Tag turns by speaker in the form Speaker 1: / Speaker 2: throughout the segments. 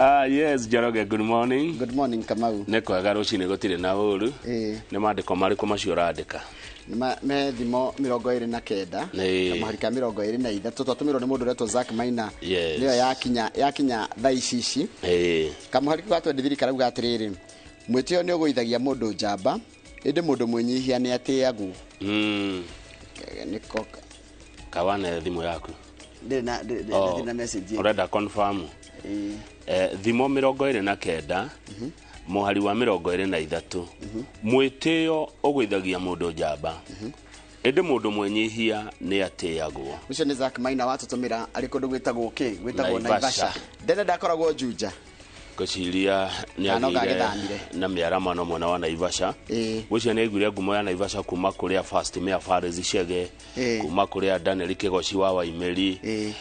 Speaker 1: Ah, yes, Njoroge, good morning.
Speaker 2: Good morning, Kamau.
Speaker 1: Nĩ kwega rũcinĩ gũtirĩ na ũru.
Speaker 2: Ĩĩ.
Speaker 1: Nĩ maandĩko marĩkũ macio ũrandĩka?
Speaker 2: Me thimo 29.
Speaker 1: Ĩĩ.
Speaker 2: Kamũhari ka 23 twatũmĩrwo nĩ mũndũ ũretwo Zack Maina.
Speaker 1: Yes.
Speaker 2: Nĩyo yakinya thaa ici ici.
Speaker 1: Ĩĩ.
Speaker 2: Kamũhari kau ga 23 karauga atĩrĩrĩ, mwĩtĩo nĩ ũgũithagia mũndũ njamba, ĩndĩ mũndũ mwĩnyihia nĩ atĩagwo. Nĩko
Speaker 1: Kawane thimũ yaku.
Speaker 2: Ndĩrĩ na ndĩrĩ
Speaker 1: Oh,
Speaker 2: ndĩrĩ na message ĩngĩ.
Speaker 1: Ũrenda confirm?
Speaker 2: Ĩĩ.
Speaker 1: Thimo 29 mũhari wa 23, mwĩtĩo ũgũithagia mũndũ njamba, ĩndĩ mũndũ mwĩnyihia nĩ atĩagwo.
Speaker 2: Ũcio nĩ Zack Maina watũtũmĩra arĩ kũndũ gwĩtagwo kĩ? Gwĩtagwo
Speaker 1: Naivasha.
Speaker 2: Naivasha. Ndene ndakoragwo Juja.
Speaker 1: Ngwĩciria nĩ
Speaker 2: Kana no
Speaker 1: agĩire
Speaker 2: gagĩthamire.
Speaker 1: na mĩaramano mwena wa Naivasha.
Speaker 2: Ĩĩ.
Speaker 1: Ngwĩciria nĩ aiguire ngumo ya Naivasha kuma kũrĩa First Mayor Fares Chege,
Speaker 2: Ĩĩ.
Speaker 1: kuma kũrĩa Daniel Kĩgoci wa Waimĩri,
Speaker 2: Ĩĩ.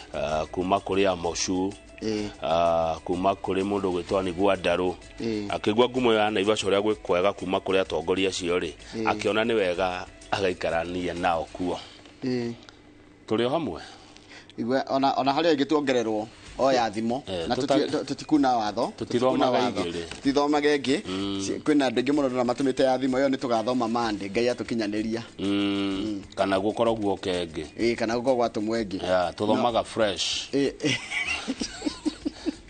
Speaker 1: kuma kũrĩa Moshu,
Speaker 2: Ĩĩ.
Speaker 1: Kuma kũrĩ mũndũ gwĩtwo Nĩguo Ndarũ.
Speaker 2: Ĩĩ.
Speaker 1: Akĩigua ngumo ya Naivasha ũrĩa gwĩ kwega kuma kũrĩ atongoria acio rĩ,
Speaker 2: Ĩĩ.
Speaker 1: akĩona nĩ wega agaikarania nao kuo.
Speaker 2: Ĩĩ.
Speaker 1: Tũrĩ o hamwe.
Speaker 2: Igwe, ona harĩa ĩngĩ tuongererwo o ya thimo
Speaker 1: Eh,
Speaker 2: na tũtikuna watho.
Speaker 1: Tũtithomaga
Speaker 2: Tũtikuna watho.
Speaker 1: igĩrĩ.
Speaker 2: Tũtithomaga ĩngĩ. Kwĩna andũ aingĩ mũno ndona matũmĩte ya thimo ĩyo, nĩ tũgathoma mande Ngai atũkinyanĩria.
Speaker 1: Kana gũkorwo guoka ĩngĩ.
Speaker 2: Ĩĩ, kana gũkorwo gwatũmwo ĩngĩ.
Speaker 1: Yeah, tũthomaga fresh.
Speaker 2: Ĩĩ.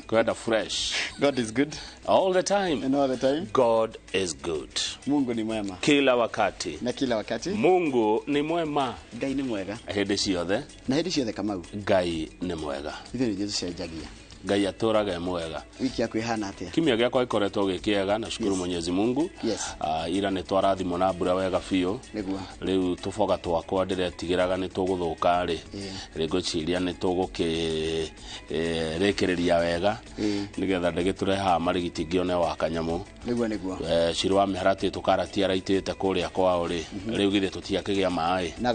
Speaker 1: Kwenda fresh.
Speaker 2: God is good.
Speaker 1: All the time.
Speaker 2: And all the time.
Speaker 1: God is good.
Speaker 2: Mungu ni mwema.
Speaker 1: Kila wakati.
Speaker 2: Na kila wakati.
Speaker 1: Mungu ni mwema.
Speaker 2: Ngai ni mwega.
Speaker 1: Hĩndĩ ciothe.
Speaker 2: Na hĩndĩ ciothe, Kamau.
Speaker 1: Ngai nĩ mwega.
Speaker 2: Ithuĩ nĩ tũcenjagia.
Speaker 1: Ngai atũraga e mwega.
Speaker 2: Wiki yaku ĩhana atĩa?
Speaker 1: Kiumia gĩakwa gĩkoretwo gĩ kĩega, nashukuru Mwenyezi Mungu. Ira nĩ twarathimwo na mbura wega biũ.
Speaker 2: Nĩguo.
Speaker 1: Rĩu tũboga twakwa ndĩretigĩraga nĩ tũgũthũka rĩ.
Speaker 2: Ĩĩ.
Speaker 1: Rĩ ngwĩciria nĩ tũgũkĩ rĩkĩrĩria wega
Speaker 2: Ĩĩ.
Speaker 1: nĩgetha ndĩgĩtũre haha marigiti ngĩone wa kanyamũ.
Speaker 2: Nĩguo.
Speaker 1: Ciro wa mĩharatĩ tũkarati araitĩte kũrĩa kwao rĩ, rĩu githĩ tũtiakĩgĩa maĩ?
Speaker 2: Na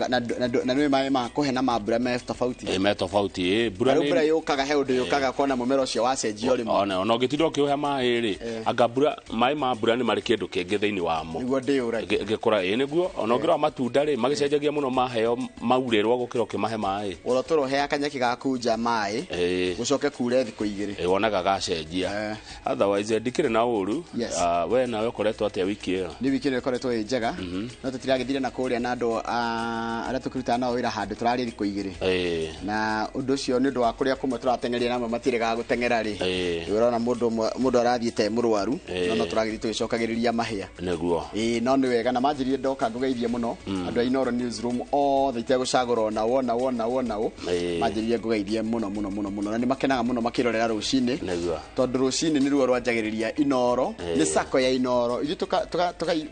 Speaker 2: nĩ maĩ ma kũhe na ma mbura me tofauti.
Speaker 1: Ĩ, me tofauti ĩ, mbura
Speaker 2: Rĩu
Speaker 1: nĩ
Speaker 2: mbura yũkaga, he ũndũ yũkaga kona mũmera ũcio wacenjia o rĩmwe.
Speaker 1: Ona ũngĩtinda ũkĩũhe maĩ rĩ, anga mbura, maĩ ma mbura nĩ marĩ kĩndũ kĩngĩ thĩinĩ wamo.
Speaker 2: Nĩguo ndĩũragia.
Speaker 1: Gĩkũra ĩ nĩguo ona ũngĩrora matunda rĩ, magĩcenjagia mũno maheo maurĩrwo gũkĩra ũkĩmahe maĩ.
Speaker 2: Ũrotũra ũheaga kanyeki gaku nja maĩ,
Speaker 1: Ĩĩ.
Speaker 2: gũcoke kure thikũ 2.
Speaker 1: Ĩ, wonaga gacenjia.
Speaker 2: Eh.
Speaker 1: Otherwise ndikĩrĩ na ũru.
Speaker 2: Yes.
Speaker 1: Ah, we nawe ũkoretwo atĩa wiki ĩyo?
Speaker 2: Nĩ wiki ĩno ĩkoretwo ĩ njega, no tũtiragĩthire na kũrĩa na andũ arĩa tũkĩrutaga nao wĩra handũ tũrarĩ thikũ 2. Na ũndũ ũcio nĩ ũndũ wa kũrĩa kũmwe tũrateng'eria na amwe matirĩgaga gũteng'era rĩ.
Speaker 1: Ĩĩ.
Speaker 2: Rĩu ũrona mũndũ ũmwe, mũndũ arathiĩte e mũrwaru,
Speaker 1: Ĩĩ.
Speaker 2: no tũragĩthiĩ tũgĩcokagĩrĩria mahĩa.
Speaker 1: Nĩguo.
Speaker 2: Ĩĩ, no nĩ wega na manjĩrire ndoka ngũgeithie mũno andũ a Inooro Newsroom othe itegũcagũra ona ũ ona ũ ona ũ ona ũ.
Speaker 1: Ĩĩ.
Speaker 2: Manjĩrire ngũgeithie mũno mũno mũno mũno na nĩ makenaga mũno makĩrorera rũcinĩ.
Speaker 1: Nĩguo.
Speaker 2: Tondũ rũcinĩ nĩruo rwanjagĩrĩria Inooro,
Speaker 1: Ĩĩ.
Speaker 2: nĩ sako ya Inooro. Ithuĩ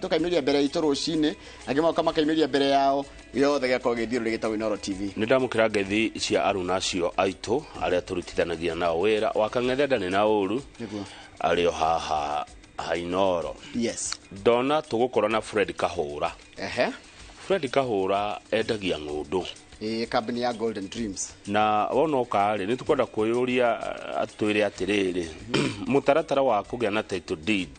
Speaker 2: tũkaimĩria mbere itũ rũcinĩ, angĩ moka makaimĩria mbere yao, gĩothe gĩgakorwo gĩthiũrũrĩ gĩtagwo Inooro TV.
Speaker 1: Nĩ ndamũkĩra ngeithi cia aruna acio aitũ arĩa tũrutithanagia nao wĩra wa kang'ethe ndarĩ na ũru.
Speaker 2: Nĩguo.
Speaker 1: Arĩ o haha ha Inooro.
Speaker 2: Yes.
Speaker 1: Ndona tũgũkorwo na Fred Kahũra.
Speaker 2: Ehe.
Speaker 1: Fred Kahũra endagia ng'ũndũ.
Speaker 2: Ĩĩ, kambuni ya Golden Dreams.
Speaker 1: Na wona ũka rĩ, nĩ tũkwenda kwĩyũria atwĩre atĩrĩrĩ, mũtaratara wa kũgĩa na title deed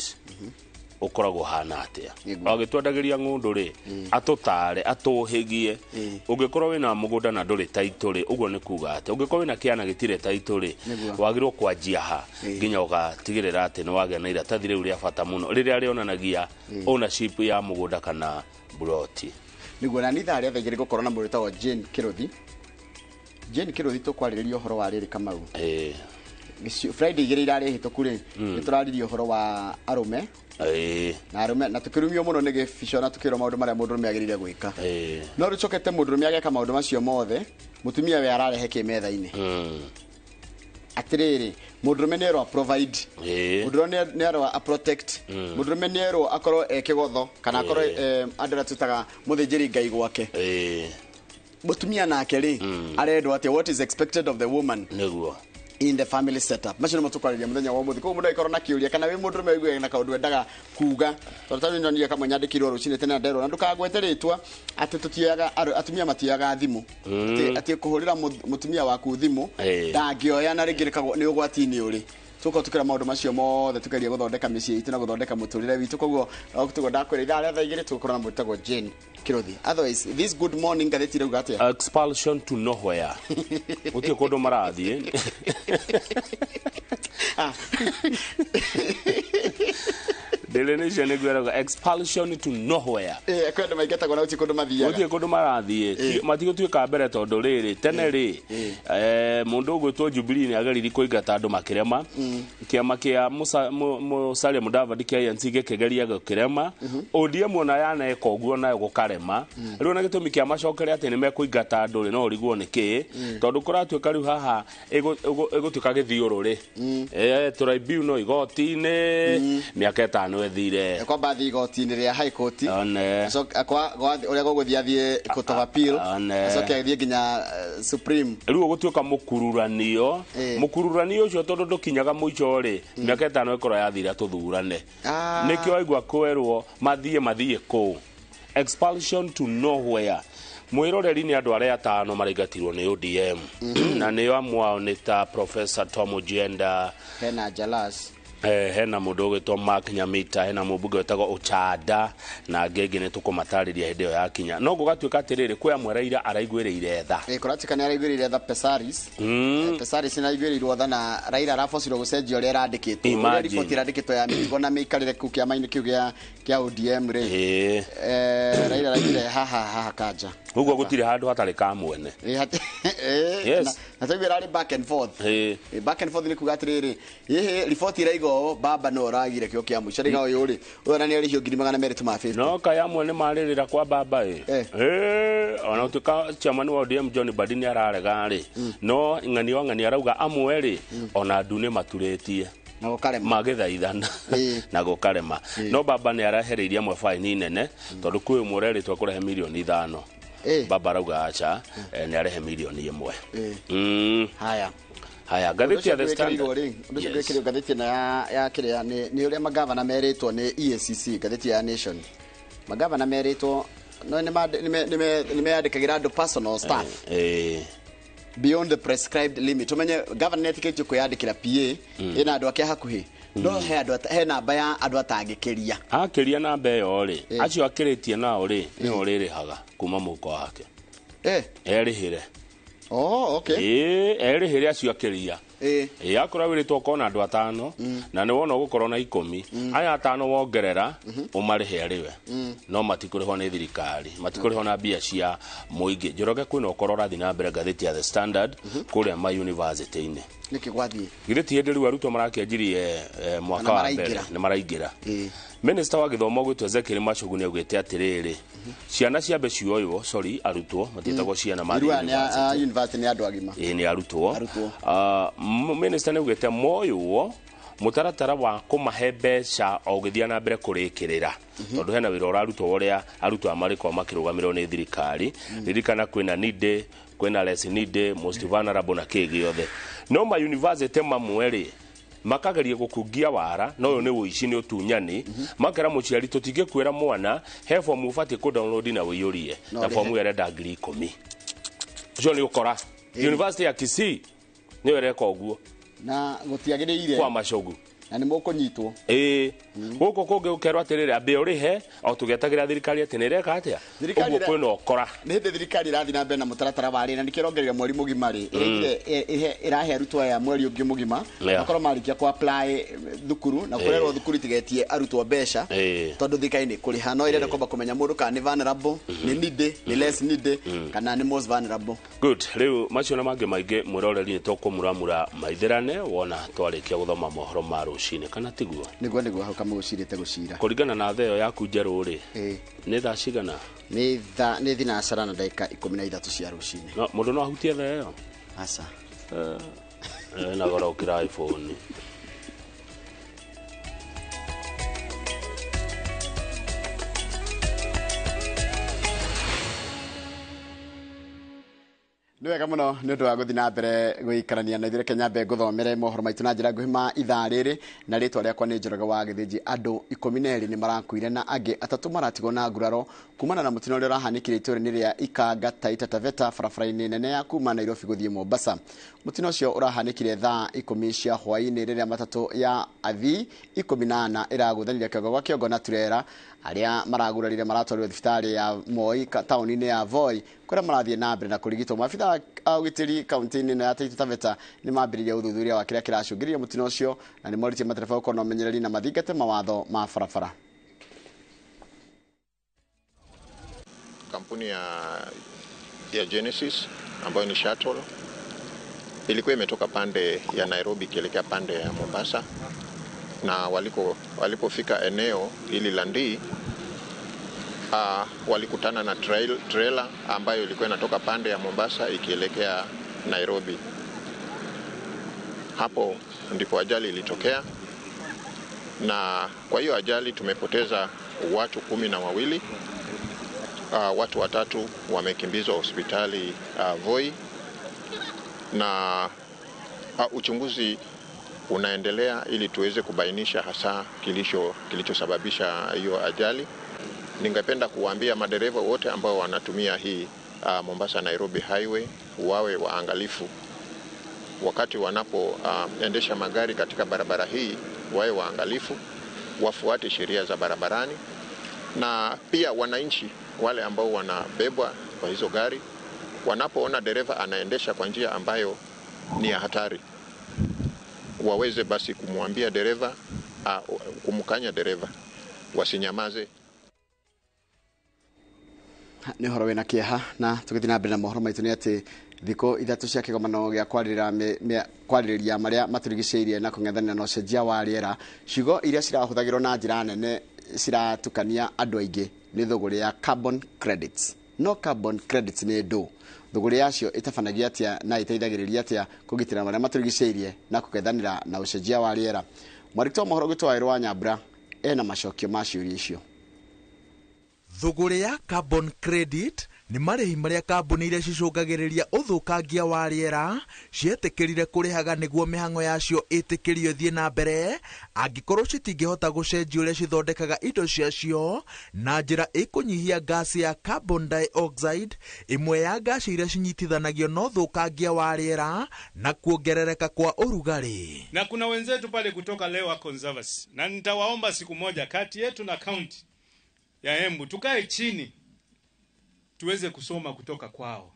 Speaker 1: ũkoragwo hana atĩa?
Speaker 2: Nĩguo.
Speaker 1: Agĩtwendagĩria ng'ũndũ rĩ, atũtare, atũhĩgie.
Speaker 2: Ĩĩ.
Speaker 1: Ũngĩkorwo wĩna mũgũnda na ndũrĩ title rĩ, ũguo nĩ kuga atĩa? Ũngĩkorwo wĩna kĩana gĩtirĩ title rĩ,
Speaker 2: Nĩguo.
Speaker 1: wagĩrĩirwo kwanjia ha
Speaker 2: Ĩĩ.
Speaker 1: nginya ũgatigĩrĩra atĩ nĩ wagĩa na iratathi rĩu rĩa bata mũno rĩrĩa rĩonanagia ownership ya mũgũnda kana buroti.
Speaker 2: Nĩguo, na nĩ ithaa rĩa thaa 2 gũkorwo na mũndũ wĩtagwo Jane Kĩrũthi. Jane Kĩrũthi tũkwarĩrĩria ũhoro wa rĩrĩ, Kamau.
Speaker 1: Ĩĩ.
Speaker 2: Friday 2 irarĩ hĩtũku rĩ, nĩ tũraririe ũhoro wa arũme
Speaker 1: Ĩĩ.
Speaker 2: na arũme na tũkĩrumio mũno nĩ gĩbico na tũkĩrwo maũndũ marĩa mũndũrũme agĩrĩire gwĩka.
Speaker 1: Ĩĩ.
Speaker 2: No rĩu cokete mũndũrũme ageka maũndũ macio mothe, mũtumia we ararehe kĩ metha-inĩ? Atĩrĩrĩ, mũndũrũme nĩ erwo provide,
Speaker 1: Ĩĩ.
Speaker 2: mũndũrũme nĩ erwo a protect, mũndũrũme nĩ erwo akorwo e kĩgotho kana akorwo andũ arĩa twĩtaga mũthĩnjĩri Ngai gwake.
Speaker 1: Ĩĩ.
Speaker 2: Mũtumia nake rĩ, arendwo atĩa? What is expected of the woman
Speaker 1: Nĩguo.
Speaker 2: in the family setup? Macio nĩmo tũkwarĩria mũthenya wa ũmũthĩ. Koguo mũndũ angĩkorwo na kĩũria kana wĩ mũndũrũme ũiguaga na kaũndũ endaga kuga, tondũ tarĩu nĩndonire kamwe nyandĩkĩirwo rũcinĩ tene na nderwo na ndũkagwete rĩtwa atĩ tũtioyaga atumia matioyaga thimũ, atĩ kũhũrĩra mũtumia waku thimũ
Speaker 1: Ĩĩ.
Speaker 2: ndangĩoya na rĩngĩ nĩ ũgwati-inĩ ũrĩ. Tũkorwo tũkĩra maũndũ macio mothe tũgeria gũthondeka mĩciĩ itũ na gũthondeka mũtũrĩre witũ. Koguo tũguo ndakwĩra ithaa rĩa thaa 2 tũgũkorwo na mũndũ wĩtagwo Jane Kĩrũthi. Otherwise, this good morning, ngathĩti ĩrauga atĩa?
Speaker 1: Expulsion to nowhere, gũtirĩ kũndũ marathiĩ. Daily Nation nĩguo expulsion to nowhere.
Speaker 2: Kwĩ andũ maingatagwo na gũtirĩ kũndũ mathiaga.
Speaker 1: Gũtirĩ kũndũ marathiĩ. Matigũtuĩka mbere tondũ rĩrĩ tene rĩ mũndũ ũgwĩtwo Jubilee nĩ ageririe kũingata andũ makĩrema. Kĩama kĩa Musalia Mudavadi kĩa ANC gĩkĩgeria gũkĩrema. ODM ona yaneka ũguo nayo gũkarema. Rĩu na gĩtũmi kĩa macokere atĩ nĩ mekũingata andũ rĩ no ũrigwo nĩ kĩ tondũ kũratuĩka rĩu haha ĩgũtuĩka gĩthiũrũrĩ. Tribunal igoti-inĩ mĩaka ĩtano ĩthire.
Speaker 2: Kwamba thiĩ igoti-inĩ rĩa High Court.
Speaker 1: One.
Speaker 2: Kwa ũrĩa gũgũthiĩ athiĩ Court of Appeal. Acoke athiĩ nginya Supreme.
Speaker 1: Rĩu ũgũtuĩka mũkururanio. Mũkururanio ũcio tondũ ndũkinyaga mũico rĩ mĩaka ĩtano ĩkorwo yathira tũthurane. Nĩkĩo waigua kwerwo mathiĩ kũu. Expulsion to nowhere. Mwiroreri ni andũ arĩa atano maraingatirwo nĩ ODM. Na nĩo amwe ao nĩ ta Professor Tom Ojienda,
Speaker 2: hena Jalas,
Speaker 1: hena mũndũ ũgwĩtwo Mark Nyamita, hena mũmbunge wĩtagwo Ochanda na angĩ aingĩ nĩ tũkũmatarĩria hĩndĩ ĩyo yakinya. No gũgatuĩka atĩrĩrĩ kwĩ amwe Raila araiguĩrĩire tha.
Speaker 2: Kũratuĩka nĩ araiguĩrĩire tha Pesaris. Pesaris nĩ araiguĩrĩirwo tha na Raila arabocirwo gũcenjia ũrĩa ĩrandĩkĩtwo. Ũrĩa riboti ĩrandĩkĩtwo ya mĩtugo na mĩikarĩre kũu kĩama-inĩ kĩu kĩa ODM rĩ. Raila araugire haha kanja.
Speaker 1: Ũguo gũtirĩ handũ hatarĩ ka mwene. Yes.
Speaker 2: Na twaigua ĩrarĩ back and forth. Back and forth nĩ kuga atĩrĩrĩ, riboti ĩraiga ũũ, baba no ũragire kĩo kĩa mũico rĩga ũyũ rĩ, ũyũ na nĩ arĩhio 250.
Speaker 1: No kaya amwe nĩ marĩrĩra kwa baba ĩ. Ona ũtuĩka chairman wa ODM John Mbadi nĩ ararega rĩ, no ng'ani wa ng'ani arauga amwe rĩ, ona andu nĩ maturĩtie.
Speaker 2: Na gũkarema.
Speaker 1: Magĩthaithana na gũkarema. No baba nĩ arahereirie amwe faini nene tondũ kwĩ ũmwe ũrerĩtwo kũrehe mirioni 5. Baba arauga aca nĩ arehe mirioni 1.
Speaker 2: Haya.
Speaker 1: Haya, ngathĩti ya The Standard.
Speaker 2: Ũndũ ũcio gwĩkĩrwo ngathĩti ĩno ya kĩrĩa nĩ ũrĩa magavana merĩtwo nĩ EACC, ngathĩti ya Nation. Magavana merĩtwo no nĩ meyandĩkagĩra andũ personal staff. Beyond the prescribed limit. Umenye governor nĩetĩkĩrĩtio kwĩyandĩkĩra PA ĩna andũ ake hakuhĩ. No he andũ he namba ya andũ atangĩkĩria.
Speaker 1: Akĩria namba ĩyo rĩ, acio akĩrĩtie nao rĩ, nĩo ũrĩrĩhaga kuma mũhuko wake. Erĩhĩre.
Speaker 2: Oh, okay.
Speaker 1: Erĩhĩre acio akĩria. Akorwo wĩrĩtwo ũkorwo na andũ atano na nĩ wona ũgũkorwo na 10, aya atano wongerera ũmarĩhe arĩwe. No matikũrĩhwo nĩ thirikari, matikũrĩhwo na mbia cia mũingĩ. Njoroge kwĩna ũkorwo ũrathiĩ na mbere ngathĩti ya The Standard kũrĩa ma university-inĩ.
Speaker 2: Nĩkĩ gwathiĩ?
Speaker 1: Githĩ ti hĩndĩ rĩu arutwo marakĩanjirie mwaka wa mbere nĩ maraingĩra. Minister wa gĩthomo ũgwĩtwo Ezekiel Machogu nĩ augĩte atĩrĩrĩ, ciana ciambe cioywo, sorry, arutwo matiĩtagwo ciana mathiĩ
Speaker 2: university. University nĩ andũ agima.
Speaker 1: Nĩ arutwo. Minister nĩ augĩte moywo mũtaratara wa kũmahe mbeca o ũgĩthiĩ na mbere kũrĩkĩrĩra tondũ hena wĩra ũrarutwo ũrĩa arutwo aya marĩkorwo makĩrũgamĩrĩrwo nĩ thirikari. Ririkana kwĩna needy, kwĩna less needy, most vulnerable na kĩ gĩothe. No ma university mamwe rĩ makageria gũkungia wara, no ũyũ nĩ ũici nĩ ũtunyani. Makera mũciari tũtingĩkwĩra mwana he fomu ũbatiĩ kũ download na ũiyũrie na fomu ĩyo ĩrenda 10,000. Ũcio nĩ ũkora. University ya Kisii nĩyo ĩreka ũguo.
Speaker 2: Na gũtiagĩrĩire
Speaker 1: kwa Machogu.
Speaker 2: Na nĩ mũkũnyitwo.
Speaker 1: Gũkũ kũngĩ ũkerwo atĩrĩrĩ ambe ũrĩhe o tũgĩetagĩra thirikari atĩ nĩ ĩreka atĩa. Ũguo kwĩna ũkora.
Speaker 2: Nĩ hĩndĩ thirikari ĩrathiĩ na mbere na mũtaratara wa rĩ na nĩkĩo ĩrongereire mweri mũgima rĩ. Ĩrahe arutwo aya mweri ũngĩ mũgima makorwo marĩkia kũ apply thukuru na kũrerwo thukuru itigetie arutwo mbeca tondũ thirikari nĩ kũrĩha no ĩrenda kwamba kũmenya mũndũ kana nĩ vulnerable, nĩ needy, nĩ less needy kana nĩ most vulnerable.
Speaker 1: Good. Rĩu macio na mangĩ maingĩ mwĩroreri nĩ tũkũmuramura maithĩrane wona twarĩkia gũthoma mohoro ma rũcinĩ kana tiguo?
Speaker 2: Nĩguo hau kamũgũcirĩte gũcira.
Speaker 1: Kũringana na thaa ĩyo yaku njerũ rĩ, nĩ thaa cigana?
Speaker 2: Nĩ thaa 7 na ndagĩka 13 cia rũcinĩ.
Speaker 1: No mũndũ no ahutie thaa ĩyo?
Speaker 2: Aca.
Speaker 1: Na goro ũkĩra iPhone.
Speaker 2: Nĩ wega mũno nĩ ũndũ wa gũthiĩ na mbere gũikarania na ithuĩ. Reke nyambe ngũthomere mohoro maitũ na njĩra nguhĩ ma ithaa rĩrĩ na rĩtwa rĩakwa nĩ Njoroge wa Gĩthĩnji. Andũ 12 nĩ marakuire na angĩ 3 maratigwo na nguraro kumana na mũtino ũrĩa ũrahanĩkire itũũra-inĩ rĩa Ikanga Taita Taveta barabara-inĩ nene ya kuma Nairobi gũthiĩ Mombasa. Mũtino ũcio ũrahanĩkire thaa 10 cia hwaĩ-inĩ rĩrĩa matatũ ya Athii 14 ĩragũthanire kĩongo gwa kĩongo na turera arĩa maragurarire maratwarirwo thibitarĩ ya Moi taũni-inĩ ya Voi kũrĩa marathiĩ na mbere na kũrigitwo. Maabitha a ũgitĩri kaunti-inĩ ĩno ya Taita Taveta nĩ mambĩrĩirie ũthuthuria wa kĩrĩa kĩracũngĩrĩria mũtino ũcio na nĩ morĩtie matereba gũkorwo na ũmenyereri na mathingate mawatho ma barabara.
Speaker 3: Kampuni ya Genesis ambayo ni shuttle ilikuwa imetoka pande ya Nairobi ikielekea pande ya Mombasa, na walipofika eneo hili la Ndii walikutana na trailer ambayo ilikuwa inatoka pande ya Mombasa ikielekea Nairobi. Hapo ndipo ajali ilitokea, na kwa hiyo ajali tumepoteza watu 12. Watu 3 wamekimbizwa hospitali Voi, na uchunguzi unaendelea ili tuweze kubainisha hasa kilichosababisha hiyo ajali. Ningependa kuwaambia madereva wote ambao wanatumia hii Mombasa Nairobi Highway wawe waangalifu wakati wanapoendesha magari katika barabara hii, wawe waangalifu, wafuate sheria za barabarani, na pia wananchi wale ambao wanabebwa kwa hizo gari wanapoona dereva anaendesha kwa njia ambayo ni ya hatari, waweze basi kumwambia dereva, kumkanya dereva, wasinyamaze.
Speaker 2: Nĩ ũhoro wĩna kĩeha, na tũgĩthiĩ na mbere na mohoro maitũ nĩ atĩ thikũ 3 cia kĩgomano gĩa kwarĩrĩria marĩa matũrigicĩirie na kũng'ethanĩra na ũcenjia wa rĩera, ciugo iria cirahũthagĩrwo na njĩra nene ciratukania andũ aingĩ nĩ thũgũrĩ ya carbon credits. No carbon credits nĩ ndũ? Thũgũrĩ yacio ĩtabanagia atĩa na ĩteithagĩrĩria atĩa kũgitĩra marĩa matũrigicĩirie na kũng'ethanĩra na ũcenjia wa rĩera? Mwandĩki wa mohoro gwitũ Waĩrũ wa Nyambura ena macokio ma ciũria icio.
Speaker 4: Thũgũrĩ ya carbon credit nĩ marĩhi marĩa kambuni iria cicũngagĩrĩria ũthũkangia wa rĩera cietĩkĩrire kũrĩhaga nĩguo mĩhang'o yacio ĩtĩkĩrio ĩthiĩ na mbere angĩkorwo citingĩhota gũcenjia ũrĩa cithondekaga indo ciacio na njĩra ĩkũnyihia ngasi ya carbon dioxide, ĩmwe ya ngasi iria cinyitithanagio na ũthũkangia wa rĩera na kuongerereka kwa ũrugarĩ.
Speaker 5: Na kuna wenzetu pale kutoka Lewa Conservancy, na nitawaomba siku moja kati yetu na county ya Embu tukae chini tuweze kusoma kutoka kwao.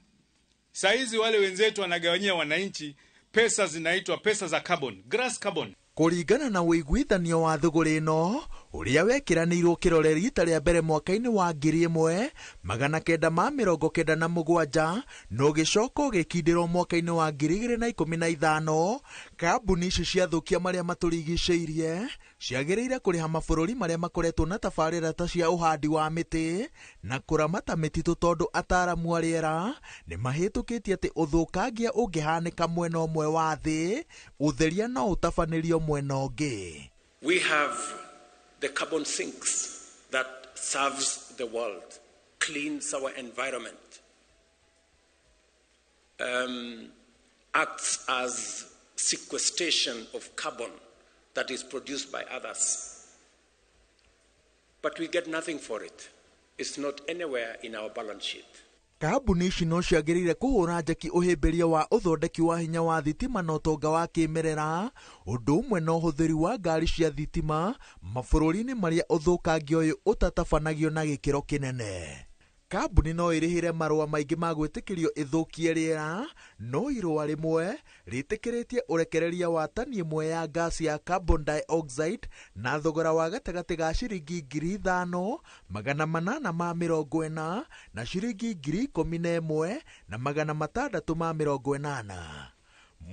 Speaker 5: Saizi wale wenzetu wanagawanyia wananchi pesa zinaitwa pesa za carbon, grass carbon.
Speaker 4: Kũringana na ũiguithanio wa thũgũrĩ ĩno ũrĩa wekĩranĩirwo kĩrore rita rĩa mbere mwaka-inĩ wa 1997 na ũgĩcoka ũgĩkindĩrwo mwaka-inĩ wa 2015, kambuni ici ciathũkia marĩa matũrigicĩirie ciagĩrĩire kũrĩha mabũrũri marĩa makoretwo na tabarĩra ta cia ũhandi wa mĩtĩ na kũramata mĩtitũ, tondũ ataaramu a rĩera nĩ mahĩtũkĩtie atĩ ũthũkangia ũngĩhanĩka mwena ũmwe wa thĩ, ũtheria no ũtabanĩrio mwena ũngĩ.
Speaker 6: We have the carbon sinks that serves the world, cleans our environment, acts as sequestration of carbon that is produced by others. But we get nothing for it. It's not anywhere in our balance sheet.
Speaker 4: Kambuni ici no ciagĩrĩire kũhũra njeki ũhĩmbĩria wa ũthondeki wa hinya wa thitima na ũtonga wa kĩmerera, ũndũ ũmwe na ũhũthĩri wa ngari cia thitima mabũrũri-inĩ marĩa ũthũkangia ũyũ ũtatabanagio na gĩkĩro kĩnene. Kambuni no ĩrĩhĩre marũa maingĩ ma gwĩtĩkĩrio ĩthũkie rĩera, no irũa rĩmwe rĩtĩkĩrĩtie ũrekereria wa tani ĩmwe ya ngasi ya carbon dioxide na thogora wa gatagatĩ ga ciringi 5840 na ciringi 11680.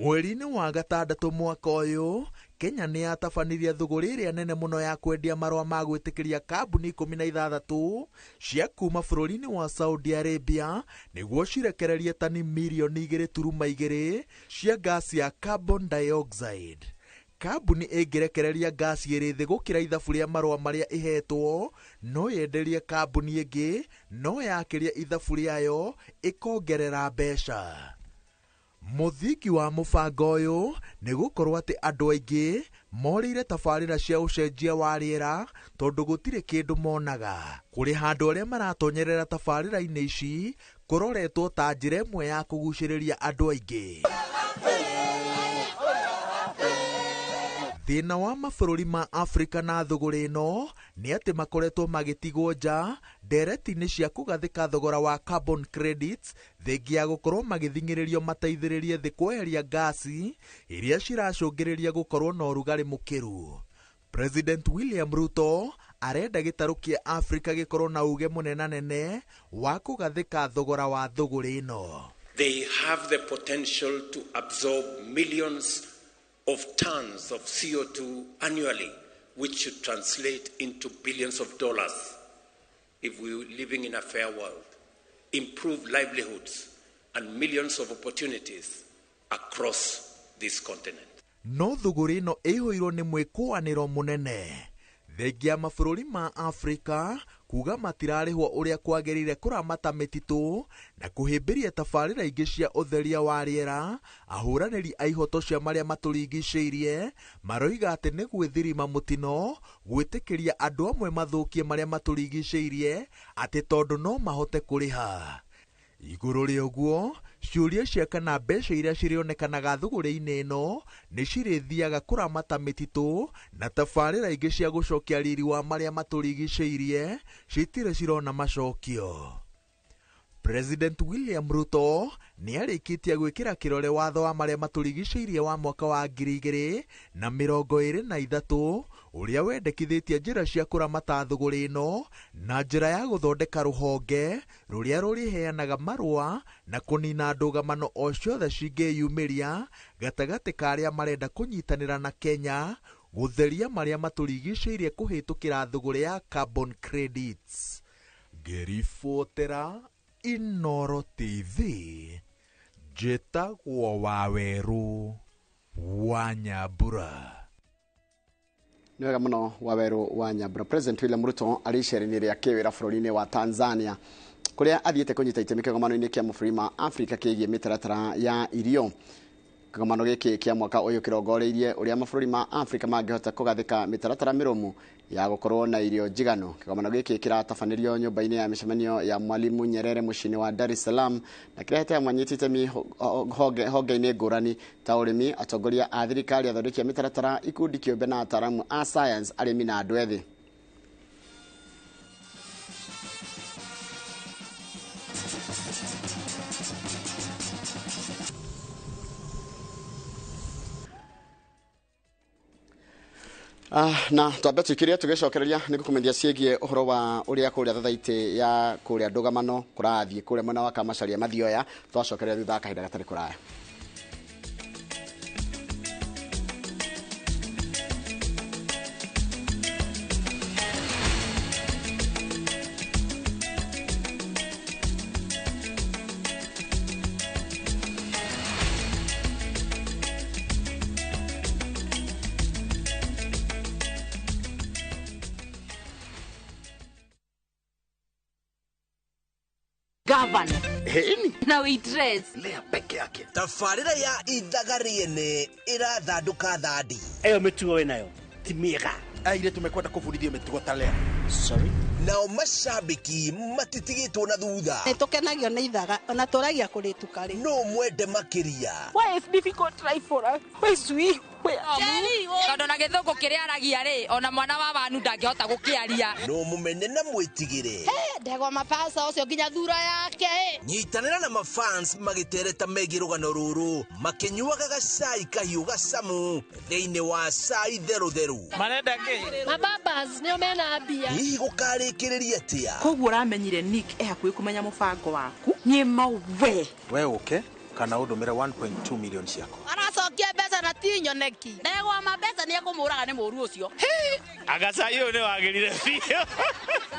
Speaker 4: Mweri-inĩ wa gatandatũ mwaka ũyũ, Kenya nĩ yatabanirie thũgũrĩ ĩrĩa nene mũno ya kwendia marũa ma gwĩtĩkĩria kambuni 16 cia kuma bũrũri-inĩ wa Saudi Arabia nĩguo cirekererie tani mirioni 2.2 cia ngasi ya carbon dioxide. Kambuni ĩngĩrekereria ngasi ĩrĩ thĩ gũkĩra ithabu rĩa marũa marĩa ĩhetwo, no yenderie kambuni ĩngĩ, no yakĩria ithabu rĩayo ĩkongerera mbeca. Mũthingi wa mũbango ũyũ nĩ gũkorwo atĩ andũ aingĩ morĩire tabarĩra cia ũcenjia wa rĩera tondũ gũtirĩ kĩndũ monaga. Kũrĩha andũ arĩa maratonyerera tabarĩra-inĩ ici kũroretwo ta njĩra ĩmwe ya kũgucĩrĩria andũ aingĩ. Thĩna wa mabũrũri ma Afrika na thũgũrĩ ĩno nĩ atĩ makoretwo magĩtigwo nja ndereti-inĩ cia kũgathĩka thogora wa carbon credits, thengia ya gũkorwo magĩthing'ĩrĩrio mateithĩrĩrie thĩ kweheria ngasi iria ciracũngĩrĩria gũkorwo na ũrugarĩ mũkĩru. President William Ruto arenda gĩtarũ kĩa Afrika gĩkorwo na uge mũnenanene wa kũgathĩka thogora wa thũgũrĩ ĩno.
Speaker 6: They have the potential to absorb millions of tons of CO2 annually, which should translate into billions of dollars if we were living in a fair world, improve livelihoods and millions of opportunities across this continent.
Speaker 4: No thũgũrĩ ĩno ĩihũirwo nĩ mwĩkũanĩro mũnene, thengia mabũrũri ma Afrika kuga matirarĩhwo ũrĩa kwagĩrĩire kũramata mĩtitũ na kũhĩmbĩria tabarĩra ingĩ cia ũtheria wa rĩera. Ahũranĩri a ihoto cia marĩa matũrigicĩirie maroiga atĩ nĩ gwĩthirima mũtino gwĩtĩkĩria andũ amwe mathũkie marĩa matũrigicĩirie atĩ tondũ no mahote kũrĩha. Igũrũ rĩa ũguo, ciũria cia kana mbeca iria cirĩonekanaga thũgũrĩ-inĩ ĩno nĩ cirĩthiaga kũramata mĩtitũ na tabarĩra ingĩ cia gũcokia riri wa marĩa matũrigicĩirie citirĩ cirona macokio. President William Ruto nĩ arĩkĩtie gwĩkĩra kĩrore watho wa marĩa matũrigicĩirie wa mwaka wa 2023 ũrĩa wendekithĩtie njĩra cia kũramata thũgũrĩ ĩno na njĩra ya gũthondeka rũhonge rũrĩa rũrĩheanaga marũa na kũnina ndũgamano o ciothe cingĩyumĩria gatagatĩ ka arĩa marenda kũnyitanĩra na Kenya gũtheria marĩa matũrigicĩirie kũhĩtũkĩra thũgũrĩ ya carbon credits. Ngĩribotera Inoro TV, njĩtagwo Wawerũ wa Nyambura.
Speaker 2: Nĩ wega mũno Wawerũ wa Nyambura. President William Ruto arĩ icera-inĩ rĩa kĩwĩra bũrũri-inĩ wa Tanzania kũrĩa athiĩte kũnyita itemi kĩgomano-inĩ kĩa mabũrũri ma Afrika kĩgiĩ mĩtaratara ya irio. Kĩgomano gĩkĩ kĩa mwaka ũyũ kĩrongoreirie ũrĩa mabũrũri ma Afrika mangĩhota kũgathĩka mĩtaratara mĩrũmu ya gũkorwo na irio njiganu. Kĩgomano gĩkĩ kĩratabanĩrio nyũmba-inĩ ya mĩcemanio ya Mwalimu Nyerere mũciĩ-inĩ wa Dar es Salaam na kĩrehete hamwe anyiti itemi honge-inĩ ngũrani ta ũrĩmi, atongoria a thirikari, athondeki a mĩtaratara, ikundi kĩũmbe na ataaramu a science, arĩmi na andũ ethĩ. Na twambe tuikirie tugicokereria nĩ gũkũmenyithia ciĩgiĩ ũhoro wa ũrĩa kũrĩa thathaitĩ ya kũrĩa ndũgamano kũrathiĩ kũrĩa mwena wa Kamacharia Mathioya. Twacokereria thutha wa kahinda gatarĩ kũraya.
Speaker 7: Governor. Na waitress.
Speaker 8: Lea peke yake.
Speaker 9: Tabarĩra ya ithaga rĩene ĩrathandũka thandi.
Speaker 8: Eyo mĩtugo wĩnayo ti mĩega. Airĩtu mekwenda kũbundithio mĩtugo ta Lea.
Speaker 9: Sorry. Nao macambĩki matitigĩtwo na thutha.
Speaker 10: Nĩtũkenagio nĩ ithaga ona tũragia kũrĩtuka rĩ.
Speaker 9: No mwende makĩria.
Speaker 7: Why is difficult life for us? Why is we? Tondũ na gĩthũngũ kĩrĩa aragia rĩ, ona mwana wa wanu ndangĩhota gũkĩaria.
Speaker 9: No mũmene na mwĩtigĩre.
Speaker 10: Ndegwa mapasa ũcio nginya thura yake.
Speaker 9: Nyitanĩra na mafans magĩtereta megiĩ rũgano rũrũ makĩnyuaga gacai kahiũ gacamu thĩinĩ wa cai therũtherũ.
Speaker 11: Marenda kĩ?
Speaker 12: Mababas nĩo mena mbia.
Speaker 9: Hihi gũkarĩkĩrĩria atĩa?
Speaker 13: Koguo ũramenyire Nick e hakuhĩ kũmenya mũbango waku. Niĩ mau we.
Speaker 14: We ũke kana ũndũmĩre 1.2 million ciaku.
Speaker 10: Aracokia mbeca na ti nyoneki. Ndegwa mabeca nĩ ekũmũraga nĩ mũru ũcio.
Speaker 11: Agacai ũyũ nĩ wagĩrire biũ.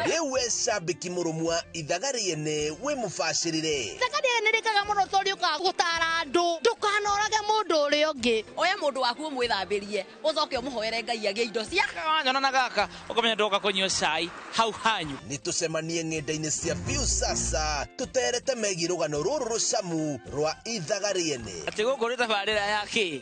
Speaker 9: Rĩu we cambĩki mũrũmu wa ithaga rĩene wĩ mũbacĩrĩre.
Speaker 10: Ithaga rĩene rĩkaga mũno tondũ rĩũkaga gũtara andũ. Ndũkanorage mũndũ ũrĩa ũngĩ.
Speaker 7: Oya mũndũ waku ũmwĩthambĩrie, ũcoke ũmũhoere Ngai agĩe indo cia.
Speaker 11: Wanyona na gaka ũkamenya ndoka kũnyua cai hau hanyu.
Speaker 9: Nĩ tũcemanie ng'enda-inĩ cia Viusasa tũterete megiĩ rũgano rũrũ rũcamu rwa ithaga rĩene.
Speaker 11: Atĩ gũkũ nĩ tabarĩra ya kĩ?
Speaker 7: Cai.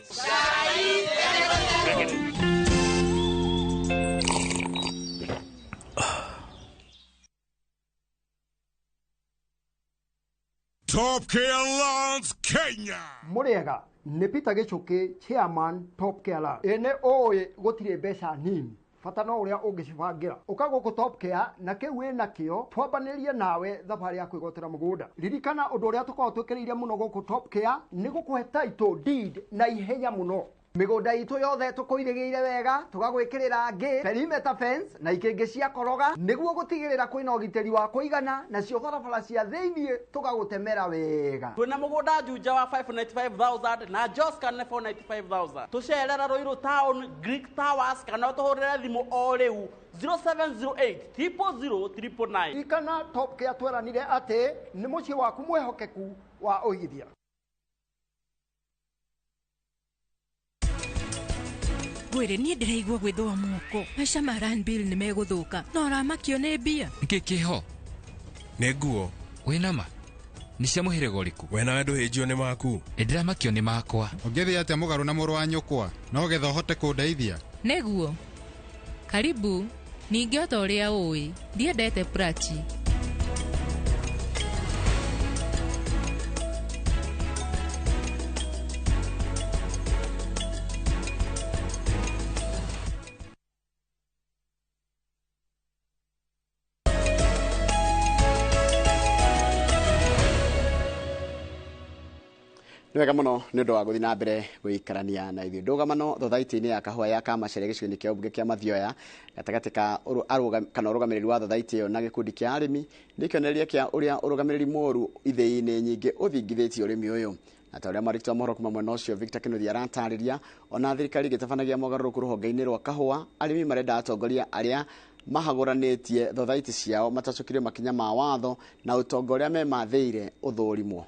Speaker 15: Top Care Lands Kenya.
Speaker 16: Mũrĩega nĩ Peter Gĩchũkĩ, chairman Top Care Lands. Ĩ nĩ ũĩ gũtirĩ mbeca nini, bata no ũrĩa ũngĩcibangĩra. Ũka gũkũ Top Care na kĩu wĩ nakĩo, twambanĩrie nawe thabarĩ ya kwĩgwatĩra mũgũnda. Ririkana ũndũ ũrĩa tũkoragwo twĩkĩrĩire mũno gũkũ Top Care nĩ gũkũhe title deed na ihenya mũno. Mĩgũnda itũ yothe tũkũirĩgĩire wega, tũgagwĩkĩrĩra ngĩ, perimeter fence na ikĩngĩ cia koroga nĩguo gũtigĩrĩra kwĩna ũgitĩri wa kũigana, nacio barabara cia thĩiniĩ tũgagũtemera wega.
Speaker 17: Twĩna mũgũnda Juja wa 595,000 na Joscan nĩ 495,000. Tũcerera Ruiru Town, Greek Towers, kana ũtũhũrĩre thimũ o rĩu 0708 000 999.
Speaker 16: Ririkana Top Care tweranire atĩ nĩ mũciĩ waku mwĩhokeku wa ũigithia.
Speaker 18: Ngwĩre niĩ ndĩraigua gwĩthũa moko. Maica ma Ranbill nĩ megũthũka no ũramakio nĩ mbia.
Speaker 19: Nĩkĩ kĩho?
Speaker 20: Nĩ nguo.
Speaker 19: Wĩna ma? Nĩ cia mũhĩrĩga ũrĩkũ?
Speaker 20: We nawe ndũhĩnjio nĩ maku.
Speaker 19: Nĩndĩramakio nĩ makwa.
Speaker 21: Ũngĩthiĩ atĩa mũgarũ na mũrũ wa nyũkwa no getha ũhote kũndeithia?
Speaker 22: Nĩguo. Karibu. Ningĩ o ta ũrĩa ũĩ, ndiendete Prachi.
Speaker 2: Nĩ wega mũno nĩ ũndũ wa gũthiĩ na mbere gũikarania na ithuĩ. Ndũgamano thothaitĩ-inĩ ya kahũa ya Kamacere gĩcigo-inĩ kĩa ũmbunge kĩa Mathioya gatagatĩ ka kana ũrũgamĩrĩri wa thothaitĩ ĩyo na gĩkundi kĩa arĩmi nĩ kĩonereria kĩa ũrĩa ũrũgamĩrĩri mũru ithĩi-inĩ nyingĩ ũthingithĩtie ũrĩmi ũyũ. Na ta ũrĩa mwandĩki wa mohoro kuma mwena ũcio Victor Kinuthia aratarĩria, ona thirikari ĩgĩtabanagia mogarũrũku rũhonge-inĩ rwa kahũa, arĩmi marenda atongoria arĩa mahagũranĩtie thothaitĩ ciao matacũkĩrio makinya ma watho na ũtonga ũrĩa memathĩire ũthũrimwo.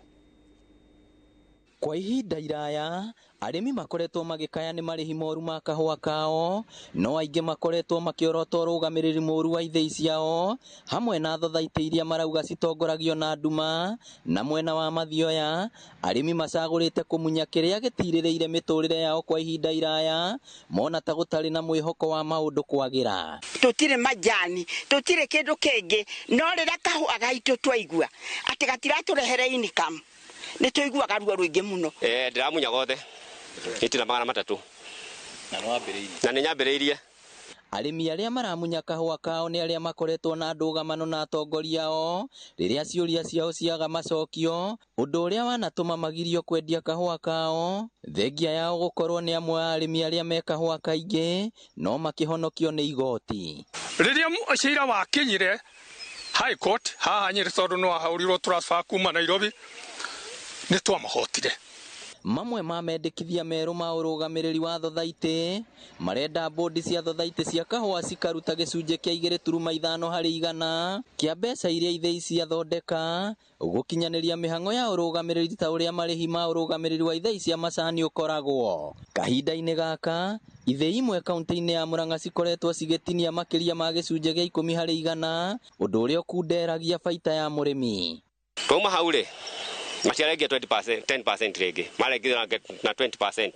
Speaker 23: Kwa ihinda iraya arĩmi makoretwo magĩkaya nĩ marĩhi moru ma kahũa kao, no aingĩ makoretwo makĩorota ũrũgamĩrĩri mũru wa ithĩi ciao hamwe na thothaitĩ iria marauga citongoragio na nduma. Na mwena wa Mathioya arĩmi macagũrĩte kũmunya kĩrĩa gĩtirĩrĩire mĩtũrĩre yao kwa ihinda iraya, mona ta gũtarĩ na mwĩhoko wa maũndũ kwagĩra.
Speaker 24: Tũtirĩ majani, tũtirĩ kĩndũ kĩngĩ, no rĩrĩa kahũa gaitũ twaigua atĩ gatiratũrehere income, nĩ tũiguaga ruo rũingĩ mũno.
Speaker 25: Ndĩramunya gothe itina 300 na nĩ nyambĩrĩirie.
Speaker 23: Arĩmi arĩa maramunya kahũa kao nĩ arĩa makoretwo na ndũgamano na atongoria ao rĩrĩa ciũria ciao ciaga macokio, ũndũ ũrĩa wanatũma magirio kwendia kahũa kao. Thengia yao gũkorwo nĩ amwe a arĩmi arĩa me kahũa kaingĩ no makĩhonokio nĩ igoti.
Speaker 26: Rĩrĩa cira wakinyire High Court haha Nyĩrĩ, tondũ nĩ wahũrirwo transfer kuma Nairobi, nĩ twamahotire.
Speaker 23: Mamwe ma mendekithia merũ ma ũrũgamĩrĩri wa thothaitĩ marenda bodi cia thothaitĩ cia kahũa cikaruta gĩcunjĩ kĩa 2.5 harĩ igana kĩa mbeca iria ithĩi ciathondeka gũkinyanĩria mĩhang'o ya ũrũgamĩrĩri ta ũrĩa marĩhi ma ũrũgamĩrĩri wa ithĩi cia macani ũkoragwo. Kahinda-inĩ gaka ithĩi imwe kaunti-inĩ ya Murang'a cikoretwo cigĩtinia makĩria ma gĩcunjĩ kĩa 10 harĩ igana, ũndũ ũrĩa ũkunderagia baita ya mũrĩmi.
Speaker 25: Twauma hau rĩ, maciarengia 20%, 10% rĩngĩ marengithio na 20%.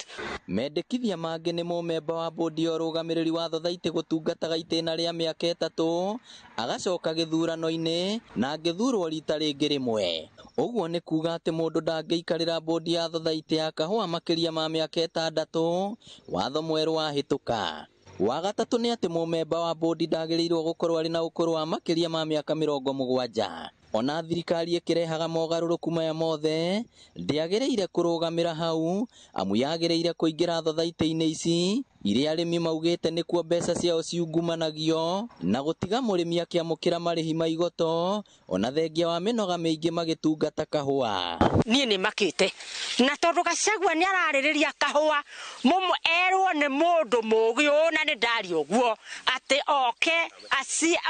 Speaker 23: Mendekithia mangĩ nĩ mũmemba wa bodi ya ũrũgamĩrĩri wa thothaitĩ gũtungataga itĩna rĩa mĩaka 3 agacoka gĩthurano-inĩ na angĩthurwo rita rĩngĩ rĩmwe. Ũguo nĩ kuga atĩ mũndũ ndangĩikarĩra bodi ya thothaitĩ ya kahũa makĩria ma mĩaka 6 watho mwerũ wahĩtũka. Wa gatatũ nĩ atĩ mũmemba wa bodi ndagĩrĩirwo gũkorwo arĩ na ũkũrũ wa makĩria ma mĩaka 70. Ona thirikari ĩkĩrehaga mogarũrũku maya mothe ndĩagĩrĩire kũrũgamĩra hau, amu yagĩrĩire kũingĩra thothaitĩ-inĩ ici iria arĩmi maugĩte nĩkuo mbeca ciao ciungumanagio na gũtiga mũrĩmi akĩamũkĩra marĩhi ma igoto ona thengia wa mĩnoga mĩingĩ magĩtungata kahũa.
Speaker 24: Niĩ nĩ makĩte na tondũ Gachagua nĩ ararĩrĩria kahũa mũmwe erwo nĩ mũndũ mũũgĩ ũũ na nĩ ndaria ũguo atĩ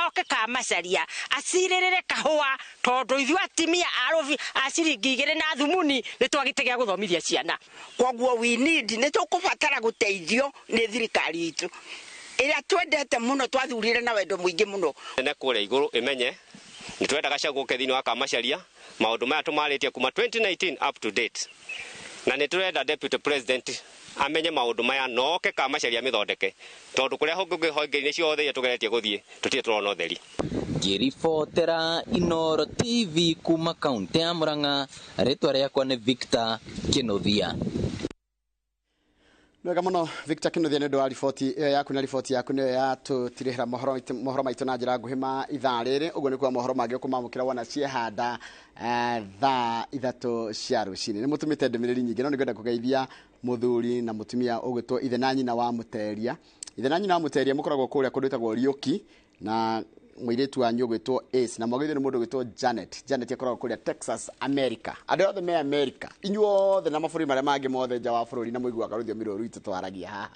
Speaker 24: oke Kamacaria acirĩrĩre kahũa tondũ ithuĩ atimia a ciringi 2 na thumuni nĩ twagĩte gĩa gũthomithia ciana. Koguo we need nĩ tũkũbatara gũteithio nĩ thirikari itũ ĩrĩa twendete mũno, twathurire na wendo mũingĩ mũno.
Speaker 25: Nene kũrĩa igũrũ ĩmenye nĩ twenda Gachagua oke thĩinĩ wa Kamacaria maũndũ maya tũmarĩtie kuma 2019 up to date, na nĩ tũrenda deputy president amenye maũndũ maya no oke Kamacaria mĩthondeke, tondũ kũrĩa honge-inĩ ciothe iria tũgeretie gũthiĩ tũtirĩ tũrona ũtheri.
Speaker 23: Ngĩribotera Inooro TV kuma kaunti ya Murang'a, rĩtwa rĩakwa nĩ Victor Kinuthia.
Speaker 2: Wega muno Victor Kinuthia nĩ ũndũ wa riboti ĩyo yaku, na riboti yaku nĩyo yatũtirĩhĩra mohoro maitũ na njĩra nguhĩ ma ithaa rĩrĩ. Ũguo nĩ kuga mohoro mangĩ ũkũmamũkĩra wona ciehanda thaa 3 cia rũcinĩ. Nĩ mũtũmĩte ndũmĩrĩri nyingĩ, no nĩngwenda kũgeithia mũthuri na mũtumia ũgwĩtwo ithe na nyina wa Mũteria. Ithe na nyina wa Mũteria mũkoragwo kũrĩa kũndũ gwĩtagwo Riũki, na mũirĩtu wanyu ũgwĩtwo Ace, na mwagĩrĩirwo nĩ mũndũ ũgwĩtwo Janet. Janet akoragwo kũrĩa Texas, America. Andũ othe me America, inyuothe na mabũrũri marĩa mangĩ mothe nja wa bũrũri, na mũiguaga rũthiomi rũrũ rwitũ twaragia haha,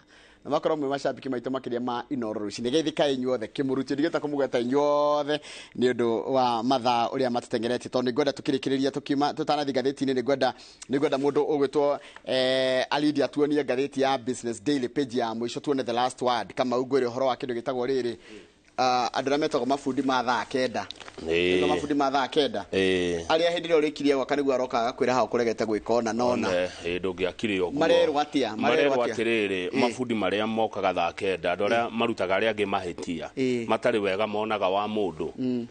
Speaker 2: na makorwo mwĩ macambĩki maitũ makĩria ma Inooro rũcinĩ. Geithĩkai inyuothe kĩmũrutio, ndigĩta kũmũgweta inyuothe nĩ ũndũ wa mathaa ũrĩa matũtengeretie, tondũ nĩngwenda tũkĩrĩkĩrĩria tũkiuma tũtanathiĩ ngathĩti-inĩ, nĩngwenda mũndũ ũgwĩtwo Alidi atuonie ngathĩti ya Business Daily page ya mũico, tuone the last word kama ngwĩre ũhoro wa kĩndũ gĩtagwo rĩrĩ, andũ arĩa metagwo mabundi ma thaa 9. Metagwo mabundi ma thaa 9 arĩa hĩndĩ ĩrĩa ũrĩkirie gwaka nĩguo aroka agakwĩra hau kũregete gwĩka ona nona.
Speaker 1: Ndũngĩakire ũguo.
Speaker 2: Marerwo atĩa?
Speaker 1: Marerwo atĩrĩrĩ, mabundi marĩa mokaga thaa 9, andũ arĩa marutaga arĩa angĩ mahĩtia matarĩ wega monaga wa mũndũ.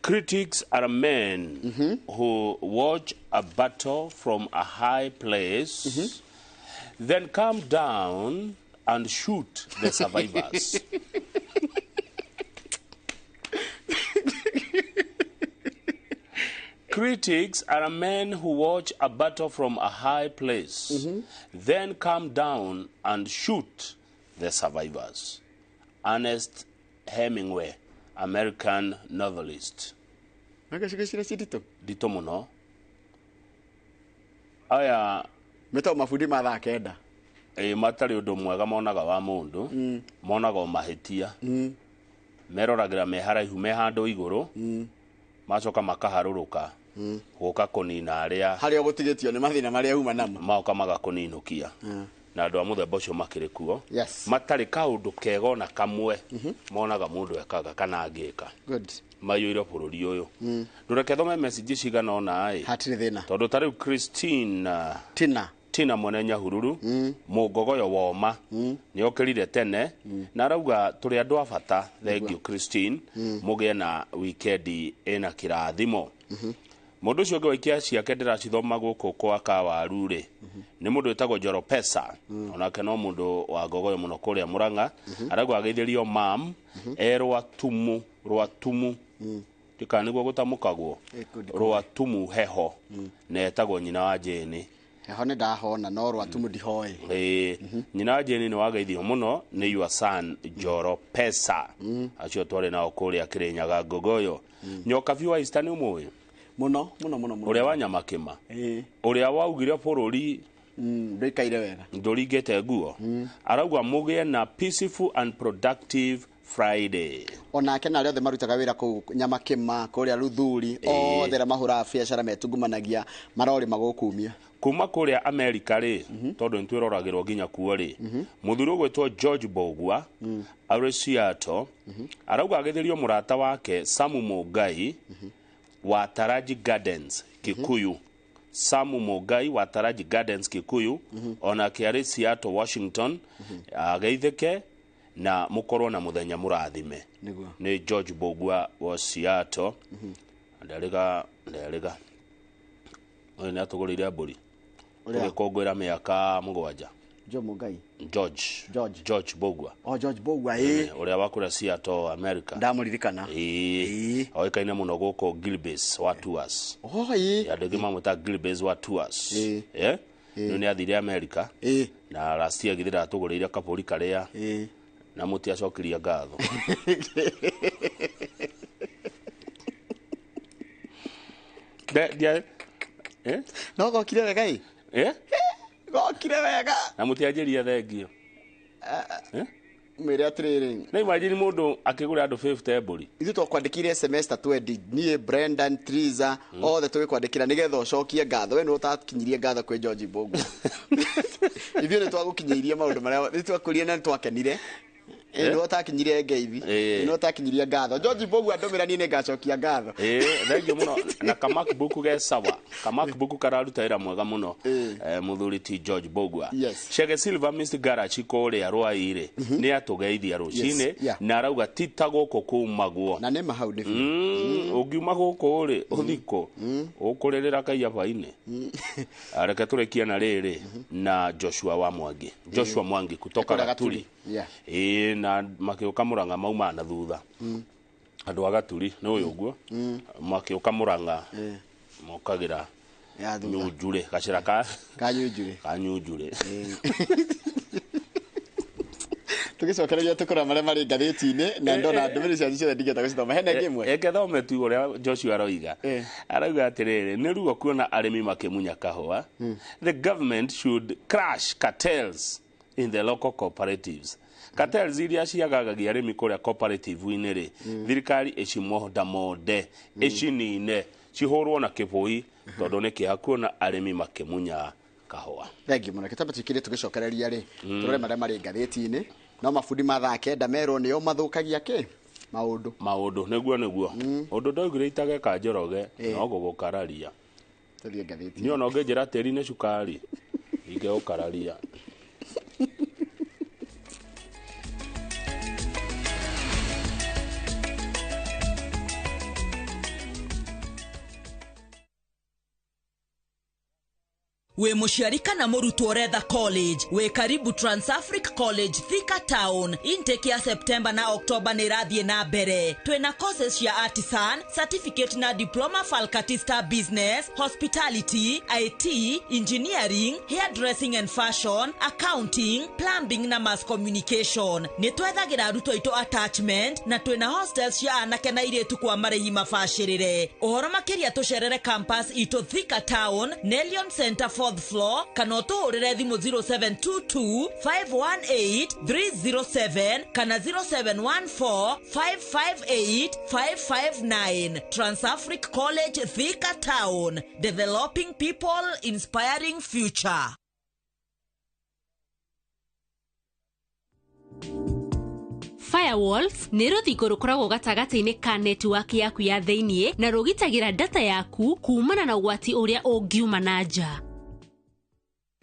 Speaker 1: Critics are men who watch a battle from a high place, then come down and shoot the survivors. Critics are men who watch a battle from a high place, then come down and shoot the survivors. Ernest Hemingway, American novelist. Nditũ mũno. Aya
Speaker 2: metagwo mabundi ma thaa 9.
Speaker 1: Matarĩ ũndũ mwega monaga wa mũndũ, monaga o mahĩtia, meroragĩra me haraihu, me handũ igũrũ, macoka makaharũrũka gũka kũnina arĩa
Speaker 2: harĩa gũtigĩtio nĩ mathĩna marĩa uma namo,
Speaker 1: maoka magakũninũkia. Na andũ a mũthemba ũcio makĩrĩ kuo, matarĩ kaũndũ kega ona kamwe monaga mũndũ ekaga kana angĩka. Maiyũire bũrũri ũyũ. Ndũreke thome message cigana ũna ĩ,
Speaker 2: hatirĩ thĩna,
Speaker 1: tondũ ta rĩu Christine Tina mwene Nyahururu, mũngogoyo woma, nĩ okĩrire tene na arauga tũrĩ andũ a bata. Thank you Christine, mũgĩe na wikendi ĩna kĩrathimo. Mũndũ ũcio ũngĩ waikia ciake ndĩracithoma gũkũ kwa Kawaru rĩ, nĩ mũndũ wĩtagwo Njoro Pesa, onake no mũndũ wa ngogoyo mũno kũrĩa Murang'a. Arauga ageithĩrio mam e Rwatumu, Rwatumu ndikana nĩguo gũtamũkagwo, Rwatumu heho, na etagwo nyina wa Jane.
Speaker 2: Heho nĩ ndahona no Rwatumu ndihoĩ.
Speaker 1: Nyina wa Jane nĩ wageithio mũno nĩ your son Njoro Pesa, acio twarĩ nao kũrĩa Kĩrĩnyaga Ngogoyo. Nyokabi wa Easter nĩ ũmũĩ
Speaker 2: mũno mũno mũno mũno,
Speaker 1: ũrĩa wa Nyamakĩma, ũrĩa waugire bũrũri
Speaker 2: ndũikaire wega,
Speaker 1: ndũringĩte nguo, arauga mũgĩe na peaceful and productive Friday.
Speaker 2: Onake na arĩa othe marutaga wĩra kũu Nyamakĩma, kũrĩa Ruthuri, othe arĩa mahũraga biacara metungumanagia marorĩma gũkumia.
Speaker 1: Kuma kũrĩa America rĩ, tondũ nĩ twĩroragĩrwo nginya kuo rĩ, mũthuri ũgwĩtwo George Bogwa arĩ Seattle, arauga agĩthĩrio mũrata wake Samu Mũngai wa Taraji Gardens Kikuyu. Samu Mũngai wa Taraji Gardens Kikuyu, onake arĩ Seattle, Washington, ageithĩke na mũkorwo na mũthenya mũrathime. Nĩ George Bogwa wa Seattle. Nderĩga ũyũ nĩ atũgũrĩire mbũri tũgĩkũngũĩra mĩaka 7.
Speaker 2: Joe Mũngai,
Speaker 1: George Bogwa.
Speaker 2: Oh, George Bogwa,
Speaker 1: ũrĩa wa kũrĩa Seattle, America.
Speaker 2: Ndamũririkana.
Speaker 1: Oĩkaine mũno gũkũ Gilbase wa Tours. Andũ aingĩ mamwĩtaga Gilbase wa Tours. Rĩu nĩ athire America na last year githĩ ndatũgũrĩire kabũri karĩa na mũtiacokirie ngatho.
Speaker 2: No gokire wega ĩ? Gokire wega.
Speaker 1: Na mũtianjĩria thengio.
Speaker 2: Mwĩre atĩrĩrĩ,
Speaker 1: na imagine mũndũ akĩgũra andũ 50 mbũri.
Speaker 2: Ithuĩ twakwandĩkire SMS ta 20, niĩ Brendan Triza othe tũgĩkwandĩkĩra nĩgetha ũcokie ngatho. We nĩwe ũtakinyirie ngatho kwĩ George Mbũgua. Ithuĩ nĩ twagũkinyĩirie maũndũ marĩa nĩ twakũrire na nĩ twakenire. Ĩ nĩwe ũtakinyirie ngeithi.
Speaker 1: Ĩ.
Speaker 2: Nĩwe ũtakinyirie ngatho. George Mbũgua ndũmĩra niĩ nĩngacokia ngatho.
Speaker 1: Ĩ, thengiũ mũno na ka MacBook ge sawa, ka MacBook kararuta wĩra mwega mũno, mũthuri ti George Mbũgua.
Speaker 2: Yes.
Speaker 1: Chege Silver Mist Garage kũrĩa Rwai-rĩ nĩ atũgeithia rũcinĩ.
Speaker 2: Yes, yeah.
Speaker 1: Na arauga ti ta gũkũ kumagwo.
Speaker 2: Na nĩma hau nĩ biũ.
Speaker 1: Ũngiuma gũkũ rĩ ũthikũ ũkũrĩrĩra kaiaba-inĩ. Reke tũrĩkie na rĩrĩ na Joshua wa Mwangi, Joshua Mwangi kutoka
Speaker 2: Kũrĩa
Speaker 1: Gaturi.
Speaker 2: Yeah.
Speaker 1: Ĩĩ, na makĩũka Mũrang'a mauma na thutha, andũ a Gaturi nĩ ũyũ ũguo makĩũka Mũrang'a mokagĩra
Speaker 2: Ya thutha.
Speaker 1: Nyunjurĩ, gacĩra ka
Speaker 2: Kanyunjurĩ.
Speaker 1: Kanyunjurĩ.
Speaker 2: Tũgĩcokereria tũkũra marĩa marĩ ngathĩti-inĩ na ndona ndũmĩrĩri cianyu ciothe ndingĩhota gũcithoma. Hena ĩngĩ ĩmwe?
Speaker 1: Eke thome tu ũrĩa Joshua aroiga. Arauga atĩrĩrĩ, nĩ ruo kuona arĩmi makĩmunya kahũa. The government should crash cartels in the local cooperatives. Cartels iria ciagagagia arĩmi kũrĩa cooperative-inĩ rĩ, thirikari ĩcimondamonde, ĩcinine, cihũrwo na kĩbũi, tondũ nĩ kĩeha kuona arĩmi makĩmunya kahũa.
Speaker 2: Thengiũ mũno. Kĩtamba tũikĩrie tũgĩcokereria rĩ, tũrore marĩa marĩ ngathĩti-inĩ. No mabundi ma thaa 9 merwo nĩo mathũkagia kĩ maũndũ.
Speaker 1: Maũndũ nĩguo ũndũ ndaugire itageka Njoroge no gũgũkararia.
Speaker 2: Tũthiĩ ngathĩti.
Speaker 1: Niĩ ona ũngĩnjĩra tĩri nĩ cukari ingĩgũkararia.
Speaker 3: Wĩ mũciari kana mũrutwo ũretha college, wĩ karibu Transafric College, Thika Town. Intake ya September na October nĩ ĩrathiĩ na mbere. Twĩna courses cia artisan certificate na diploma, faculty star business, hospitality, IT, engineering, hairdressing and fashion, accounting, plumbing na mass communication. Nĩ twethagĩra arutwo aitũ attachment na twĩna hostels cia anake na airĩtu kwa marĩhi mabacĩrĩre. Ũhoro makĩria tũcerere campus itũ Thika Town, Nelion Center, fourth floor, kana ũtũhũrĩre thimũ 0722 518 307 kana 0714 558 559. Transafric College, Thika Town, developing people, inspiring future.
Speaker 4: Firewalls nĩ rũthingo rũkoragwo gatagatĩ-inĩ ka network yaku ya thĩiniĩ na rũgitagĩra data yaku kumana na ũgwati ũrĩa ũngiuma na nja.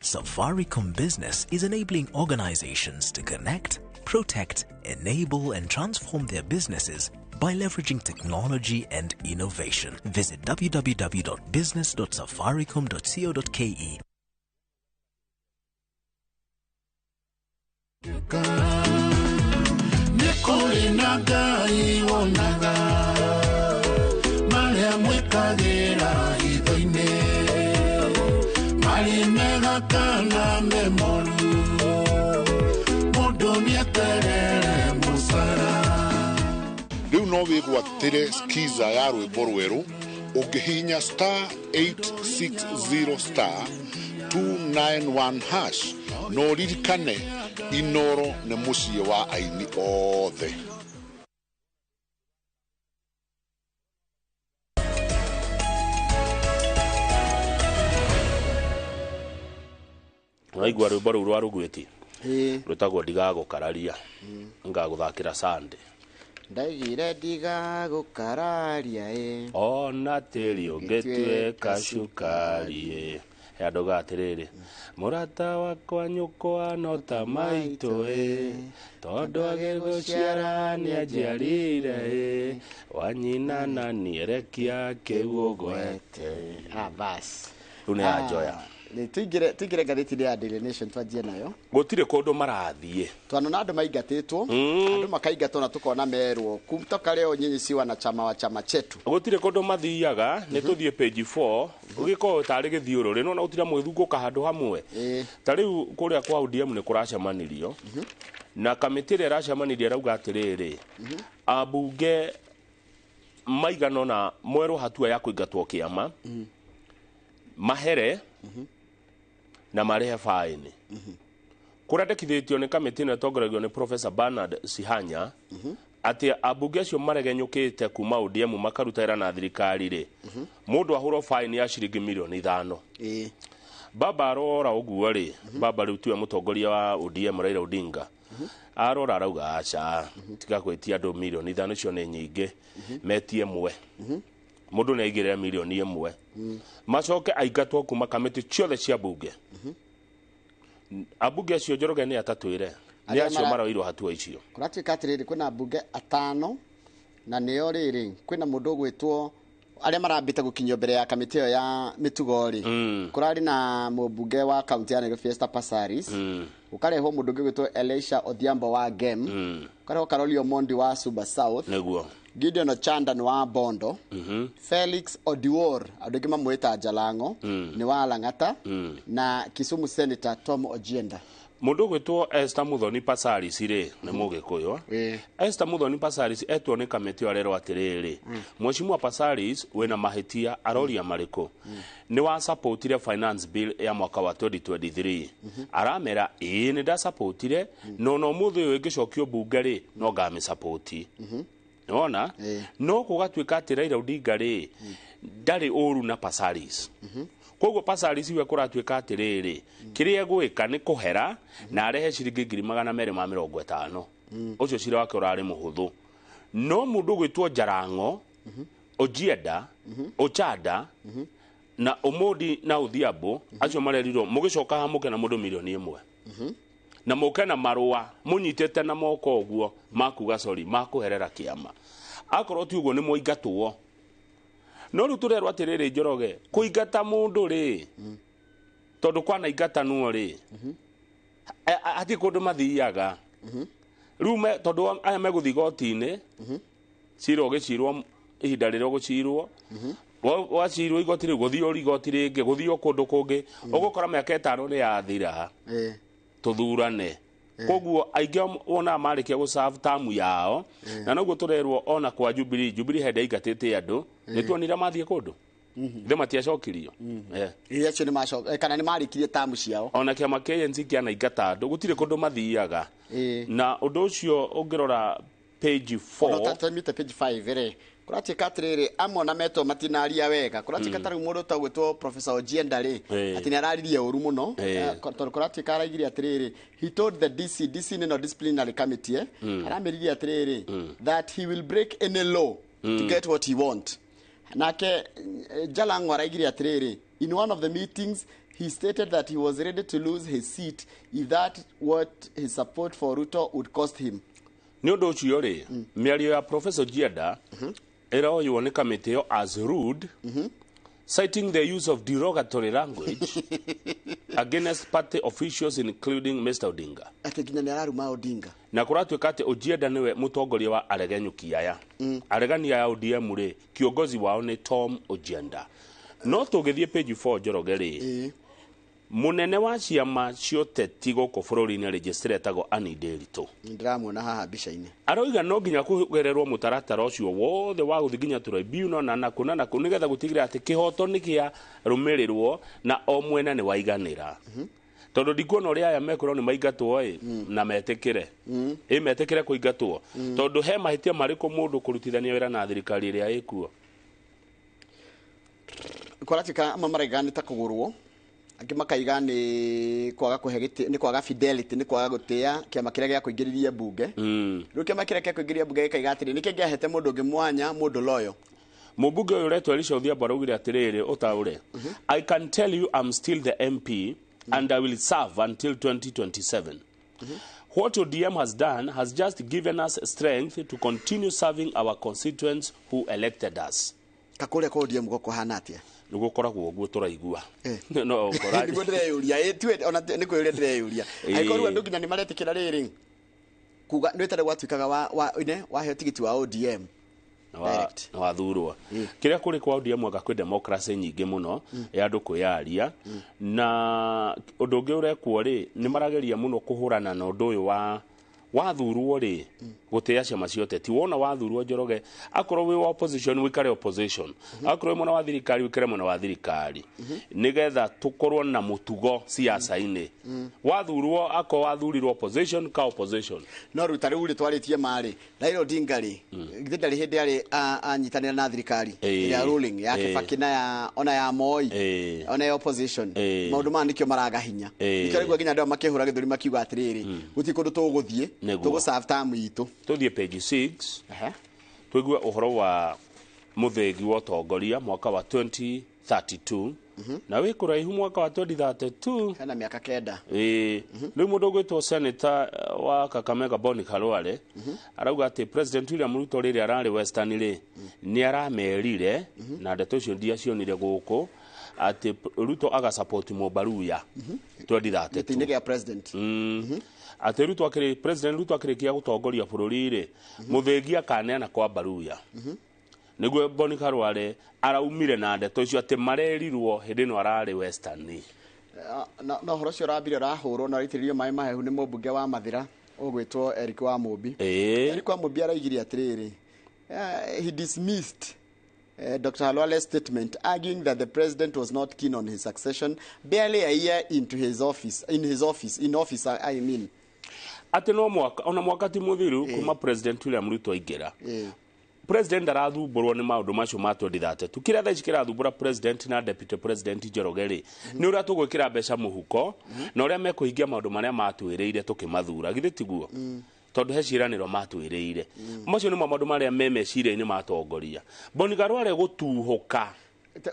Speaker 5: Safaricom Business is enabling organizations to connect, protect, enable, and transform their businesses by leveraging technology and innovation. Visit www.business.safaricom.co.ke.
Speaker 6: Nĩ kũrĩ na Ngai wonaga marĩa mwĩkagĩra hitho-inĩ, marĩ mega kana me moru, mũndũ nĩeterere mũcara.
Speaker 8: Rĩu no wĩgwatĩre skiza ya rwĩmbo rwerũ ũngĩhihinya *860 *291 hash, na ũririkane Inoro nĩ mũciĩ wa aini othe.
Speaker 1: Ũraigua rwĩmbo rũu rwa Rũgwĩti rwĩtagwo Ndigagũkararia, ngagũthakĩra Sunday.
Speaker 2: Ndaigire ndigagũkararia ĩ.
Speaker 1: Ona tĩri ũngĩtuĩka cukari ĩ. He andũ ga atĩrĩrĩ, mũrata wakwa nyũkwa no ta maitũ ĩ, tondũ agĩgũciara nĩanjiarire ĩ, wanyina na nierekia kĩu ũgwete.
Speaker 2: Ah, bas.
Speaker 1: Rĩu nĩ ya Njoya.
Speaker 2: Tũingĩre ngathĩti-inĩ ya Daily Nation twanjie nayo.
Speaker 1: Gũtirĩ kũndũ marathiĩ.
Speaker 2: Twanona andũ maingatĩtwo, andũ makaingatwo na tũkona merwo kutoka leo nyinyi si wanachama wa chama chetu.
Speaker 1: Gũtirĩ kũndũ mathiaga, nĩ tũthiĩ page 4, ũgĩkorwo tarĩ gĩthiũrũrĩ, nĩwona gũtirĩ mwĩthungũka handũ hamwe. Ta rĩu kũrĩa kwa ODM nĩ kũracemanirio, na kamĩtĩ ĩrĩa ĩracemanirie ĩrauga atĩrĩrĩ, ambunge maigana ũna mwerwo hatua ya kũingatwo kĩama, mahere na marĩhe faini. Kũrandĩkithĩtio nĩ kamĩtĩ ĩno ĩtongoragio nĩ Professor Bernard Sihanya atĩ ambunge acio maregenyũkĩte kuma ODM makaruta wĩra na thirikari rĩ, mũndũ ahũrwo faini ya ciringi mirioni 5. Baba arora ũguo rĩ, baba rĩu tiwe mũtongoria wa ODM Raila Odinga. Arora arauga aca, tiga gwĩtia andũ 5 mirioni, icio nĩ nyingĩ, metie ĩmwe. Mũndũ nĩ aigĩrĩra 1 mirioni macoke aingatwo kuma kamĩtĩ ciothe cia bunge. Ambunge acio, Njoroge, nĩ atatwĩre nĩ
Speaker 2: Arĩa
Speaker 1: acio maroirwo hatua icio.
Speaker 2: Kũratuĩka atĩrĩrĩ, kwĩna mbunge atano na nĩo rĩrĩ, kwĩna mũndũ ũgwĩtwo, arĩa marambĩte gũkinyio mbere ya kamĩtĩ ĩyo ya mĩtugo rĩ, kũrarĩ na mũmbunge wa kaunti ya Nairobi Esther Passaris, gũkarehwo mũndũ ũngĩ ũgwĩtwo Elisha Odhiambo wa Gem, gũkarehwo Caroli Omondi wa Suba South, Gideon Ochanda nĩ wa Bondo, Felix Odiwuor, andũ aingĩ mamwĩta Jalango, nĩ wa Lang'ata, na Kisumu Senator Tom Ojienda.
Speaker 1: Mũndũ ũgwĩtwo Esther Muthoni Passaris rĩ, nĩ mũgĩkũyũ. Esther Muthoni Passaris etwo nĩ kamĩtĩ ĩyo, arerwo atĩrĩrĩ, Mheshimiwa Passaris, wĩna mahĩtia. Aroria marĩkũ? Nĩ wasapotire finance bill ya mwaka wa 2023. Aramera ĩĩ, nĩ ndasapotire, no no mũthĩ ũyũ ĩngĩcokio mbunge rĩ, no ngamĩsapoti. Nĩwona, no gũgatuĩka atĩ Raila Odinga rĩ, ndarĩ ũru na Passaris. Koguo Passaris we kũratuĩka atĩrĩrĩ, kĩrĩa egwĩka nĩ kũhera na arehe ciringi 250,000. Ũcio cira wake ũrarĩ mũhũthũ. No mũndũ ũgwĩtwo Jarango, Ojienda, Ochanda na Omondi na Odhiambo, acio marerirwo mũgĩcoka haha mũke na mũndũ 1 mirioni na mũke na marũa mũnyitĩte na moko ũguo makuga sorry, makũherera kĩama. Akorwo ti ũguo nĩ mwaingatwo. No rĩu tũrerwo atĩrĩrĩ, Njoroge, kũingata mũndũ rĩ, tondũ kwanaingatanwo rĩ, hatirĩ kũndũ mathiaga rĩu tondũ aya megũthiĩ igoti-inĩ, cira ũgĩcirwo ihinda rĩrĩa ũgũcirwo, wacirwo igoti rĩu, gũthio igoti rĩngĩ, gũthio kũndũ kũngĩ, ũgũkora mĩaka 5 nĩ yathira tũthurane. Koguo aingĩ wonaga marĩkia gũ tamu yao, na noguo tũrerwo ona kwa Jubilee, Jubilee hĩndĩ aingatĩte andũ, nĩ tuonire mathiĩ kũndũ ithe matiacokirio.
Speaker 2: Iria acio nĩ macoka kana nĩ marĩkirie tamu ciao.
Speaker 1: Ona kĩama kĩa ANC kĩanaingata andũ, gũtirĩ kũndũ mathiaga. Na ũndũ ũcio ũngĩrora page 4.
Speaker 2: Tatemite page 5 rĩ, kũratuĩka atĩrĩrĩ, amwe ona metwo matinaria wega. Kũratuĩka ta rĩu mũndũ ta ũgwĩtwo Professor Ojienda rĩ, atĩ nĩ araririe ũru mũno. Tondũ kũratuĩka araigire atĩrĩrĩ, he told the DC, DC nĩ no disciplinary committee, aramĩririe atĩrĩrĩ that he will break any law to get what he want. Nake Jalango araigire atĩrĩrĩ, in one of the meetings he stated that he was ready to lose his seat if that what his support for Ruto would cost him.
Speaker 1: Nĩ ũndũ ũcio rĩ, mĩario ya Professor Jienda ĩroywo nĩ kamĩtĩ ĩyo as rude, citing the use of derogatory language against party officials, including Mr. Odinga.
Speaker 2: Atĩ nginya nĩ araruma Odinga.
Speaker 1: Na kũratuĩka atĩ Ojienda nĩwe mũtongoria wa aregenyũki aya, aregani aya ODM rĩ, kiongozi wao nĩ Tom Ojienda. No tũgĩthiĩ page 4, Njoroge rĩ, mũnene wa ciama cia ũteti gũkũ bũrũri-inĩ register etagwo Annie Nderitu.
Speaker 2: Ndĩramuona haha mbica-inĩ.
Speaker 1: Aroiga no nginya kũgererwo mũtaratara ũcio wothe wa gũthiĩ nginya tribunal na nakũ na nakũ, nĩgetha gũtigĩrĩra atĩ kĩhoto nĩ kĩa rũmĩrĩrwo na o mwena nĩ waiganĩra, tondũ ndikuona ũrĩa aya mekwĩrwo nĩ maingatwo ĩ na metĩkĩre, ĩ metĩkĩre kũingatwo, tondũ he mahĩtia marĩkũ mũndũ kũrutithania wĩra na thirikari ĩrĩa ĩkuo?
Speaker 2: Kũratuĩka amwe maraiga nĩ ta kũgũrwo, angĩ makaiga nĩ kwaga kũhe gĩtĩ, nĩ kwaga fidelity, nĩ kwaga gũtĩa kĩama kĩrĩa gĩa kũingĩrĩria mbunge. Rĩu kĩama kĩrĩa gĩa kũingĩrĩria mbunge gĩkaiga atĩrĩ, nĩkĩ ngĩahete mũndũ ũngĩ mwanya, mũndũ loyo.
Speaker 1: Mũmbunge ũyũ ũretwo Elisha Odhiambo araugire atĩrĩrĩ, ũtaũre, "I can tell you I'm still the MP and I will serve until 2027. What ODM has done has just given us strength to continue serving our constituents who elected us."
Speaker 2: Kakũrĩa kwa ODM gũkũhana atĩa?
Speaker 1: Nĩ gũkoragwo ũguo tũraigua. No ũkora-
Speaker 2: Nĩguo ndĩreyũria, ĩ tiwe ona nĩ kwĩyũria ndĩreyũria. Angĩkorwo rĩu andũ nginya nĩ maretĩkĩra rĩrĩ kuga nĩ wĩtare gwatuĩkaga wa ine waheo tigiti wa ODM.
Speaker 1: Na wathurwo kĩrĩa kũrĩ kwa ODM, anga kwĩ democracy nyingĩ mũno ya andũ kwĩyaria. Na ũndũ ũngĩ ũrekwo rĩ, nĩ marageria mũno kũhũrana na ũndũ ũyũ wa Wathurwo rĩ, gũtĩĩa ciama cia ũteti, wona wathurwo Njoroge, akorwo wĩ wa opposition wĩkare opposition, akorwo wĩ mwena wa thirikari wĩkare mwena wa thirikari, nĩgetha tũkorwo na mũtugo siasa-inĩ. Wathurwo, akorwo wathurirwo opposition ka opposition.
Speaker 2: No rĩu ta rĩu rĩ twarĩtie marĩ Raila Odinga rĩ, githĩ ndarĩ hĩndĩ arĩ anyitanĩra na thirikari ĩrĩa ruling ya Kibaki na ya ona ya Moi, ona ya opposition? Maũndũ maya nĩkĩo maraga hinya. Nĩkĩo rĩu nginya andũ aya makĩhũra gĩthũri makiuga atĩrĩrĩ, gũtirĩ kũndũ tũgũthiĩ. Tũgũ serve term itũ.
Speaker 1: Tũthiĩ page 6 tũigue ũhoro wa mũthĩgi wa ũtongoria mwaka wa 2032, na wĩ kũraihu mwaka wa 2032.
Speaker 2: Hena mĩaka 9.
Speaker 1: Ĩĩ, rĩu mũndũ ũgwĩtwo senator wa Kakamega Boni Khalwale arauga atĩ President William Ruto rĩrĩa ararĩ Western rĩ, nĩ aramerire, na ndeto icio ndiacionire gũkũ, atĩ Ruto agasupport Mũbaruya 2032.
Speaker 2: Gĩtĩ-inĩ gĩa president.
Speaker 1: Atĩ Ruto akĩrĩ President Ruto akĩrĩkia gũtongoria bũrũri rĩ, mũthĩgi akaneana kwa Baruya. Nĩguo Boni Khalwale araumire na ndeto icio atĩ marerirwo hĩndĩ ĩno ararĩ Western.
Speaker 2: Na ũhoro ũcio ũrambire ũrahũrwo na ũraitĩrĩrio maĩ mahehu nĩ mũmbunge wa Mathĩra ũgwĩtwo Eric wa Mũmbi. Eric wa Mũmbi araigire atĩrĩrĩ, he dismissed Dr. Khalwale's statement arguing that the president was not keen on his succession barely a year into his office in his office in office, I mean.
Speaker 1: Atĩ no mwaka, ona mwaka ti mũthiru kuma President William Ruto aingĩra, president arathumbũrwo nĩ maũndũ macio ma 2032. Kĩrĩa thaa ici kĩrathumbũra president na deputy president Njoroge rĩ, nĩ ũrĩa tũgwĩkĩra mbeca mũhuko na ũrĩa mekũhingia maũndũ marĩa matwĩrĩire tũkĩmathura. Githĩ tiguo? Tondũ he ciĩranĩro matwĩrĩire. Macio nĩmo maũndũ marĩa me meciria-inĩ matongoria. Boni Khalwale gũtuhũka.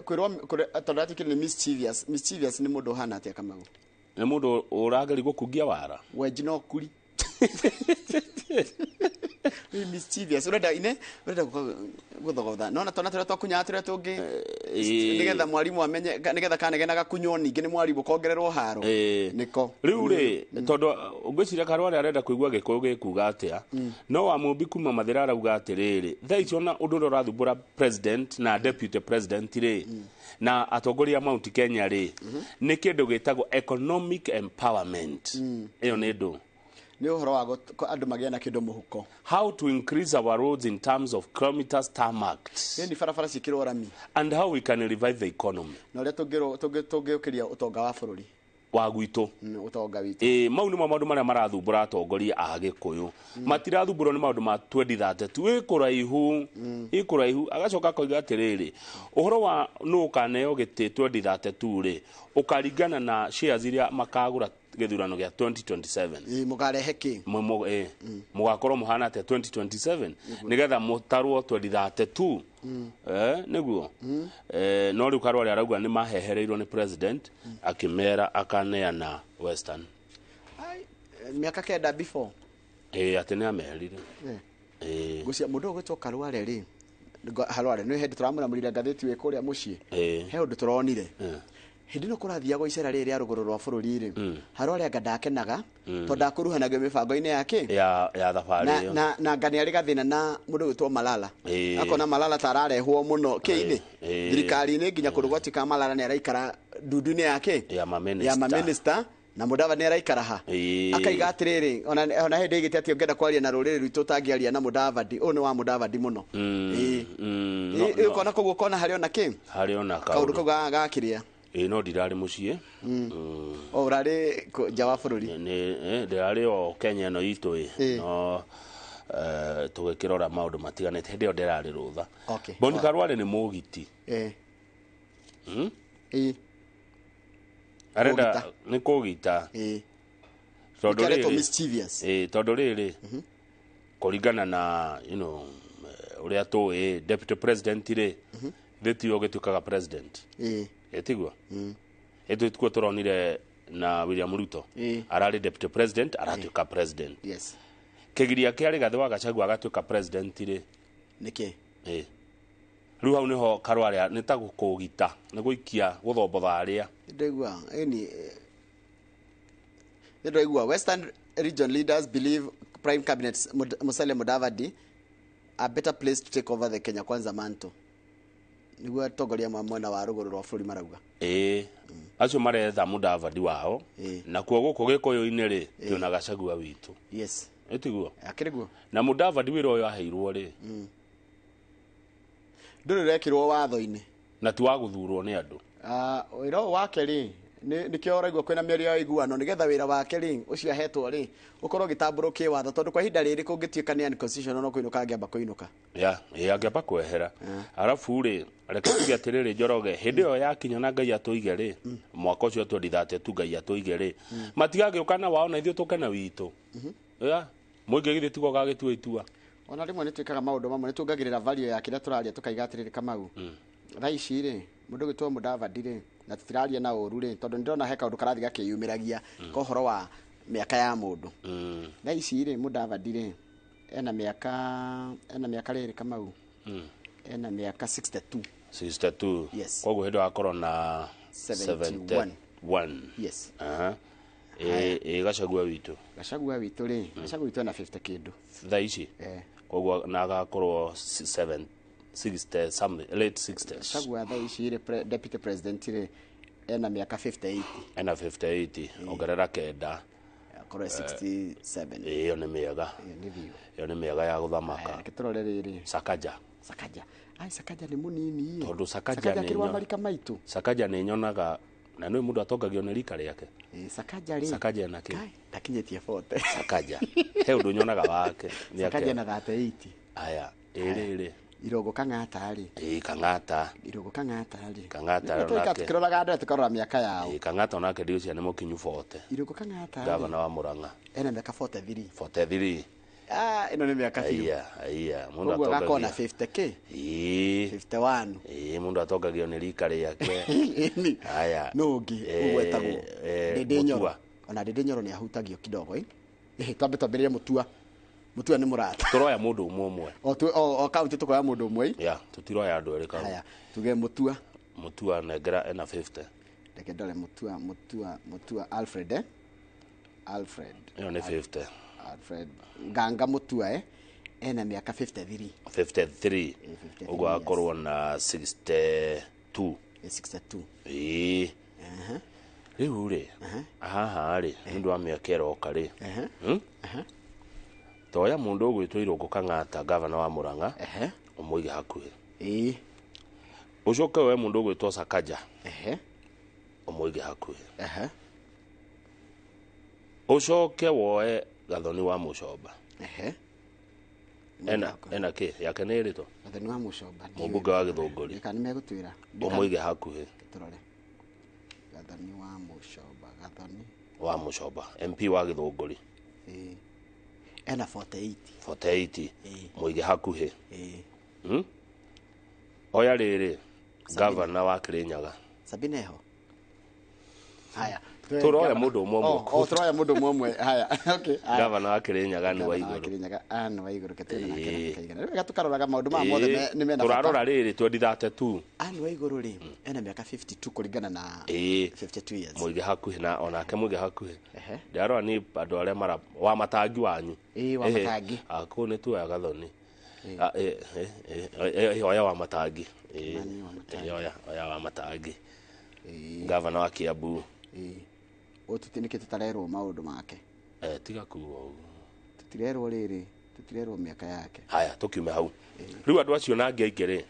Speaker 2: Kwĩrwo tondũ atikĩrĩ nĩ mischievous. Mischievous nĩ mũndũ ũhana atĩa, Kamau?
Speaker 1: Nĩ mũndũ ũrageria gũkungia wara.
Speaker 2: Wenji no kuri. Wĩ mischievous, ũrenda ine ũrenda gũthogotha nona twana tũrĩa twakunyaga tũrĩa tũngĩ nĩgetha mwarimũ amenye, nĩgetha kanegena gakunywo ningĩ nĩ mwarimũ kongererwo haro. Nĩko.
Speaker 1: Rĩu rĩ, tondũ ngwĩciria Khalwale arenda kũigua Gĩkũyũ gĩkuga atĩa, no wa Mũmbi kuma Mathĩra arauga atĩrĩrĩ, thaa ici ona ũndũ ũrĩa ũrathumbũra president na deputy president rĩ, na atongoria a Mount Kenya rĩ, nĩ kĩndũ gĩtagwo economic empowerment. Ĩyo nĩ ndũ?
Speaker 2: Nĩ ũhoro wa andũ magĩe na kĩndũ mũhuko.
Speaker 1: How to increase our roads in terms of kilometers tarmacked.
Speaker 2: Nĩ barabara ciĩkĩrwo rami.
Speaker 1: And how we can revive the economy.
Speaker 2: Na ũrĩa tũngĩũkĩria ũtonga wa bũrũri.
Speaker 1: Wa gwitũ.
Speaker 2: Ũtonga witũ.
Speaker 1: Ĩĩ, mau nĩmo maũndũ marĩa marathumbũra atongoria a Gĩkũyũ. Matirathumburwo nĩ maũndũ ma 2032, ĩ kũraihu, ĩ kũraihu. Agacoka akoiga atĩrĩrĩ, ũhoro wa nũ ũkaneo gĩtĩ 2032 rĩ, ũkaringana na shares iria makagũra gĩthurano gĩa 2027.
Speaker 2: Ĩ, mũkarehe kĩ?
Speaker 1: Mũgakorwo mũhana atĩa 2027 nĩgetha mũtarwo 2032? Nĩguo. No rĩu Khalwale arauga nĩ mahehereirwo nĩ president akĩmera akaneana Western.
Speaker 2: Mĩaka 9 before.
Speaker 1: Ĩ, atĩ nĩ amerire.
Speaker 2: Ngũcia mũndũ ũgwĩtwo Khalwale rĩ, Khalwale nĩ hĩndĩ tũramũramũrire ngathĩti wĩ kũrĩa mũciĩ. He ũndũ tũronire. Hĩndĩ ĩno kũrathiagwo icera rĩrĩ rĩa rũgũrũ rwa bũrũri rĩ, Khalwale anga ndakenaga tondũ ndakuruhanagio mĩbango-inĩ yake
Speaker 1: ya thabarĩ ĩyo.
Speaker 2: Na anga nĩ arĩ gathĩna na mũndũ ũgwĩtwo Malala. Akona Malala ta ararehwo mũno kĩ-inĩ thirikari-inĩ, nginya kũndũ gwatuĩka Malala nĩ araikara ndundu-inĩ yake
Speaker 1: ya maminista.
Speaker 2: Ya maminista, na Mudavadi nĩ araikara ha. Akaiga atĩrĩrĩ, ona hĩndĩ ĩgĩte atĩ ũngĩenda kwaria na rũrĩrĩ rwitũ ũtangĩaria na Mudavadi, ũyũ nĩ wa Mudavadi mũno. Ũkona koguo ũkona harĩ ona kĩ?
Speaker 1: Harĩ ona
Speaker 2: kaũndũ kau gakĩrĩa.
Speaker 1: Ĩ, no ndirarĩ mũciĩ.
Speaker 2: O ũrarĩ nja wa bũrũri?
Speaker 1: Nĩ ndĩrarĩ o Kenya ĩno itũ ĩ. No tũgĩkĩrora maũndũ matiganĩte hĩndĩ ĩyo ndĩrarĩ rũtha. Boni Khalwale nĩ mũgiti. Arenda nĩ kũgita. Tondũ
Speaker 2: Nĩkĩo aretwo
Speaker 1: rĩrĩ,
Speaker 2: mischievous.
Speaker 1: Tondũ rĩrĩ, kũringana na ũrĩa tũĩ deputy president rĩ, thĩ tiwe ũgĩtuĩkaga president. Ĩtiguo? Ĩtũ tikuo tũronire na William Ruto. Ararĩ deputy president, aratuĩka president. Kĩgiria kĩa Rigathĩ wa Gachagua agatuĩka president rĩ.
Speaker 2: Nĩkĩ?
Speaker 1: Rĩu hau nĩho Khalwale nĩ ta kũgita, nĩ gũikia gũthombotha arĩa.
Speaker 2: Ndaigua, ĩni, ndaigua Western region leaders believe Prime Cabinet Musalia Mudavadi a better place to take over the Kenya Kwanza mantle. Nĩguo atongoria ma mwena wa rũgũrũ rwa bũrũri marauga.
Speaker 1: Acio maretha Mudavadi wao, nakuo gũkũ Gĩkũyũ-inĩ rĩ, twĩna Gachagua witũ. Ĩtiguo?
Speaker 2: Akĩrĩ guo.
Speaker 1: Na Mudavadi wĩra ũyũ aheirwo rĩ,
Speaker 2: Ndũrĩ ũrekĩrwo watho-inĩ.
Speaker 1: Na ti wa gũthurwo nĩ andũ.
Speaker 2: Ah, wĩra ũyũ wake rĩ, nĩkĩo ũraigua kwĩna mĩario ya ũiguano, nĩgetha wĩra wake rĩ, ũcio ahetwo rĩ, ũkorwo ũgĩtambũrwo kĩwatho, tondũ kwa ihinda rĩrĩ kũngĩtuĩka nĩ unconstitutional, no kũinũka angĩamba kũinũka.
Speaker 1: Ya ĩ angĩamba kwehera. Arabu rĩ, reke tuge atĩrĩrĩ, Njoroge, hĩndĩ ĩyo yakinya na Ngai atũige rĩ, mwaka ũcio 2032 Ngai atũige rĩ, matigagĩũka na wao na ithuĩ tũke na witũ. Ya mũingĩ githĩ tiguo gagĩtua itua?
Speaker 2: Ona rĩmwe nĩ twĩkaga maũndũ mamwe, nĩ tuongagĩrĩra value ya kĩrĩa tũraria, tũkaiga atĩrĩrĩ, Kamau, thaa ici rĩ, mũndũ ũgĩtwo Mudavadi rĩ, na tũtiraria na ũru rĩ, tondũ nĩndĩrona he kaũndũ karathiĩ gakĩyumĩragia ka ũhoro wa mĩaka ya mũndũ. Thaa ici rĩ, Mudavadi rĩ, ena mĩaka rĩrĩ, Kamau, ena mĩaka 62.
Speaker 1: 62.
Speaker 2: Yes.
Speaker 1: Koguo hĩndĩ wakorwo na
Speaker 2: 71.
Speaker 1: 71.
Speaker 2: Yes.
Speaker 1: Aha. Ĩ Gachagua witũ?
Speaker 2: Gachagua witũ rĩ, Gachagua witũ ena 50 kĩndũ.
Speaker 1: Thaa ici?
Speaker 2: Eh.
Speaker 1: Koguo na agakorwo 7 60 something, late 60s.
Speaker 2: Gachagua thaa ici rĩ, deputy president rĩ, ena mĩaka 58.
Speaker 1: Ena 58, ongerera 9.
Speaker 2: Akorwo 67.
Speaker 1: Ĩyo nĩ mĩega.
Speaker 2: Nĩ biũ.
Speaker 1: Ĩyo nĩ mĩega ya gũthamaka.
Speaker 2: Reke tũrore rĩrĩ.
Speaker 1: Sakaja.
Speaker 2: Sakaja, ai, Sakaja nĩ mũnini.
Speaker 1: Tondũ Sakaja
Speaker 2: Sakaja
Speaker 1: nĩ
Speaker 2: akĩrĩ wa marika maitũ.
Speaker 1: Sakaja nĩ nyonaga na nĩ mũndũ atongagio nĩ rika rĩake.
Speaker 2: Ĩ, Sakaja rĩ,
Speaker 1: Sakaja ena kĩ?
Speaker 2: Ndakinyĩtie 40.
Speaker 1: Sakaja he ũndũ nyonaga wake.
Speaker 2: Sakaja ena 38.
Speaker 1: Aya, ĩrĩrĩ.
Speaker 2: Irũngũ Kang'ata rĩ?
Speaker 1: Ĩ, Kang'ata.
Speaker 2: Irũngũ Kang'ata rĩ?
Speaker 1: Kang'ata
Speaker 2: Nĩguo twĩka
Speaker 1: onake.
Speaker 2: Tukĩroraga andũ aya, tũkarora mĩaka yao.
Speaker 1: Ĩ, Kang'ata onake ndiũcia nĩ mũkinyu 40.
Speaker 2: Irũngũ Kang'ata rĩ,
Speaker 1: Gavana wa Murang'a.
Speaker 2: Ena mĩaka 43.
Speaker 1: 43.
Speaker 2: Ah, ĩno nĩ mĩaka biũ.
Speaker 1: Aya, aya, mũndũ
Speaker 2: Koguo agakorwo na
Speaker 1: atongagio.
Speaker 2: 50 k.
Speaker 1: Ĩ.
Speaker 2: 51.
Speaker 1: Ĩ, mũndũ atongagio nĩ rika rĩake. Aya.
Speaker 2: Nũ ũngĩ ũgwetagwo? Ndĩndĩ Nyoro.
Speaker 1: Mutua.
Speaker 2: Ona Ndĩndĩ Nyoro nĩ ahutagio kidogo. Ĩ, twambe twambĩrĩrie Mutua. Mutua nĩ mũrata.
Speaker 1: Tũroya mũndũ ũmwe ũmwe.
Speaker 2: O kaunti tũkoya mũndũ ũmwe.
Speaker 1: Ya, tũtiroya andũ erĩ kau.
Speaker 2: Haya, tuge Mutua.
Speaker 1: Mutua nengera ena 50.
Speaker 2: Reke ndore Mutua, Mutua, Mutua Alfred, eh? Alfred.
Speaker 1: Ĩyo nĩ 50.
Speaker 2: Alfred Nganga Mutua, ena mĩaka 53.
Speaker 1: 53.
Speaker 2: 53.
Speaker 1: Ũguo akorwo na 62.
Speaker 2: 62.
Speaker 1: Ĩĩ. Rĩu rĩ, haha rĩ, nĩ ũndũ wa mĩaka ĩroka rĩ, Toya mũndũ ũgwĩtwo Irũngũ Kang'ata, gavana wa Murang'a, ũmũige hakuhĩ. Ũcoke woe mũndũ ũgwĩtwo Sakaja, ũmũige hakuhĩ. Ũcoke woe Gathoni wa Mũcomba. Ena kĩ yake nĩ ĩrĩtũ?
Speaker 2: Gathoni wa Mũcomba.
Speaker 1: Mũmbunge wa Gĩthũngũri.
Speaker 2: Kana nĩ megũtwĩra.
Speaker 1: Ũmũige hakuhĩ.
Speaker 2: Tũrore Gathoni wa Mũcomba, Gathoni
Speaker 1: Wa Mũcomba, MP wa Gĩthũngũri.
Speaker 2: Ĩĩ. Ena 48.
Speaker 1: 48, mũige hakuhĩ.
Speaker 2: Ĩĩ.
Speaker 1: Oya rĩrĩ, gavana wa Kĩrĩnyaga.
Speaker 2: Sabina eho. Haya.
Speaker 1: Tũroya mũndũ ũmwe ũmwe.
Speaker 2: O, tũroya mũndũ ũmwe ũmwe. Haya, okay. Haya.
Speaker 1: Gavana wa Kĩrĩnyaga nĩ wa
Speaker 2: Gavana wa
Speaker 1: igũrũ.
Speaker 2: Kĩrĩnyaga, ah, nĩ wa igũrũ ketwĩna nake.
Speaker 1: Ĩĩ.
Speaker 2: Kaigana. Rĩu wega tũkaroraga maũndũ maya mothe nĩ mena bata.
Speaker 1: Tũrarora rĩrĩ 2032.
Speaker 2: Ah, nĩ wa igũrũ rĩ, ena mĩaka 52 kũringana na 52 years.
Speaker 1: Mũige hakuhĩ na onake mũige hakuhĩ. Ndarora ni andũ arĩa mara wa matangi wanyu.
Speaker 2: Ĩĩ, wa Matangi.
Speaker 1: Kũu nĩ tuoya Gathoni. Ah, oya wa Matangi. Ĩĩ, ĩĩ, oya wa Matangi, gavana wa Kiambu.
Speaker 2: Ĩĩ. Ũyũ nĩkĩ tũtarerwo maũndũ make?
Speaker 1: Tiga kuga ũguo.
Speaker 2: Tũtirerwo rĩrĩ, tũtirerwo mĩaka yake.
Speaker 1: Haya, tũkiume hau rĩu, andũ acio na angĩ aingĩ rĩ,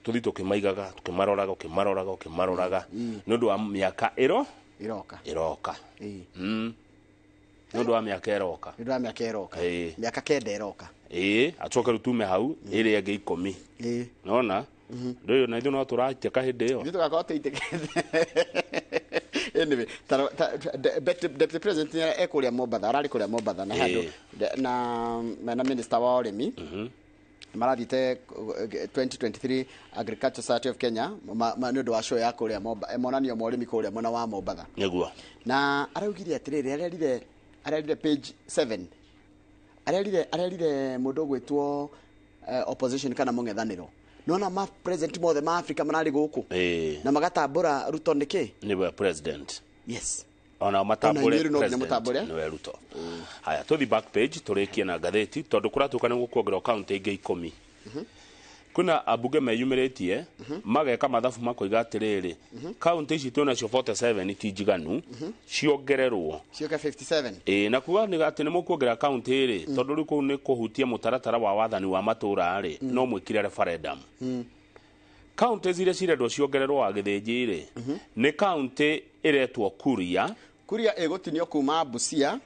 Speaker 1: tũthi tũkĩmaigaga, tũkĩmaroraga, ũkĩmaroraga, ũkĩmaroraga nĩ ũndũ wa mĩaka ĩro
Speaker 2: ĩroka.
Speaker 1: Ĩroka. Nĩ ũndũ wa mĩaka ĩroka.
Speaker 2: Nĩ ũndũ wa mĩaka ĩroka.
Speaker 1: Ĩĩ.
Speaker 2: Mĩaka 9 ĩroka.
Speaker 1: Ĩĩ, acoke rĩu tume hau ĩrĩa ĩngĩ 10. Nona ndũyũ na ithuĩ no tũratĩka hĩndĩ ĩyo.
Speaker 2: Ithuĩ tũgakorwo tũitĩkĩte. Anyway, deputy president nĩ ekũrĩa Mombatha, ararĩ kũrĩa Mombatha na handũ na minister wa ũrĩmi marathiĩte 2023 Agriculture Society of Kenya nĩ ũndũ wa show ya kũrĩa monanio ma ũrĩmi kũrĩa mwena wa Mombatha.
Speaker 1: Nĩguo.
Speaker 2: Na araugire atĩrĩrĩ, arerire page 7, arerire mũndũ ũgwĩtwo opposition kana mũng'ethanĩro, nona ma president mothe ma Africa mararĩ gũkũ na magatambũra Ruto nĩkĩ?
Speaker 1: Nĩwe president.
Speaker 2: Yes.
Speaker 1: Ona
Speaker 2: Ona
Speaker 1: matambũre
Speaker 2: inyuĩ no nginya
Speaker 1: president
Speaker 2: mũtambũre.
Speaker 1: Nĩwe Ruto. Haya, tũthi back page tũrĩkie na ngathĩti, tondũ kũratuĩka nĩ gũkuongererwo kaunti ingĩ 10. Kwĩna ambunge meyumĩrĩtie mageka mathabu makoiga atĩrĩrĩ, kaunti ici twĩnacio 47 ti njiganu, ciongererwo
Speaker 2: Ciũke 57.
Speaker 1: Ĩĩ, na kuga nĩ atĩ nĩ mũkuongerera kaunti rĩ, tondũ rĩu kũu nĩ kũhutia mũtaratara wa wathani wa matũũra rĩ, no mwĩkire referendum. Kaunti iria cirendwo ciongererwo wa Gĩthĩnji rĩ, nĩ kaunti ĩretwo Kuria.
Speaker 2: Kuria ĩgũtinio kuma Busia.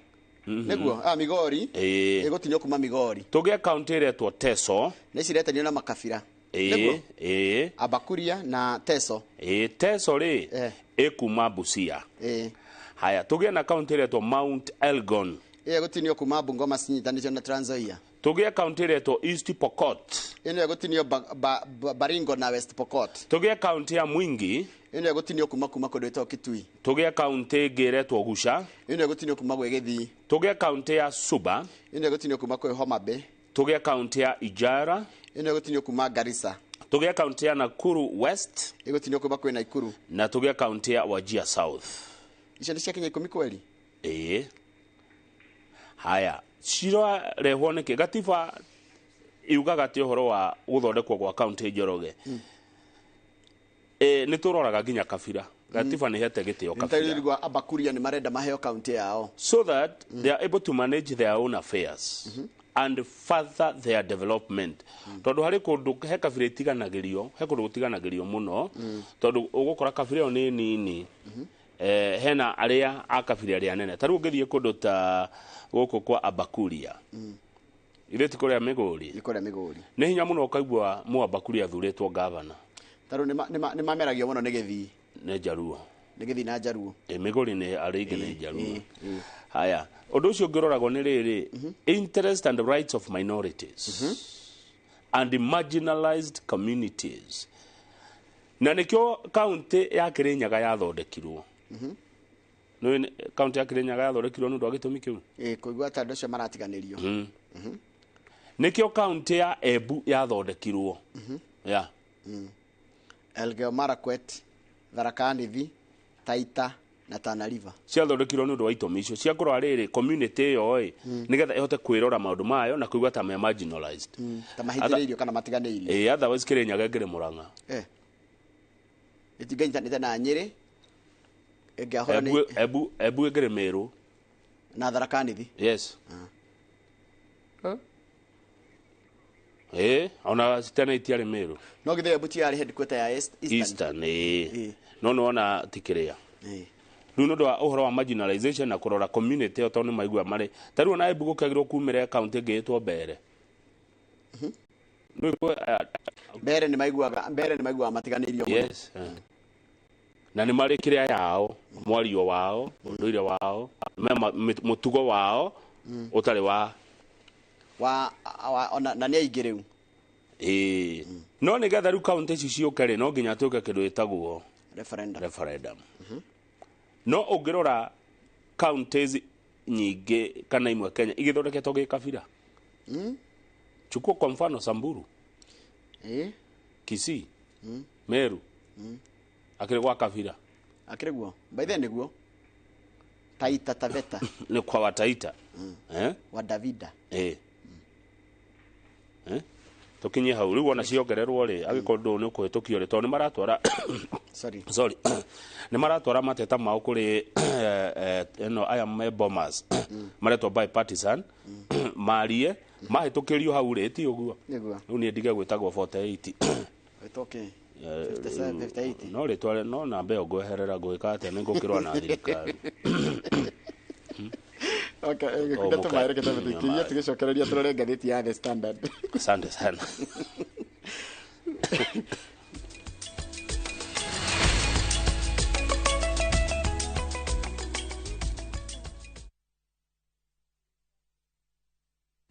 Speaker 2: Nĩguo, Migori.
Speaker 1: Ĩĩ.
Speaker 2: Ĩgũtinio kuma Migori.
Speaker 1: Tũgĩe kaunti ĩretwo Teso.
Speaker 2: Nĩ ciretanio na makabira.
Speaker 1: Ĩĩ, ĩĩ.
Speaker 2: Abakuria na Teso.
Speaker 1: Ĩĩ, Teso rĩ ĩkuma Busia.
Speaker 2: Ĩĩ.
Speaker 1: Haya, tũgĩe na kaunti ĩretwo Mount Elgon.
Speaker 2: Ĩyo ĩgũtinio kuma Bungoma cinyitanĩtio na Trans Nzoia.
Speaker 1: Tũgĩe kaunti ĩretwo East Pokot.
Speaker 2: Ĩno ĩgũtinio Baringo na West Pokot.
Speaker 1: Tũgĩe kaunti ya Mwingi.
Speaker 2: Ĩno ĩgũtinio kuma kũndũ ĩtagwo Kitui.
Speaker 1: Tũgĩe kaunti ĩngĩ ĩretwo Guca.
Speaker 2: Ĩno ĩgũtinio kuma gwĩ Gĩthii.
Speaker 1: Tũgĩe kaunti ya Suba.
Speaker 2: Ĩno ĩgũtinio kuma kwĩ Homa Bay.
Speaker 1: Tũgĩe kaunti ya Ijara.
Speaker 2: Ĩno ĩgũtinio kuma Garissa.
Speaker 1: Tũgĩe kaunti ya Nakuru West.
Speaker 2: Ĩgũtinio kuma kwĩ Nakuru.
Speaker 1: Na tũgĩe kaunti ya Wajir South.
Speaker 2: Icio nĩ ciakinya 10 kweri?
Speaker 1: Ĩĩ. Haya, cirarehwo nĩkĩ? Gatiba yugaga atĩ ũhoro wa gũthondekwo gwa kaunti Njoroge, nĩ tũroraga nginya kabira. Gatiba nĩ hete gĩtĩo kabira.
Speaker 2: Nĩtũraigua Abakuria nĩ marenda maheo kaunti yao.
Speaker 1: So that they are able to manage their own affairs and further their development. Tondũ harĩ kũndũ he kabira itiganagĩrio, he kũndũ gũtiganagĩrio mũno, tondũ ũgũkora kabira ĩyo nĩ nini. Hena arĩa a kabira ĩrĩa nene. Ta rĩu ũngĩthiĩ kũndũ ta gũkũ kwa Abakuria, ithuĩ ti kũrĩa Migori.
Speaker 2: Nĩ kũrĩa Migori.
Speaker 1: Nĩ hinya mũno ũkaigua Mũabakuria athurĩtwo gavana.
Speaker 2: Ta rĩu nĩ mameragio mũno nĩ Gĩthii.
Speaker 1: Nĩ Njaruo.
Speaker 2: Nĩ Gĩthii na Njaruo.
Speaker 1: Ĩ, Migori nĩ arĩa aingĩ nĩ Njaruo. Haya, ũndũ ũcio ũngĩroragwo nĩ rĩrĩ, interest and rights of minorities and marginalized communities. Na nĩkĩo kaunti ya Kĩrĩnyaga yathondekirwo. Nĩ kaunti ya Kĩrĩnyaga yathondekirwo nĩ ũndũ wa gĩtũmi kĩu?
Speaker 2: Ĩ, kũigua ta andũ acio maratiganĩrio.
Speaker 1: Nĩkĩo kaunti ya Embu yathondekirwo. Yeah.
Speaker 2: Elgeyo Marakwet, Tharaka Nithi, Taita na Tana River.
Speaker 1: Ciathondekirwo nĩ ũndũ wa itũmi icio cia kũrora rĩrĩ community ĩyo ĩ, nĩgetha ĩhote kwĩrora maũndũ mayo na kũigua ta me marginalized.
Speaker 2: Ta mahithĩrĩirio kana matiganĩirio.
Speaker 1: Ĩ, otherwise Kĩrĩnyaga ĩngĩrĩ Mũrang'a.
Speaker 2: Ĩtinganyitanĩte na Nyĩrĩ. Ĩngĩahũra nĩ
Speaker 1: Embu ĩngĩrĩ Meru.
Speaker 2: Na Tharaka Nithi.
Speaker 1: Yes. Ĩ, ona tene itiarĩ Meru.
Speaker 2: No githĩ Embu ti yarĩ headquarter ya Eastern.
Speaker 1: Eastern, ĩ. No nĩwona ti kĩrĩa.
Speaker 2: Ĩ.
Speaker 1: Rĩu nĩ ũndũ wa ũhoro wa marginalization na kũrora community ĩyo tondũ nĩ maigua marĩ. Ta rĩu ona Embu gũkĩagĩrĩirwo kumĩre kaunti ĩngĩ ĩtwo Mbere.
Speaker 2: Mbere nĩ maiguaga, Mbere nĩ maiguaga matiganĩirio mũno.
Speaker 1: Yes. Na nĩ marĩ kĩrĩa yao, mwario wao, ũndũire wao, mũtugo wao ũtarĩ wa
Speaker 2: na nĩ aingĩ rĩu.
Speaker 1: Ĩĩ. No nĩgetha rĩu kaunti ici ciũke rĩ, no nginya twĩke kĩndũ gĩtagwo
Speaker 2: referendum.
Speaker 1: Referendum. No ũngĩrora counties nyingĩ kana imwe Kenya igĩthondeketwo gĩkabira. Chukua kwa mfano Samburu. Kisii. Meru. Akĩrĩ gwa kabira.
Speaker 2: Akĩrĩ guo. By then nĩguo. Taita Taveta.
Speaker 1: Nĩ kwa wa Taita.
Speaker 2: Wa Davida.
Speaker 1: Tũkinye hau rĩu ona ciongererwo rĩ, angĩkorwo ndũ nĩ ũkũhĩtũkio rĩ, tondũ nĩ maratwara
Speaker 2: Sorry.
Speaker 1: Sorry. Nĩ maratwara mateta mao kũrĩ ĩno aya me bombers maretwo bipartisan, marie mahĩtũkĩrio hau rĩ, ti ũguo.
Speaker 2: Nĩguo.
Speaker 1: Rĩu niĩ ndige gwĩtagwo 48.
Speaker 2: Gwĩtwo kĩ? 57, 58.
Speaker 1: No rĩtwa no namba ĩyo ngweherera ngwĩka atĩa, nĩ ngũkĩrwa na thirikari.
Speaker 2: Okay, gĩkunda tũmaĩ reke twambe tũikĩrie tũgĩcokereria tũrore ngathĩti ya The Standard.
Speaker 1: Asante sana.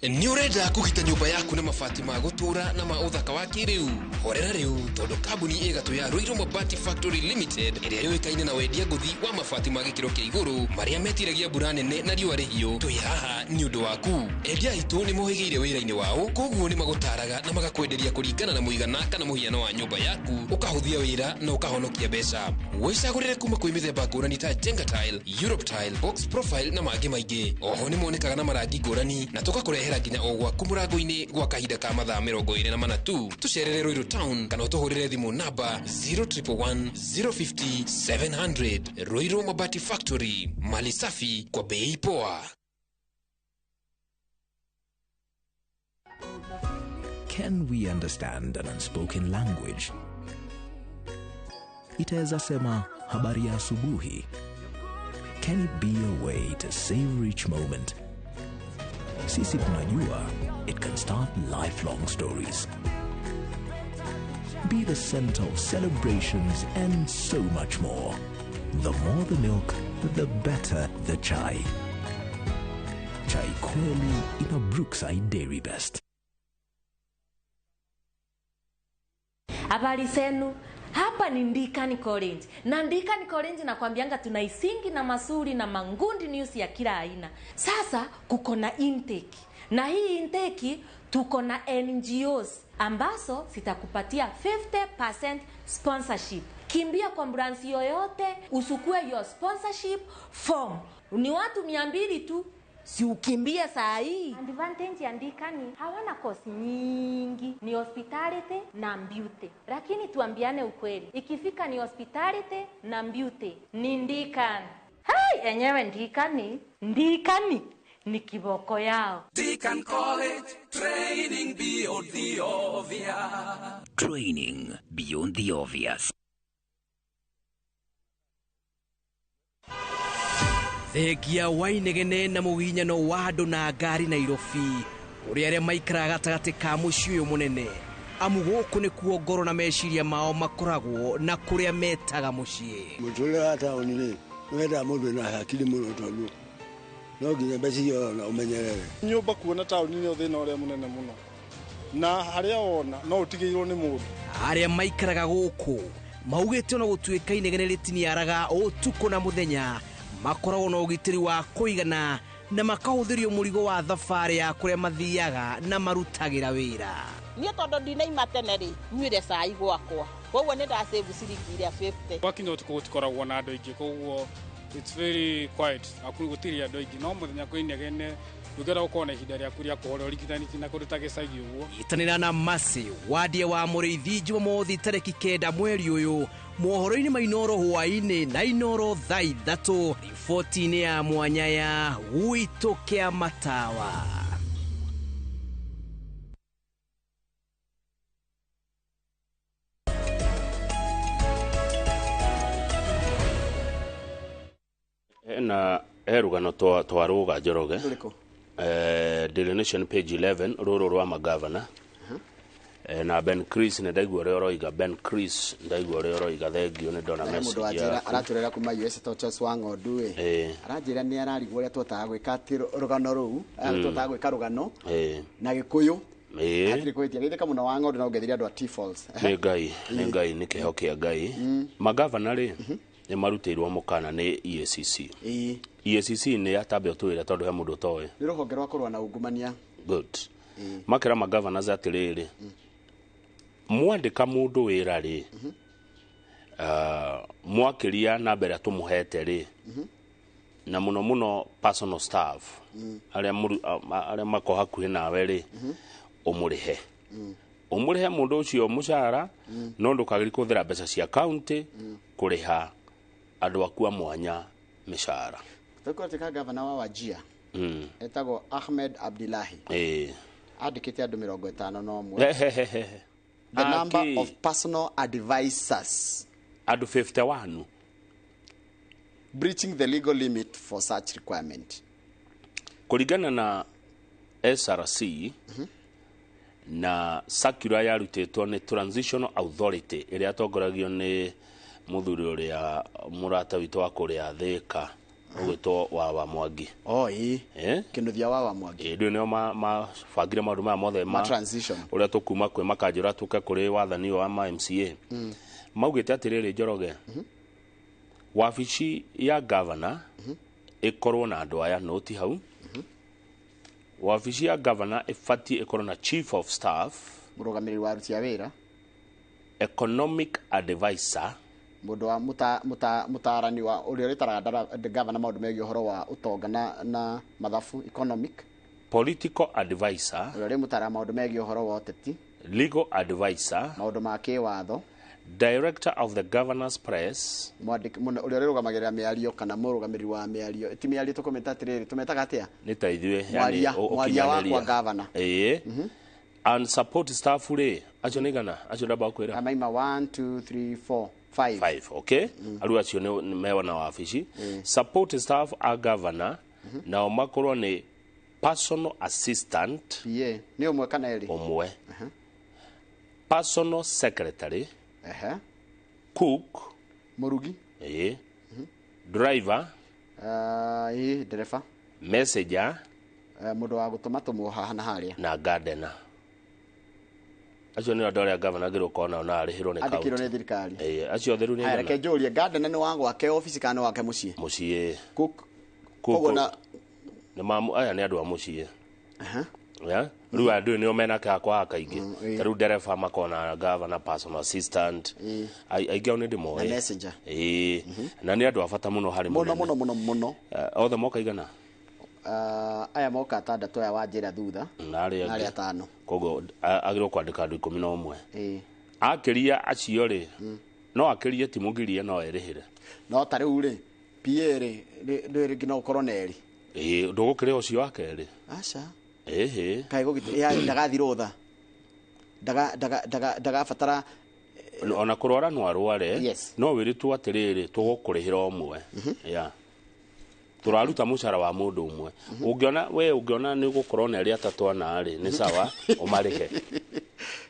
Speaker 9: Nĩ ũrenda kũgita nyũmba yaku na mabati ma gũtũũra na ma ũthaka wa kĩrĩu? Horera rĩu tondũ kambuni ĩgatũ ya Ruiru Mabati Factory Limited ĩrĩa yũĩkaine na wendia ngũthi wa mabati ma gĩkĩro kĩa igũrũ marĩa metiragia mbura nene na riũa rĩhiũ, twĩ haha nĩ ũndũ waku. Endia aitũ nĩ mohĩgĩire wĩra-inĩ wao, koguo nĩ magũtaraga na magakwenderia kũringana na mũigana kana mũhiano wa nyũmba yaku, ũkahũthia wĩra na ũkahonokia mbeca. Wĩcagũrĩre kuma kwĩ mĩthemba ngũrani ta Jenga Tile, Europe Tile, Box Profile na mangĩ maingĩ. Oho nĩ monekaga na marangi ngũrani na tũgakũrehera Tũgũkũrehera nginya o gwaku mũrango-inĩ gwa kahinda ka mathaa 24 tu. Tũcerere Ruiru Town kana ũtũhũrĩre thimũ namba 0111 050 700. Ruiru Mabati Factory, mali safi kwa bei poa.
Speaker 5: Can we understand an unspoken language? Itaweza sema habari ya asubuhi. Can it be a way to savor each moment? Sisi tunajua it can start lifelong stories. Be the center of celebrations and so much more. The more the milk, the better the chai. Chai kweli ina Brookside Dairy Best.
Speaker 7: Habari zenu, hapa ni Ndikani College. Na Ndikani College nakwambianga tuna isingi na masuri na mangundi news ya kila aina. Sasa kuko na intake. Na hii intake tuko na NGOs ambazo zitakupatia 50% sponsorship. Kimbia kwa branch yoyote usukue your sponsorship form. Ni watu 200 tu. Si ukimbie saa hii. Advantage ya Ndikani hawana kosi nyingi, ni hospitality na beauty. Lakini tuambiane ukweli, ikifika ni hospitality na beauty ni Ndikani. Hai, enyewe Ndikani, Ndikani ni kiboko yao.
Speaker 10: Deacon College, training beyond the obvious.
Speaker 11: Training beyond the obvious.
Speaker 12: Thengia wa inegene na mũginyano wa andũ na ngari Nairobi ũrĩa arĩa maikaraga gatagatĩ ka mũciĩ ũyũ mũnene amu gũkũ nĩkuo ngoro na meciria mao makoragwo na kũrĩa metaga mũciĩ.
Speaker 13: Mũtũrĩre wa taũni rĩ nĩwendaga mũndũ wĩna hakiri mũno tondũ no nginya mbeca iria ũrona ũmenyerere.
Speaker 14: Nyũmba kuona taũni nĩ thĩna ũrĩa mũnene mũno na harĩa wona no ũtigĩirwo nĩ mũndũ.
Speaker 12: Arĩa maikaraga gũkũ maugĩte ona gũtuĩka inegene rĩtiniaraga ũtukũ na mũthenya makoragwo na ũgitĩri wa kũigana na makahũthĩrio mũrigo wa thabarĩ ya kũrĩa mathiaga na marutagĩra wĩra.
Speaker 27: Niĩ tondũ ndinaima tene rĩ nyuire cai gwakwa koguo nĩ ndasave ciringi iria 50.
Speaker 28: Gwakinya ũtukũ gũtikoragwo na andũ aingĩ koguo it's very quiet, gũtirĩ andũ aingĩ no mũthenya kwĩ inegene ndũngĩenda gũkorwo na ihinda rĩaku rĩa kũhorera ũringithanĩtie na kũndũ ta gĩcagi ũguo.
Speaker 12: Nyitanĩra na Mercy Wandie wa Mũrĩithi Jumamothi tarĩki 9 mweri ũyũ mohoro-inĩ ma Inooro hwaĩ-inĩ na Inooro thaa 3 riboti-inĩ ya mwanya ya Gwitũ kĩa Matawa.
Speaker 1: Na rũgano twarũga Njoroge. Daily Nation page 11 rũrũ rwa magavana. Na Ben Chris nĩ ndaigua ũrĩa ũroiga. Ben Chris ndaigua ũrĩa ũroiga, thengio nĩ ndona message.
Speaker 2: Mũndũ wanjĩra aratũrera kuma US to Charles wa Ng'ondu ĩ aranjĩra nĩ ararigwo ũrĩa tũhotaga gwĩka atĩ rũgano rũu tũhotaga gwĩka rũgano na Gĩkũyũ hatirĩ kũhĩtia. Geithĩka mũno wa Ng'ondu na ũngeithĩrie andũ a T-Falls.
Speaker 1: Nĩ Ngai, nĩ Ngai, nĩ kĩheo kĩa Ngai. Magavana rĩ nĩ marutĩirwo mũkana nĩ EACC. EACC nĩ yatambe ũtwĩre tondũ he mũndũ ũtoĩ.
Speaker 2: Nĩ rũhonge rwa kũrũa na ungumania.
Speaker 1: Good. Makera magavanaz atĩrĩrĩ, mwandĩka mũndũ wĩra rĩ, mwakĩria namba ĩrĩa tũmũhete rĩ, na mũno mũno personal staff arĩa mako hakuhĩ nawe rĩ, ũmũrĩhe. Ũmũrĩhe mũndũ ũcio mũcara, no ndũkagĩri kũhũthĩra mbeca cia county kũrĩha andũ aku a mwanya mĩcara.
Speaker 2: Tũkũratuĩka gavana wa Wajir etagwo Ahmed Abdillahi. Andĩkĩte andũ 51. The number of personal advisors
Speaker 1: andũ 51
Speaker 2: breaching the legal limit for such requirement.
Speaker 1: Kũringana na SRC na circular yarutĩtwo nĩ Transitional Authority ĩrĩa yatongoragio nĩ mũthuri ũrĩa mũrata witũ wa kũrĩa Thĩka ũgwĩtwo Wawa Mwangi.
Speaker 2: Oh, ĩĩ. Kĩnuthia Wawa Mwangi.
Speaker 1: Ĩĩ, ndũĩ nĩo mabangire maũndũ maya mothe
Speaker 2: ma transition
Speaker 1: ũrĩa tũkuma kwĩ makanjũra tũke kũrĩ wathani wa ma MCA. Maugĩte atĩrĩrĩ Njoroge, wabici ya governor ĩkorwo na andũ aya noti hau. Wabici ya governor ĩbatiĩ ĩkorwo na chief of staff,
Speaker 2: mũrũgamĩrĩri wa aruti a wĩra,
Speaker 1: economic advisor,
Speaker 2: mũndũ wa mũtaarani wa ũrĩa ũrĩtaraga governor maũndũ megiĩ ũhoro wa ũtonga na mathabu economic,
Speaker 1: Political advisor.
Speaker 2: Ũrĩa ũrĩmũtara maũndũ megiĩ ũhoro wa ũteti.
Speaker 1: Legal advisor.
Speaker 2: Maũndũ ma kĩwatho.
Speaker 1: Director of the governor's press.
Speaker 2: Mwandĩki ũrĩa ũrĩrũgamagĩrĩra mĩario kana mũrũgamĩrĩri wa mĩario, ti mĩario tũkũmĩta atĩrĩrĩ, tũmetaga atĩa?
Speaker 1: Nĩ ta ithuĩ.
Speaker 2: Mwaria, mwaria wakwa gavana.
Speaker 1: Ĩĩ. And support staff rĩ, acio nĩ igana acio ndamba kwĩra?
Speaker 2: Maima 1 2 3 4 5.
Speaker 1: 5, okay. Arĩa acio nĩ mewa na wabici. Support staff a governor nao makorwo nĩ personal assistant.
Speaker 2: PA nĩ ũmwe kana erĩ?
Speaker 1: Ũmwe. Personal secretary. Cook.
Speaker 2: Mũrugi.
Speaker 1: Ĩĩ. Driver.
Speaker 2: Ĩĩ, ndereba.
Speaker 1: Messenger.
Speaker 2: Mũndũ wa gũtũma tũmwo haha na harĩa.
Speaker 1: Na gardener. Acio nĩ andũ arĩa gavana agĩrĩirwo gũkorwo nao na arĩhĩrwo nĩ
Speaker 2: Andĩkĩrwo
Speaker 1: county.
Speaker 2: nĩ thirikari.
Speaker 1: Ĩĩ, acio othe rĩu nĩ
Speaker 2: Haya,
Speaker 1: igana.
Speaker 2: reke njũrie, gardener nĩ wa gwake obici kana nĩ wake mũciĩ?
Speaker 1: Mũciĩ.
Speaker 2: Cook. Koguo na
Speaker 1: Nĩ ma aya nĩ andũ a mũciĩ. Ya? Rĩu andũ nĩo mena kakwa haha kaingĩ. Ta rĩu ndereba makona gavana, personal assistant. Aingĩ ao nĩ ndĩmoĩ.
Speaker 2: Na messenger.
Speaker 1: Ĩĩ. Na nĩ andũ a bata mũno harĩ
Speaker 2: Mũno
Speaker 1: mũnene.
Speaker 2: mũno mũno mũno.
Speaker 1: Othe moka igana?
Speaker 2: Aya moka atandatũ, aya wanjĩra thutha.
Speaker 1: Na arĩa
Speaker 2: Na arĩa
Speaker 1: angĩ.
Speaker 2: atano.
Speaker 1: Koguo agĩrĩirwo kwandĩka andũ 11.
Speaker 2: Ĩĩ.
Speaker 1: Akĩria acio rĩ, no akĩrie ti mũgirie no erĩhĩre.
Speaker 2: No ta rĩu rĩ, PA rĩ, rĩngĩ no ũkorwo na erĩ.
Speaker 1: Ĩĩ, ndũgũkĩrĩha ũcio wa kerĩ.
Speaker 2: Aca.
Speaker 1: Ĩhĩ.
Speaker 2: Kaĩ ndagathiĩ rũtha. Ndagabatara.
Speaker 1: Ona kũrwara no arware.
Speaker 2: Yes.
Speaker 1: No wĩrĩtwo atĩrĩrĩ, tũgũkũrĩhĩra ũmwe. Ya. Tũraruta mũcara wa mũndũ ũmwe. Ũngĩona we ũngĩona nĩ ũgũkorwo na erĩ atatũ ana rĩ, nĩ sawa, ũmarĩhe.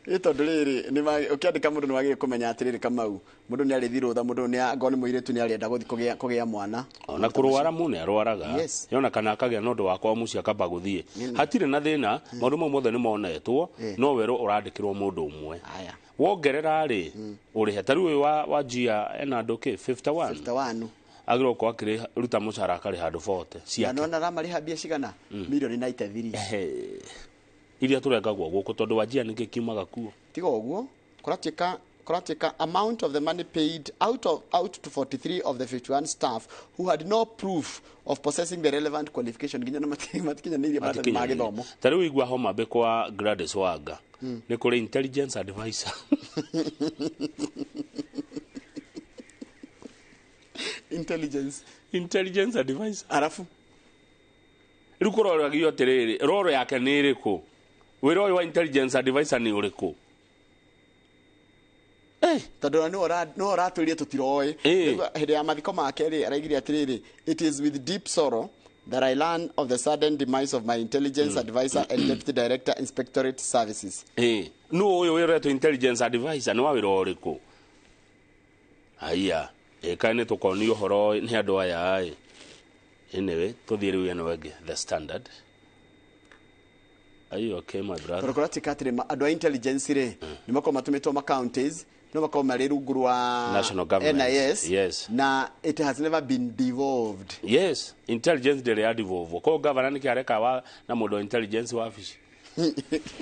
Speaker 2: Ĩ tondũ rĩrĩ, ũkĩandĩka mũndũ nĩ wagĩrĩire kũmenya atĩrĩrĩ, Kamau, mũndũ nĩ arĩthiĩ rũtha, mũndũ nĩ angorwo nĩ mũirĩtu nĩ arĩenda gũthiĩ kũgĩa mwana.
Speaker 1: Ona kũrwara mũndũ nĩ arwaraga.
Speaker 2: Yes.
Speaker 1: Yona kana akagĩa na ũndũ wakwa mũciĩ akamba gũthiĩ. Hatirĩ na thĩna, maũndũ mau mothe nĩ monetwo, no werũ ũrandĩkĩrwo mũndũ ũmwe.
Speaker 2: Aya.
Speaker 1: Wongerera rĩ, ũrĩhe. Ta rĩu ũyũ wa Njia ena andũ kĩ? 51.
Speaker 2: 51.
Speaker 1: Agĩrĩirwo gũkorwo akĩruta mũcara akarĩha andũ 40
Speaker 2: Na
Speaker 1: ciake.
Speaker 2: nĩwona aramarĩha mbia cigana? Mirioni 93.
Speaker 1: Iria tũrengagwo gũkũ tondũ wa Njia nĩkĩ kiumaga kuo.
Speaker 2: Tiga ũguo, kũratuĩka amount of the money paid out to 43 of the 51 staff who had no proof of possessing the relevant qualification, nginya matikinyanĩirie maratathi ma gĩthomo.
Speaker 1: Ta rĩu igua Homa Bay kwa Gladys Wanga nĩ kũrĩ intelligence advisor.
Speaker 2: Intelligence.
Speaker 1: Intelligence advisor.
Speaker 2: Arafu
Speaker 1: rĩu kũroragio atĩrĩrĩ, roro yake nĩ ĩrĩkũ? Wĩra ũyũ wa intelligence advisor nĩ ũrĩkũ?
Speaker 2: Tondũ nĩwe ũratwĩrire tũtiroĩ. Hĩndĩ ya mathiko make rĩ, araigire atĩrĩrĩ, it is with deep sorrow that I learn of the sudden demise of my intelligence advisor and deputy director inspectorate services.
Speaker 1: Nũ ũyũ wĩretwo intelligence advisor nĩ wa wĩra ũrĩkũ? Aya, ĩkaĩ nĩ tũkonio ũhoro nĩ andũ aya ĩ. Anyway, tũthiĩ rĩu ĩno ĩngĩ, The Standard. Are you okay, my brother?
Speaker 2: Tondũ kũratuĩka atĩrĩ, andũ a intelligence rĩ, nĩ makorwo matũmĩtwo ma counties, no makorwo marĩ rungu rwa
Speaker 1: National government.
Speaker 2: NIS.
Speaker 1: Yes.
Speaker 2: Na it has never been devolved.
Speaker 1: Yes, intelligence ndĩrĩ ya devolve. Koguo governor nĩkĩ areka wa na mũndũ wa intelligence wabici?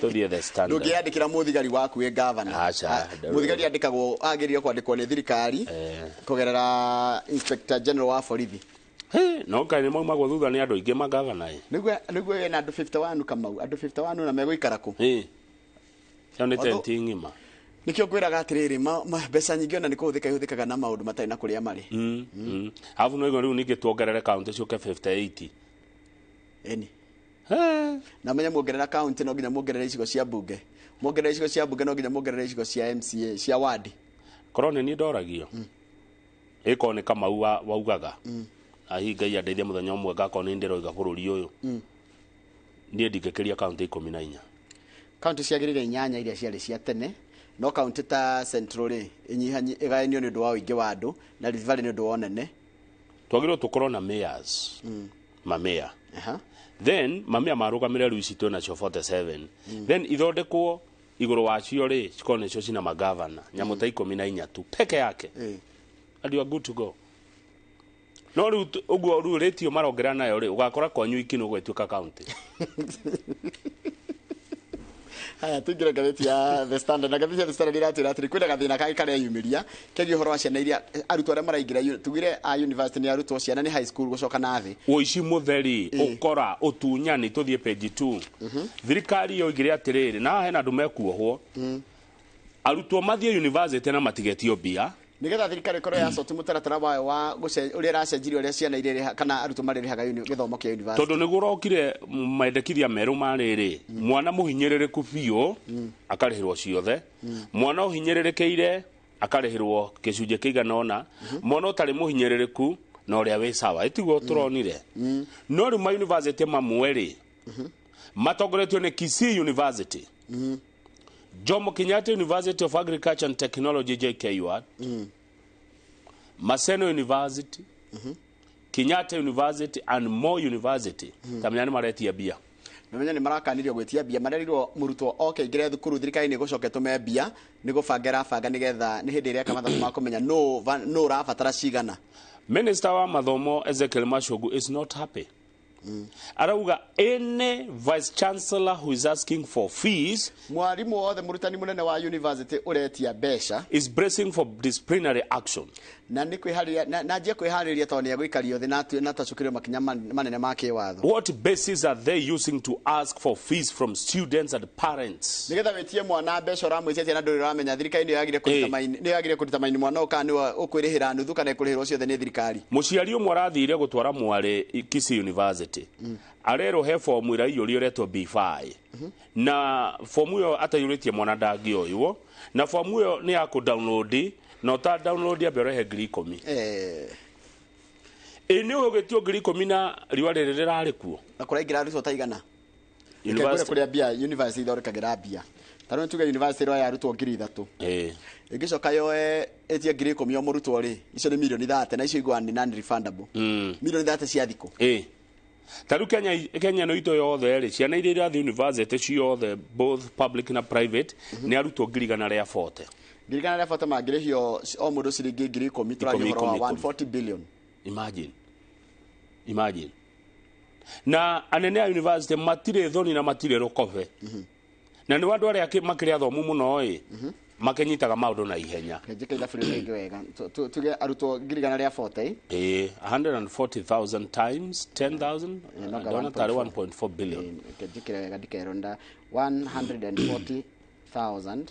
Speaker 1: Tũthiĩ The Standard.
Speaker 2: Ndũngĩandĩkĩra mũthigari waku wĩ governor.
Speaker 1: Aca.
Speaker 2: Mũthigari andĩkagwo, agĩrĩire kwandĩkwo nĩ thirikari kũgerera inspector general wa borithi.
Speaker 1: No kaĩ nĩ maumagwo thutha nĩ andũ aingĩ magavana ĩ.
Speaker 2: Nĩguo wĩna andũ 51 Kamau, andũ 51 na megũikara kũ?
Speaker 1: Ĩ. Ĩyo nĩ tenti ng'ima.
Speaker 2: Nĩkĩo ngwĩraga atĩrĩrĩ, mbeca nyingĩ ona nĩ kũhũthĩka ihũthĩkaga na maũndũ matarĩ na kũrĩa marĩ.
Speaker 1: Alafu no rĩu ningĩ tuongerere kaunti ciũke 58.
Speaker 2: Ĩni. Na menye muongerera kaunti no nginya muongerere icigo cia bunge. Muongerere icigo cia bunge no nginya muongerere icigo cia MCA, cia wadi.
Speaker 1: Korwo nĩ niĩ ndoragio. Ĩkorwo nĩ Kamau waugaga. Ahi Ngai andeithie mũthenya ũmwe ngakorwo nĩ ndĩroiga bũrũri ũyũ. Niĩ ndingĩkĩria kaunti 14.
Speaker 2: Kaunti ciagĩrĩire 8 iria ciarĩ cia tene. No kaunti ta Central rĩ, ĩgayanio nĩ ũndũ wa ũingĩ wa andũ, na Rift Valley nĩ ũndũ wa ũnene.
Speaker 1: Twagĩrĩirwo tũkorwo na mayors. Mamea. Then mamea marũgamĩrĩre rĩu ici twĩ nacio 47. Then ithondekwo igũrũ wacio rĩ, cikorwo nĩcio cina magavana nyamũ ta 14 tu peke yake. And you are good to go. No rĩu ũguo rĩu rĩtio marongerera nayo rĩ, ũgakora kwanyu iki nĩ ũgwetuĩka county.
Speaker 2: Haya, tuingire ngathĩti ya The Standard. Na ngathĩti ya The Standard iratwĩra atĩrĩ, kwĩna gathĩna kangĩ kareyumĩria kegiĩ ũhoro wa ciana iria arutwo arĩa maraingĩra, tugire a university nĩ arutwo, ciana nĩ high school gũcoka na thĩ.
Speaker 1: Ũici mũtheri, ũkora, ũtunyani. Tũthiĩ page 2. Thirikari yoigire atĩrĩrĩ, na haha hena andũ mekuohwo, arutwo mathiĩ university na matigetio mbia.
Speaker 2: Nigetha thirikari ĩkorwo yacoti mũtaratara wayo wa ũrĩa ĩracenjirie ũrĩa ciana irĩrĩha kana arutwo marĩrĩhaga gĩthomo kĩa university.
Speaker 1: Tondũ nĩ gũrokire mendekithia merũ ma rĩrĩ, mwana mũhinyĩrĩrĩku biũ akarĩhĩrwo ciothe, mwana ũhinyĩrĩrĩkĩire akarĩhĩrwo gĩcunjĩ kĩigana ũna, mwana ũtarĩ mũhinyĩrĩrĩku na ũrĩa wĩ sawa. Ĩtiguo tũronire? No rĩu ma university mamwe rĩ, matongoretio nĩ Kisii University, Jomo Kenyatta University of Agriculture and Technology, JKUAT, Maseno University, Kenyatta University and Moi University, tamenya nĩ maretia mbia.
Speaker 2: Namenya nĩ marakanirio gwĩtia mbia. Marerirwo mũrutwo oke aingĩre thukuru, thirikari nĩ ĩgũcoka ĩtũme mbia, nĩ gũbanga ĩrabanga nĩgetha nĩ hĩndĩ ĩrĩa eka mathabu ma kũmenya nũ ũrabatara cigana.
Speaker 1: Minister wa mathomo Ezekiel Machogu is not happy. Arauga any vice chancellor who is asking for fees
Speaker 2: Mwarimũ wothe, mũrutani mũnene wa university ũretia mbeca
Speaker 1: is bracing for disciplinary action.
Speaker 2: Na nĩ kwĩharĩria na njie kwĩharĩria tondũ nĩ egũikario thĩ na tacũkĩrio makinya manene ma kĩwatho.
Speaker 1: What basis are they using to ask for fees from students and parents?
Speaker 2: Nĩgetha wĩtie mwana mbeca, ũramwĩtia atĩa na ndũrĩ ũramenya thirikari nĩyo yagire kũruta maini, nĩyo yagire kũruta maini mwana ũyũ, kana nĩwe ũkwĩrĩhĩra nuthu kana ĩkũrĩhĩrwo ciothe nĩ thirikari?
Speaker 1: Mũciari ũmwe arathire gũtwara mwarĩ Kisii University, arerwo he fomu ĩraiyũrio ĩretwo B5, na fomu ĩyo ataiyũrĩtie mwana ndangĩoywo, na fomu ĩyo nĩ ya kũ download, na ũta download ambe ũrehe 10,000. Ĩ nĩ ũgĩtio 10,000 na riũa rĩrĩ rĩrarĩ kuo?
Speaker 2: Na kũraingĩra arutwo ta igana? University kũrĩa mbia university ithondekagĩra mbia, ta rĩu tuge university ĩroya arutwo 3,000, ĩngĩcoka yoe ĩtie 10,000 o mũrutwo rĩ, icio nĩ mirioni 30, na icio iguaga nĩ non refundable, mirioni 30 cia thikũ.
Speaker 1: Ta rĩu Kenya ĩno itũ yothe rĩ, ciana iria irathiĩ university ciothe, both public na private, nĩ arutwo 140,000.
Speaker 2: 140,000 mangĩrĩhio o mũndũ ciringi 10,000, tũraria ũhoro wa 140 billion.
Speaker 1: Imagine, imagine. Na anene a university matirĩ thoni na matirĩ rũkobe, na nĩ andũ arĩa makĩrĩ athomu mũno ĩ, makĩnyitaga maũndũ na ihenya.
Speaker 2: Njĩke ithabu rĩngĩ wega. Tuge arutwo 140,000.
Speaker 1: 140,000 times 10,000, ndona tarĩ 1.4 billion.
Speaker 2: Njĩkĩre wega ndikerwo nda 140,000.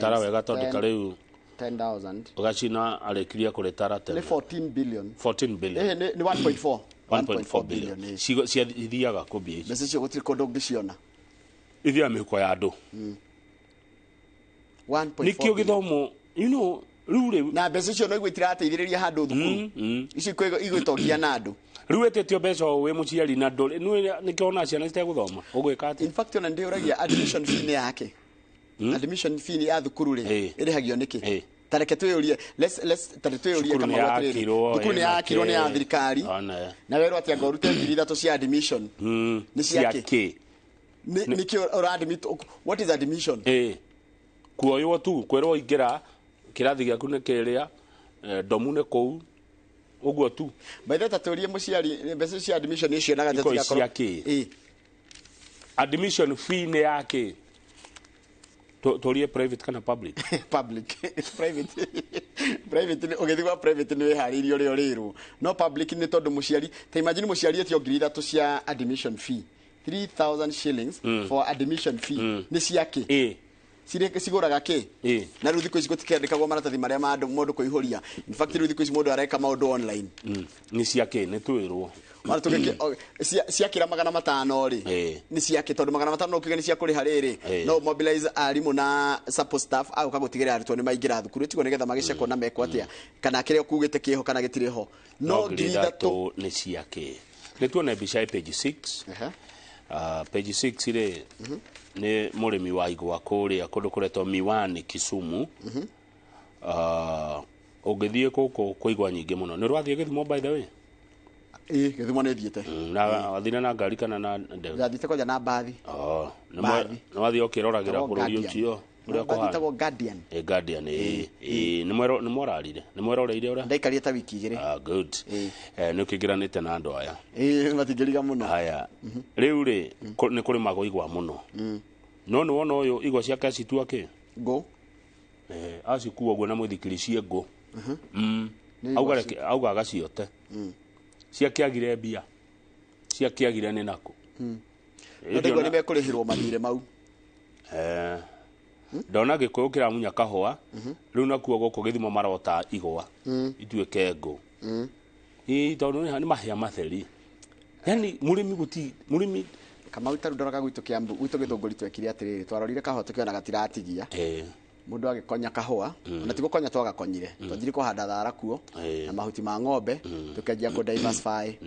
Speaker 1: Tara wega tondũ ta rĩu
Speaker 2: 10,000
Speaker 1: ũgacina arĩkirie kũrĩtara tene.
Speaker 2: Nĩ 14 billion.
Speaker 1: 14 billion.
Speaker 2: Nĩ 1.4.
Speaker 1: 1.4 billion. Ciathiaga kũ mbia ici?
Speaker 2: Mbeca icio gũtirĩ kũndũ ũngĩciona.
Speaker 1: Ithiaga mĩhuko ya andũ.
Speaker 2: 1.4.
Speaker 1: Nĩkĩo gĩthomo rĩu rĩ
Speaker 2: Na mbeca icio no igue itirateithĩrĩria handũ thukuru icio igwĩtongia na andũ.
Speaker 1: Rĩu ĩtĩtio mbeca o wĩ mũciari na ndũrĩ nĩkĩo ona ciana citegũthoma ũgwĩka atĩa?
Speaker 2: In fact, ona ndĩũragia admission fee nĩ yake, admission fee ya thukuru rĩ, ĩrĩhagio nĩkĩ? Ta reke twĩyũrie, let's ta reke twĩyũrie.
Speaker 1: Cukuru
Speaker 2: kama
Speaker 1: nĩ
Speaker 2: atĩrĩrĩ,
Speaker 1: yakirwo,
Speaker 2: thukuru nĩ
Speaker 1: ĩna
Speaker 2: yakirwo nĩ ya
Speaker 1: kĩ.
Speaker 2: thirikari,
Speaker 1: Ona.
Speaker 2: na werwo atĩ anga ũrute 3,000 cia admission nĩ ciake.
Speaker 1: Ciake.
Speaker 2: Nĩkĩ ũra admit? What is admission?
Speaker 1: Kuoywo tu, kwĩrwo ingĩra kĩrathi gĩaku nĩ kĩrĩa, ndomu nĩ kũu, ũguo tu.
Speaker 2: By the way, ta tũrie mũciari mbeca cia admission icio naga
Speaker 1: Iko cia kĩ? Admission fee nĩ ya kĩ? Tũrie private kana public?
Speaker 2: Public. Private ũgĩthiĩ gwa private nĩ wĩharĩirie ũrĩa ũrĩrwo, no public nĩ tondũ mũciari, ta imagine mũciari etio 3,000 cia admission fee, 3000 shillings for admission fee, nĩ cia kĩ? Cigũraga kĩ? Na rĩu thikũ ici gũtikĩandĩkagwo maratathi marĩa ma andũ mũndũ kũihũria. In fact, rĩu thikũ ici mũndũ areka maũndũ online.
Speaker 1: Nĩ cia kĩ? Nĩ twĩrwo.
Speaker 2: Ona ciakĩra 500 rĩ, nĩ ciake? Tondũ 500 no ũkiuge nĩ cia kũrĩha rĩrĩ, no mobilize arimũ na support staff agoka gũtigĩrĩra arutwo nĩ maingĩra thukuru, tiguo? Nĩgetha magĩcekwo na mekwo atĩa, kana kĩrĩa ũkugĩte kĩho kana gĩtirĩ ho, no 3,000
Speaker 1: nĩ cia kĩ? Nĩ tuone mbica ya page 6. Page 6 rĩ, nĩ mũrĩmi wa igwa kũrĩa kũndũ kũretwo Miwani, Kisumu. Ũngĩthiĩ gũkũ kwĩ igwa nyingĩ mũno. Nĩ ũrathiĩ Gĩthumo, by the way?
Speaker 2: Ĩĩ, Gĩthumo nĩ thiĩte.
Speaker 1: Na wathire na ngari kana na ndege?
Speaker 2: Ndathiĩte kwanja na mbathi.
Speaker 1: Oh, nĩ
Speaker 2: Mbathi.
Speaker 1: nĩ wathiĩ ũkĩroragĩra
Speaker 2: Ĩtagwo
Speaker 1: bũrũri
Speaker 2: Guardian.
Speaker 1: ũcio ũrĩa
Speaker 2: Mbathi
Speaker 1: kũhana?
Speaker 2: ĩtagwo Guardian.
Speaker 1: Ĩ, Guardian, ĩ ĩ, nĩ mwararire, nĩ mweroreire ũrĩa
Speaker 2: Ndaikarire ta wiki 2.
Speaker 1: Ah, good. Nĩ ũkĩingĩranĩte na andũ aya.
Speaker 2: Ĩĩ, matingĩriga mũno.
Speaker 1: Haya, rĩu rĩ, nĩ kũrĩmagwo igwa mũno. No nĩ wona ũyũ igwa ciake acitua kĩ
Speaker 2: ngũ.
Speaker 1: Acikua ũguo na mũithikiri ciĩ ngũ.
Speaker 2: Nĩ igwa
Speaker 1: Auga auga agaciote. Ciakĩagire mbia, ciakĩagire nĩ nakũ.
Speaker 2: No ndaigua nĩ mekũrĩhĩrwo mathirĩ mau.
Speaker 1: Ndona gĩkũyũ kĩramunya kahũa rĩu, nakuo gũkũ gĩthimo marota igwa ituĩke ngũ. Ĩĩ, tondũ nĩ mahĩa matheri, yani mũrĩmi gũti mũrĩmi.
Speaker 2: Kamau, tarĩu ndoraga gwitũ Kĩambu, gwitũ Gĩthũngũri, twekire atĩrĩrĩ, twarorire kahũa tũkĩona gatiratigia. Mũndũ agĩkonya kahũa, ona ti gũkonya twagakonyire, twanjire kũhanda thara kuo na mahuti ma ng'ombe, tũkĩanjia kũ diversify.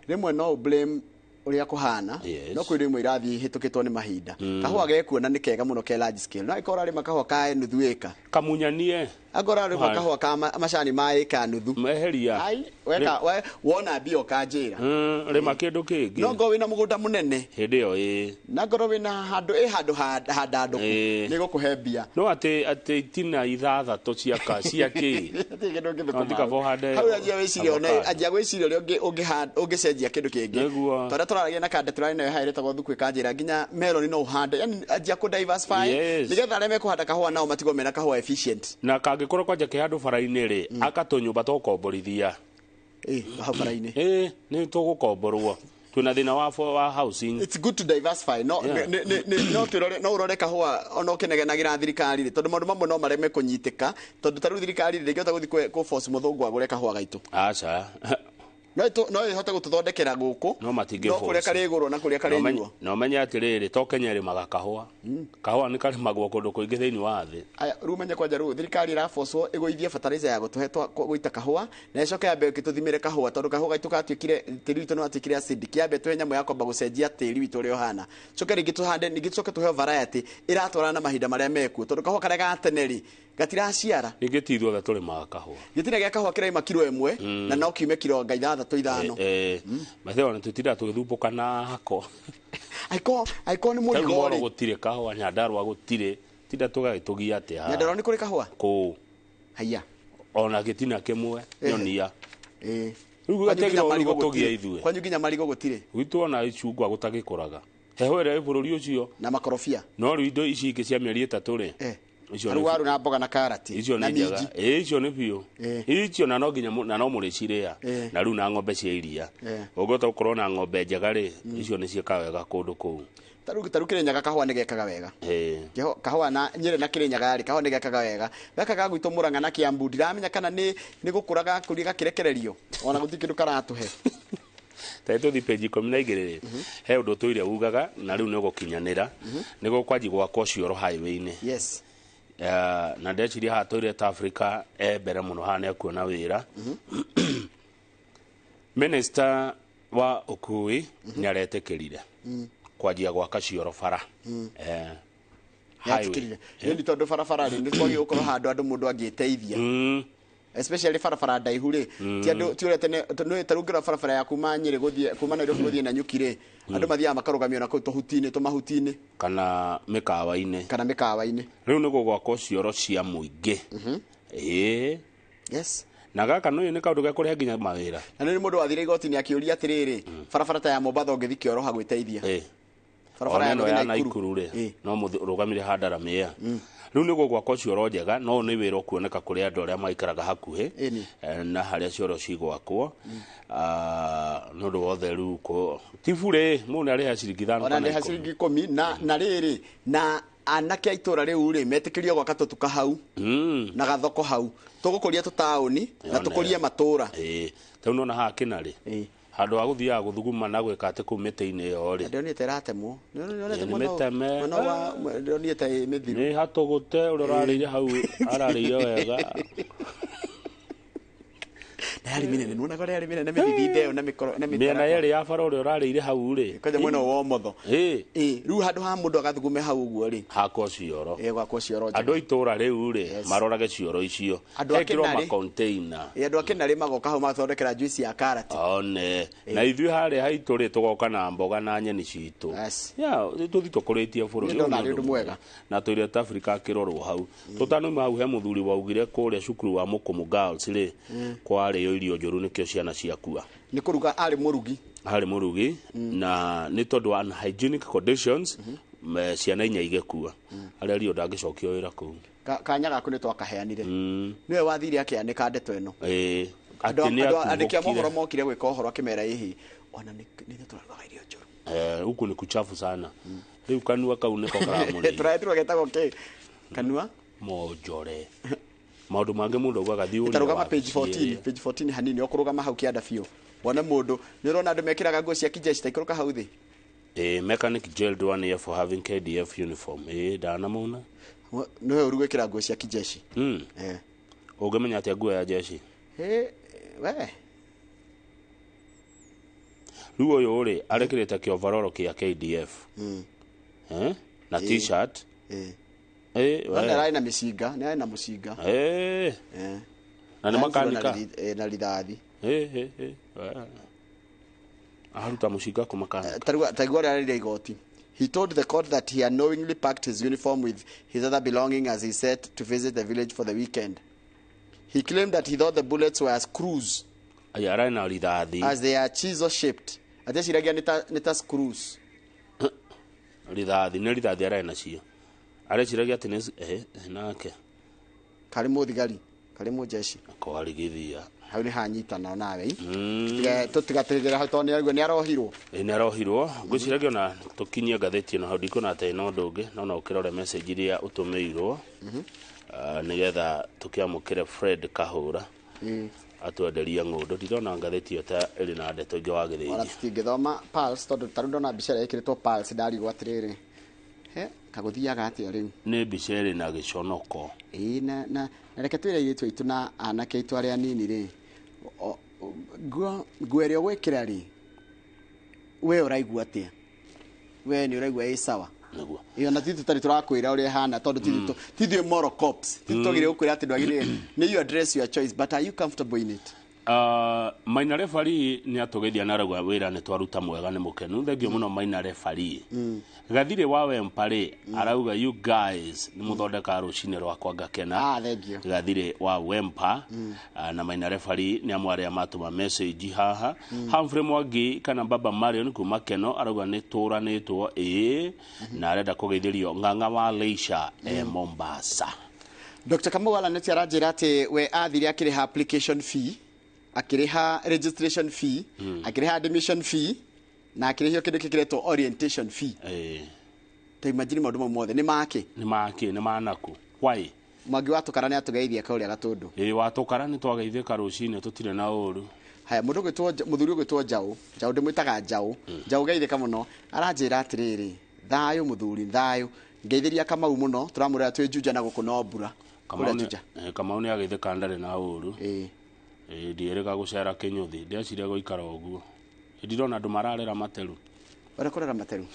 Speaker 2: Rĩmwe no blame ũrĩa kũhana, no kwĩ rĩmwe irathiĩ ihĩtũkĩtwo nĩ mahinda. Kahũa gekuona nĩ kega mũno ke large scale, no angĩkorwo ũrarĩma kahũa ka nuthu ĩka,
Speaker 1: kamunyanie.
Speaker 2: Angĩkorwo ũrarĩma kahũa ka macani ma ĩka nuthu,
Speaker 1: meheria.
Speaker 2: Ai, weka wona mbia ũkanjĩra.
Speaker 1: Rĩma kĩndũ kĩngĩ.
Speaker 2: No ngorwo wĩna mũgũnda mũnene,
Speaker 1: hĩndĩ ĩyo ĩĩ.
Speaker 2: Na ngorwo wĩna handũ ĩ handũ handandũku, nĩ gũkũhe mbia.
Speaker 1: No atĩ itina ithathatũ ciaka cia kĩ?
Speaker 2: Hatirĩ kĩndũ ũngĩthũkũma.
Speaker 1: No ti kaba ũhande
Speaker 2: hau anjia wĩciria ona
Speaker 1: avocado.
Speaker 2: Anjia gwĩciria ũrĩa ũngĩcenjia kĩndũ kĩngĩ. Tondũ tũraragia na kande tũrarĩ nayo haha ĩretagwo thuku, ĩkanjĩra nginya melon no ũhande, yani anjia kũ diversify, nĩgetha arĩa mekũhanda kahũa nao matigwo mena kahũa efficient.
Speaker 1: Na kangĩkorwo kwanja kĩ handũ bara-inĩ rĩ, aka tũnyũmba tũgũkomborithia.
Speaker 2: Hau bara-inĩ.
Speaker 1: Ĩ, nĩ tũgũkomborwo, twĩna thĩna wa housing.
Speaker 2: It's good to diversify, no no twĩrore, no ũrore kahũa ona ũkĩnegenagira thirikari rĩ, tondũ maũndũ mamwe no mareme kũnyitĩka, tondũ ta rĩu thirikari rĩ, ndĩngĩhota gũthiĩ kũ force mũthũngũ agũre kahũa gaitũ.
Speaker 1: Aca.
Speaker 2: No ĩhote gũtũthondekera gũkũ,
Speaker 1: no matingĩ
Speaker 2: no kũrĩa
Speaker 1: force.
Speaker 2: karĩgũrwo na kũrĩa karĩnyuo.
Speaker 1: Na ũmenye atĩrĩrĩ, to Kenya ĩrĩmaga kahũa, kahũa nĩ karĩmagwo kũndũ kũingĩ thĩinĩ wa thĩ.
Speaker 2: Aya, rĩu menye kwanja rĩu thirikari ĩrabocwo ĩgũithie fertilizer ya gũtũhe gũita kahũa, na ĩcoke yambe ĩgĩtũthimĩre kahũa, tondũ kahũa gaitũ gatuĩkire, tĩri witũ nĩ watuĩkire acidic. Yambe tũhe nyamũ ya kwamba gũcenjia tĩri witũ ũrĩa ũhana, coke rĩngĩ tũhande, ningĩ tũcoke tũheo variety ĩratwarana na mahinda marĩa mekuo, tondũ kahũa karĩa ga tene rĩ, gatiraciara.
Speaker 1: Ningĩ ti ithuothe tũrĩmaga kahũa.
Speaker 2: Gĩtina gĩa kahũa kĩraima kiro 1, na no kiume kiro anga ithathatũ, ithano.
Speaker 1: Mathe ona tũtindaga tũgĩthumbũka na hako.
Speaker 2: Angĩkorwo nĩ
Speaker 1: Tarĩu
Speaker 2: mũrigo
Speaker 1: Moro
Speaker 2: rĩ,
Speaker 1: gũtirĩ kahũa, Nyandarũa gũtirĩ, tinda tũgagĩtũgia atĩa haha?
Speaker 2: Nyandarũa nĩ kũrĩ kahũa?
Speaker 1: Kũũ.
Speaker 2: Haiya.
Speaker 1: Ona gĩtina kĩmwe nyonia. Rĩu
Speaker 2: Kwanyu nginya
Speaker 1: gũgategĩrwo rĩu
Speaker 2: marigũ
Speaker 1: gũtũgia
Speaker 2: gũtirĩ.
Speaker 1: ithuĩ.
Speaker 2: Kwanyu nginya marigũ gũtirĩ.
Speaker 1: Gwitũ ona icungwa gũtagĩkũraga, heho ĩrĩa ĩ bũrũri ũcio.
Speaker 2: Na makorobia.
Speaker 1: No rĩu indo ici ingĩ cia mĩeri 3 rĩ, icio
Speaker 2: Tarĩu waru na mboga na karati
Speaker 1: icio
Speaker 2: na
Speaker 1: nĩ njega.
Speaker 2: minji.
Speaker 1: Ĩ, icio nĩ biũ icio, na no nginya na no mũrĩcirĩa. Na rĩu na ng'ombe cia iria, ũngĩhota gũkorwo na ng'ombe njega rĩ, icio nĩ ciĩkaga wega kũndũ kũu.
Speaker 2: Tarĩu Kĩrĩnyaga kahũa nĩ gekaga wega. Kahũa na Nyĩrĩ na Kĩrĩnyaga rĩ, kahũa nĩ gekaga wega. Gaka ga gwitũ Mũrang'a na Kĩambu, ndiramenya kana nĩ gũkũra gakũria gakĩrekererio, ona gũtirĩ kĩndũ karatũhe.
Speaker 1: Tarĩ tũthi page 12 rĩ, he ũndũ tũire ugaga na rĩu nĩ ũgũkinyanĩra, nĩ gũkwanji gwakwo cioro highway-inĩ. Na ndeciria haha Toilet Africa e mbere mũno haha nĩ ekuona wĩra. Minister wa ũkui nĩ aretĩkĩrire kwanjia gwaka cioro bara. Highway.
Speaker 2: Nĩetĩkĩrire nĩ tondũ barabara rĩ, nĩ kwagĩrĩirwo gũkorwo handũ andũ mũndũ angĩteithia, especially barabara ndaihu rĩ. Ti andũ ti ũrĩa tene nĩ ta rĩu ũngĩrora barabara ya kuma Nyĩrĩ gũthiĩ, kuma Nairobi gũthiĩ Nanyuki rĩ, andũ mathiaga makarũgamio na kũu tũhuti-inĩ, tũmahuti-inĩ.
Speaker 1: Kana mĩkawa-inĩ.
Speaker 2: Kana mĩkawa-inĩ.
Speaker 1: Rĩu nĩ gũgwakwo cioro cia mũingĩ. Ĩĩ. Na gaka nĩ nĩ kaũndũ gekũrehe nginya mawĩra.
Speaker 2: Na nĩ mũndũ wathire igoti-inĩ akĩũria atĩrĩrĩ, barabara ta ya Mombatha ũngĩthiĩ kĩoro hagwĩteithia, barabara ya
Speaker 1: Ona ĩno
Speaker 2: gũthiĩ
Speaker 1: ya
Speaker 2: Naikuru.
Speaker 1: Naikuru rĩ, no mũrũgamire handaramĩa. Rĩu nĩ gũgwakwo cioro njega, no nĩ wĩra ũkuoneka kũrĩ andũ arĩa maikaraga hakuhĩ na harĩa cioro cigwakwo. Nĩ ũndũ wa ũtheru ti burĩ, mũndũ nĩ arĩha ciringi 5
Speaker 2: Ona
Speaker 1: kana
Speaker 2: nĩha
Speaker 1: 10.
Speaker 2: Ciringi 10, na rĩrĩ, na anake a itũra rĩu rĩ, metĩkĩrio gwaka tũtuka hau na gathoko hau, tũgũkũria tũtaũni na
Speaker 1: Yone.
Speaker 2: tũkũrie matũra.
Speaker 1: Ĩĩ, tarĩu nona haha kĩnarĩ handũ ha gũthiaga gũthuguma na gwĩka atĩ kũu mĩtĩ-inĩ ĩyo rĩ.
Speaker 2: Ndĩronire ĩratemwo.
Speaker 1: Ĩĩ, nĩ mĩteme.
Speaker 2: Mwena wa ndĩronire ta ĩ mĩthiru.
Speaker 1: Nĩ hatũgũte, ũrĩa ũrarĩire hau ararĩire wega.
Speaker 2: Na yarĩ mĩnene, nĩwonaga ũrĩa yarĩ mĩnene mĩthithinde ĩyo na mĩkoro na
Speaker 1: mĩena
Speaker 2: mĩtarakwa.
Speaker 1: yerĩ ya bara ũrĩa ũrarĩire hau rĩ.
Speaker 2: Kwanja mwena wa ũmotho.
Speaker 1: Ĩĩ.
Speaker 2: Ĩĩ, rĩu handũ ha mũndũ agathugume hau ũguo rĩ,
Speaker 1: hakwo cioro.
Speaker 2: Ĩĩ, gwakwo cioro njega.
Speaker 1: Andũ a itũra rĩu rĩ, marorage cioro icio.
Speaker 2: Andũ a
Speaker 1: Hekĩrwo
Speaker 2: Kĩnarĩ.
Speaker 1: macontainer.
Speaker 2: Ĩĩ, andũ a Kĩnarĩ magoka hau magathondekera juice ya karati.
Speaker 1: One na ithuĩ harĩa haitũ rĩ, tũgoka na mboga na nyeni citũ. Ya tũthi tũkũrĩtie bũrũri.
Speaker 2: Nĩ ndona
Speaker 1: Ũyũ nĩ
Speaker 2: arĩ ũndũ mwega.
Speaker 1: Na Toilet Africa akĩrorwo hau. Tũtanauma hau, he mũthuri waugire kũrĩa cukuru wa Mũkũmũ Girls rĩ, kwarĩo irio njũru nĩkĩo ciana ciakua.
Speaker 2: Nĩ kũruga, arĩ mũrugi.
Speaker 1: Harĩ mũrugi, na nĩ tondũ wa unhygienic conditions. Ciana inya igĩkua, arerio ndangĩcokio wĩra kũu.
Speaker 2: Kanya gaku nĩ twakaheanire, nĩwe wathire akĩanĩka ndeto ĩno.
Speaker 1: Ĩĩ.
Speaker 2: Andũ
Speaker 1: Atĩ nĩ
Speaker 2: andĩki a mohoro
Speaker 1: atuhũkire.
Speaker 2: Mokire gwĩka ũhoro akĩmera ĩhĩ ona nĩ ithuĩ tũrarugaga irio njũru.
Speaker 1: Huku ni kuchafu sana. Rĩu kanua kau nĩko karamũrĩire.
Speaker 2: Tũraetirwo getagwo kĩ kanua.
Speaker 1: Monjore maũndũ mangĩ mũndũ augaga thiĩ ũrĩe
Speaker 2: Tarũgama
Speaker 1: wabici
Speaker 2: page 14
Speaker 1: ĩrĩa.
Speaker 2: Page 14 hanini, ũkũrũgama hau kĩanda biũ wone mũndũ nĩ ũrona andũ mekĩraga nguo cia kijeshi, ta ikũrũka hau thĩ.
Speaker 1: Mechanic jailed 1 year for having KDF uniform. Ndanamona.
Speaker 2: Nĩwe ũru gwĩkĩra nguo cia kijeshi.
Speaker 1: Ũngĩmenya atĩa nguo ya jeshi?
Speaker 2: Ĩ, we.
Speaker 1: Rĩu ũyũ rĩ arekĩrĩte kĩovaroro kĩa KDF. Eh? Na T-shirt.
Speaker 2: No
Speaker 1: we.
Speaker 2: nĩ ararĩ na mĩcinga, nĩ arĩ na mũcinga.
Speaker 1: Na nĩ makanika.
Speaker 2: Na rithathi.
Speaker 1: We. Aruta mũcinga kũmakanika.
Speaker 2: Taigua ũrĩa ararĩria igoti. He told the court that he unknowingly packed his uniform with his other belongings as he set to visit the village for the weekend. He claimed that he thought the bullets were screws
Speaker 1: Aya ararĩ na rithathi.
Speaker 2: as they are chisel shaped. Ateciragia nĩ ta screws.
Speaker 1: Rithathi nĩ rithathi ararĩ nacio. Areciragia atĩ nĩ nake.
Speaker 2: Karĩ mũthigari, karĩ mũjeshi.
Speaker 1: Kwarigithia.
Speaker 2: Hau nĩ hanyitana nawe. Tũtigatigĩra hau tondũ nĩ nĩ arohirwo.
Speaker 1: Ĩ, nĩ arohirwo. Ngwĩciragia ona tũkinyie ngathĩti ĩno hau, ndikuona atĩ ĩna ũndũ ũngĩ, no no ũkĩrore message iria ũtũmĩirwo. Nĩgetha tũkĩamũkĩre Fred Kahũra atwenderie ng'ũndũ. Ndirona ngathĩti ĩyo ta ĩrĩ na ndeto ingĩ
Speaker 2: Ona
Speaker 1: wagĩrĩirie.
Speaker 2: Tũtingĩthoma Pulse tondũ tarĩu ndona mbica ĩrĩa ĩkĩrĩtwo Pulse, ndarigwo atĩrĩrĩ, he kagũthiaga atĩa rĩu?
Speaker 1: Nĩ mbica ĩrĩ na gĩconoko.
Speaker 2: Ĩĩ, na reke twĩre airĩtu aitũ na anake aitũ arĩa anini rĩ, nguo ĩrĩa ũgwĩkĩra rĩ, we ũraigua atĩa? We nĩ ũraigua ĩ sawa?
Speaker 1: Nĩguo.
Speaker 2: Ĩyo na titũ tarĩ tũrakwĩra ũrĩa ĩhana tondũ tithuĩ moral cops, titũ twagĩrĩire gũkwĩra atĩ ndwagĩrĩire nĩ you address your choice, but are you comfortable in it?
Speaker 1: Maina refari nĩ atũgeithia na arauga wĩra nĩ twaruta mwega, nĩ mũkenu. Thengio mũno, Maina refari. Gathirĩ wa Wempa rĩ arauga, "You guys nĩ mũthondekaga rũcinĩ rwakwa ngakena."
Speaker 2: Ah, thank you.
Speaker 1: Gathirĩ wa Wempa. Na Maina refari nĩ amwe arĩa matũma message haha. Humphrey Mwangi kana Baba Marion kuma Keno arauga nĩ tũranĩtwo ĩĩ, na arenda kũgeithĩrio ng'ang'a wa Leisure e Mombasa.
Speaker 2: Dr. Kamau Alaneti aranjĩra atĩ we athire akĩrĩha application fee, akĩrĩha registration fee, akĩrĩha admission fee na akĩrĩhio kĩndũ kĩkĩretwo orientation fee. Ta imagine, maũndũ mau mothe nĩ make.
Speaker 1: Nĩ make, nĩ manaku why?
Speaker 2: Mwangi wa Tũkara nĩ atũgeithia kaũrĩa Gatũndũ.
Speaker 1: Ĩĩ, watũkara nĩ twageithĩka rũcinĩ, tũtirĩ na ũru.
Speaker 2: Haya, mũndũ ũgwĩtwo mũthuri ũgwĩtwo Njaũ, Njaũ, ndĩmwĩtaga Njaũ, Njaũ, geithĩka mũno. Aranjĩra atĩrĩrĩ, "Thayũ mũthuri, thayũ, ngeithĩria Kamau mũno, tũramũrera twĩ Juja na gũkũ no mbura kũrĩa Juja."
Speaker 1: Kamau nĩ ageithĩka, ndarĩ na ũru. Ĩĩ, ndiĩrĩga gũcera kĩnyũthi, ndĩreciria gũikara ũguo. Ndirona andũ mararera materu.
Speaker 2: Ũrĩa kũrera materu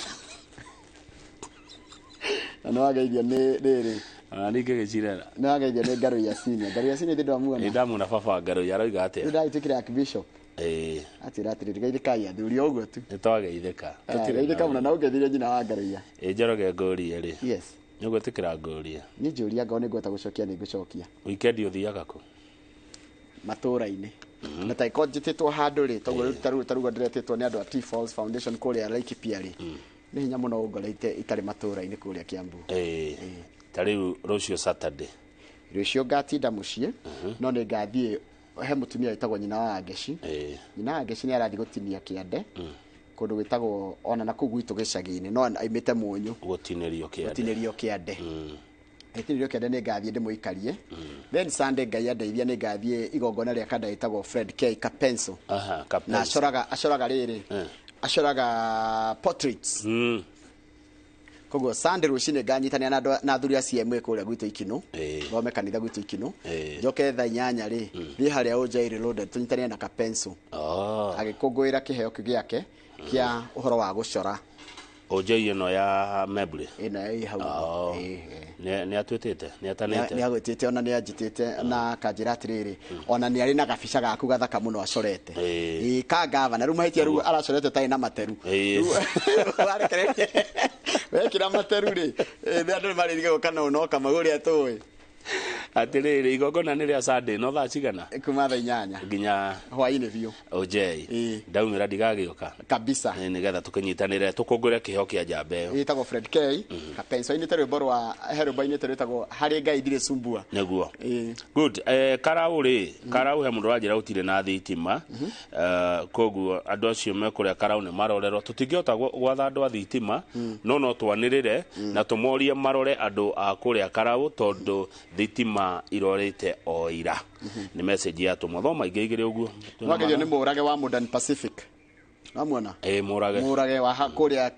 Speaker 2: na nĩ wageithio nĩ rĩrĩ.
Speaker 1: Ona ningĩ gĩcirera.
Speaker 2: Nĩ wageithio nĩ Ngarũ ya Senior, Ngarũ ya Senior, ndĩndwamuona.
Speaker 1: Ĩ, ndamuna baba Ngarũ aroiga atĩa?
Speaker 2: Ndĩragĩtuĩkire archbishop. Atĩra atĩrĩrĩ, geithĩkai athuri, o ũguo tu.
Speaker 1: Nĩ twageithĩka.
Speaker 2: Geithĩka mũno na ũngeithirie nyina wa Ngarũiya.
Speaker 1: Ĩ, Njoroge, ngũrie rĩ.
Speaker 2: Yes.
Speaker 1: Nĩ ũgwĩtĩkĩra ngũrie?
Speaker 2: Niĩ njũria ngorwo nĩ ngwenda gũcokia, nĩ ngũcokia.
Speaker 1: Weekend ũthiaga kũ?
Speaker 2: Matũra-inĩ na taiko njĩtĩtwo handũ rĩ, toguo rĩu tarĩu ndĩretĩtwo nĩ andũ a T Falls Foundation kũrĩa Laikipia rĩ, nĩ hinya mũno ũngore itarĩ matũra-inĩ kũrĩa Kiambu.
Speaker 1: Ĩ, ta rĩu rũciũ Saturday?
Speaker 2: Rũciũ ngatinda mũciĩ, no nĩ ngathiĩ he mũtumia wĩtagwo nyina wa Ngeci. Nyina wa Ngeci nĩ arathiĩ gũtinia kĩande kũndũ gwĩtagwo ona na kũu gwitũ gĩcagi-inĩ, no aimĩte Mũnyũ.
Speaker 1: Gũtinĩrio kĩande.
Speaker 2: Gũtinĩrio kĩande. Gũtinĩrio kĩande nĩ ngathiĩ ndĩmũikarie. Then Sunday, Ngai andeithia, nĩ ngathiĩ igongona rĩa kanda ĩtagwo Fred K Kapenso. Na
Speaker 1: Kapenso.
Speaker 2: acoraga rĩrĩ, acoraga portraits. Koguo Sunday rũcinĩ nganyitanĩra na andũ na athuri a CMA kũrĩa gwitũ Ikinũ, thome kanitha gwitũ Ikinũ, njoke thaa 8 rĩ, thiĩ harĩa Ojai Reloaded tũnyitanĩre na Kapenso agĩkũngũĩra kĩheo kĩu gĩake kĩa ũhoro wa gũcora.
Speaker 1: Ojai ĩno ya Memory?
Speaker 2: Ĩno ĩ hau.
Speaker 1: Oh. Nĩ atwĩtĩte, nĩ atanĩte?
Speaker 2: Nĩ agwĩtĩte, ona nĩ anjĩtĩte na akanjĩra atĩrĩrĩ, ona nĩ arĩ na gabica gaku gathaka mũno acorete. Ĩĩ, ka gavana rĩu mahĩtia rĩu aracorete tarĩ na materu. Warekereria wekĩra materu rĩ, nĩ andũ nĩ marĩrigagwo kana ũno Kamau ũrĩa tũĩ.
Speaker 1: Atĩrĩrĩ, igongona nĩ rĩa Sunday no thaa cigana?
Speaker 2: Kuma thaa 8
Speaker 1: nginya
Speaker 2: hwainĩ biũ.
Speaker 1: Ojei ndaumĩra ndigagĩũka
Speaker 2: kabisa.
Speaker 1: Nĩgetha tũkĩnyitanĩre tũkũngũĩre kĩheo kĩa njamba ĩyo.
Speaker 2: Ĩtagwo Fred K Kapenso, ainĩte rwĩmbo rwa he rwĩmbo ainĩte rwĩtagwo Harĩ Ngai Ndirĩ Sumbua.
Speaker 1: Nĩguo. Good. Karau rĩ, Karau he mũndũ ũranjĩra gũtirĩ na thitima. Koguo andũ acio me kũrĩa Karau nĩ marorerwo. Tũtingĩhota gwatha andũ a thitima, no twanĩrĩre na tũmorie marore andũ a kũrĩa Karau tondũ thitima irorĩte o ira. Nĩ message yatũmwo thoma ingĩ igĩrĩ ũguo.
Speaker 2: Wagerio nĩ Mũrage wa Modern Pacific. Wamwona?
Speaker 1: Ĩĩ, Mũrage.
Speaker 2: Mũrage wa kũrĩa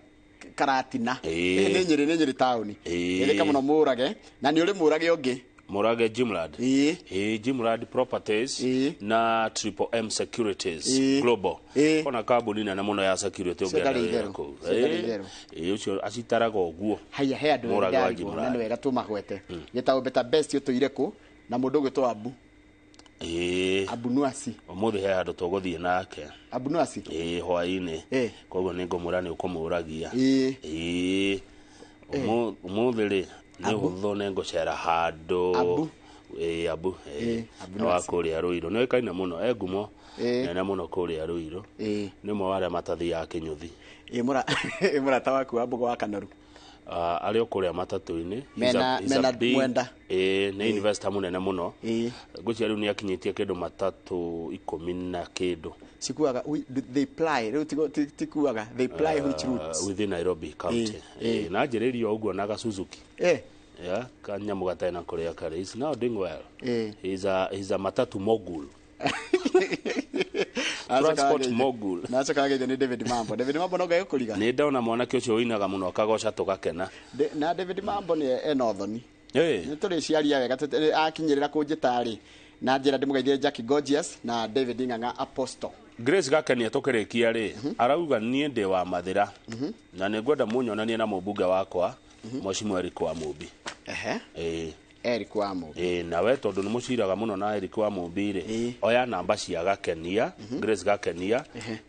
Speaker 2: Karatina.
Speaker 1: Ĩĩ.
Speaker 2: Nĩ Nyĩrĩ, nĩ Nyĩrĩ taũni.
Speaker 1: Ĩĩ.
Speaker 2: Ĩrĩka mũno Mũrage, na nĩ ũrĩ Mũrage ũngĩ.
Speaker 1: Mũrage Jimrad.
Speaker 2: Ĩĩ.
Speaker 1: Jimrad Properties na Triple M Securities Global. Ona kambuni nene mũno ya security
Speaker 2: Cio
Speaker 1: ũngĩenda
Speaker 2: ndarĩ
Speaker 1: wĩra
Speaker 2: itherũ.
Speaker 1: kũu.
Speaker 2: Cio ndarĩ itherũ.
Speaker 1: Ĩĩ, ũcio acitaraga ũguo.
Speaker 2: Haya, he andũ
Speaker 1: Mũrage wa
Speaker 2: ndarigwo, na
Speaker 1: Jimrad.
Speaker 2: nĩ wega tũmagwete. Gĩtagwo Better Best ũtũire kũ na mũndũ ũgwĩtwo Abu.
Speaker 1: Ĩĩ.
Speaker 2: Abunuasi.
Speaker 1: Ũmũthĩ he handũ tũgũthiĩ nake.
Speaker 2: Abunuasi.
Speaker 1: Ĩĩ, hwaĩ-inĩ. Koguo nĩ ngũmwĩra nĩ ũkũmũragia.
Speaker 2: Ĩĩ.
Speaker 1: Ĩĩ. Ũmũthĩ rĩ, nĩ ũhũthũ nĩ ngũcera handũ.
Speaker 2: Abu.
Speaker 1: Ĩĩ, Abu.
Speaker 2: Ĩĩ, Abu
Speaker 1: Nĩ wa
Speaker 2: Nuasi.
Speaker 1: kũrĩa Rũirũ. Nĩ oĩkaine mũno, e ngumo
Speaker 2: Ĩĩ.
Speaker 1: nene mũno kũrĩa Rũirũ.
Speaker 2: Ĩĩ.
Speaker 1: Nĩ ũmwe wa arĩa matathiaga kĩnyũthi.
Speaker 2: Ĩĩ, ĩĩ, mũrata waku wa Mbogo wa Kanoru.
Speaker 1: Arĩ o kũrĩa matatũ-inĩ.
Speaker 2: Mena Mwenda.
Speaker 1: Ĩĩ, nĩ investor mũnene mũno. Ngwĩciria rĩu nĩ akinyĩtie kĩndũ matatũ 10 na kĩndũ.
Speaker 2: Cikuaga they ply rĩu tikuaga they ply which routes?
Speaker 1: Within Nairobi County.
Speaker 2: Ĩĩ.
Speaker 1: Ĩĩ, na anjĩrĩirie o ũguo na ga Suzuki. Yeah, kanyamũ gatarĩ na kũrĩa karĩ. He's now doing well. He's a matatu mogul. Transport mogul.
Speaker 2: Nacoka ageithio nĩ David Mambo. David Mambo no ngai gũkũriga.
Speaker 1: Nĩ ndona mwanake ũcio ũinaga mũno akagoca tũgakena.
Speaker 2: Na David Mambo nĩ ena ũthoni.
Speaker 1: Ĩĩ.
Speaker 2: Nĩ tũrĩ ciaria wega akinyĩrĩra kũnjĩta rĩ na njĩra ndĩmũgeithie Jackie Gorgeous na David Ng'ang'a Apostle.
Speaker 1: Grace Gakenia tũkĩrĩkia rĩ, arauga niĩ ndĩ wa Mathĩra na nĩ ngwenda mũnyonanie na mũmbunge wakwa Mheshimiwa Eric wa Mũmbi.
Speaker 2: Ehe.
Speaker 1: Ĩĩ.
Speaker 2: Eric wa Mũmbi.
Speaker 1: Ĩĩ, nawe tondũ nĩ mũciraga mũno na Eric wa Mũmbi rĩ, oya namba cia Gakenia, Grace Gakenia,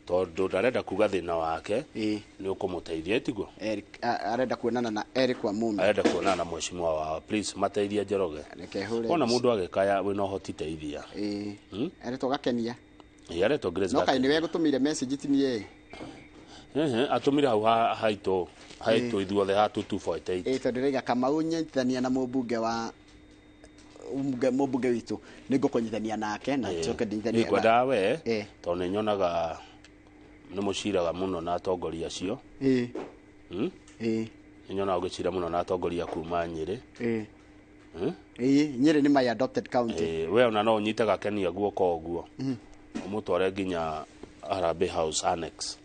Speaker 1: tondũ ndarenda kuga thĩna wake nĩ ũkũmũteithia, tiguo?
Speaker 2: Eric arenda kuonana na Eric wa Mũmbi.
Speaker 1: Arenda kuonana na mheshimiwa wao, please mateithie Njoroge.
Speaker 2: Reke hũre
Speaker 1: Wona
Speaker 2: mbica.
Speaker 1: mũndũ agĩkaya wĩna ũhoti teithia.
Speaker 2: Ĩĩ. Aretwo Gakenia.
Speaker 1: Ĩĩ, aretwo Grace
Speaker 2: No kaĩ
Speaker 1: Gakenia.
Speaker 2: nĩwe gũtũmĩire message ti niĩ.
Speaker 1: Ehe, atũmire hau haitũ haitũ ithuothe ha 2248.
Speaker 2: Ĩĩ, tondũ ndĩraiga Kamau nyitithania na mũmbunge wa mũmbunge witũ nĩ ngũkũnyitithania nake na njoke ndithanie.
Speaker 1: Ngwendaga we tondũ nĩ nyonaga nĩ mũciraga mũno na atongoria acio.
Speaker 2: Ĩĩ.
Speaker 1: Ĩĩ. Nĩ nyonaga ũgĩcira mũno na atongoria kuma Nyĩrĩ.
Speaker 2: Ĩĩ. Ĩĩ, Nyĩrĩ nĩ my adopted county.
Speaker 1: Ĩĩ, we ona no ũnyite Gakenia guoko ũguo. Ũmũtware nginya Harambee House Annex.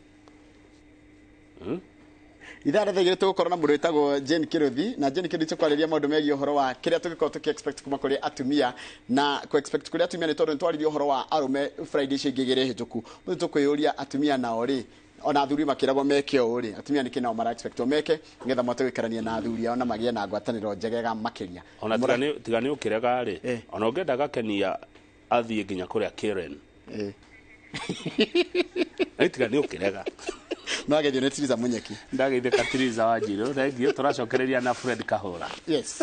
Speaker 2: Ithaa rĩa 2:00 tũgũkorwo na mũndũ wĩtagwo Jane Kĩrũthi, na Jane Kĩrũthi tũkwarĩria maũndũ megiĩ ũhoro wa kĩrĩa tũngĩkorwo tũkĩ expect kuma kũrĩ atumia, na kũ expect kũrĩ atumia nĩ tondũ nĩ twaririe ũhoro wa arũme Friday icio ingĩ igĩrĩ hĩtũku. Rĩu tũkwĩyũria atumia nao rĩ, ona athuri makĩragwo meke ũũ rĩ, atumia nĩkĩ nao mara expect meke nĩgetha mahote gũikarania na athuri ao na magĩe na ngwatanĩro njegega makĩria.
Speaker 1: Ona tiga nĩ ũkĩrega rĩ, ona ũngĩenda Gakenia athiĩ nginya kũrĩa Karen. Ĩ tiga nĩ ũkĩrega.
Speaker 2: No ageithio nĩ Tiriza Munyeki.
Speaker 1: Ndageithĩka Tiriza wa Njirũ, thengiũ. Tũracokereria na Fred Kahũra.
Speaker 2: Yes.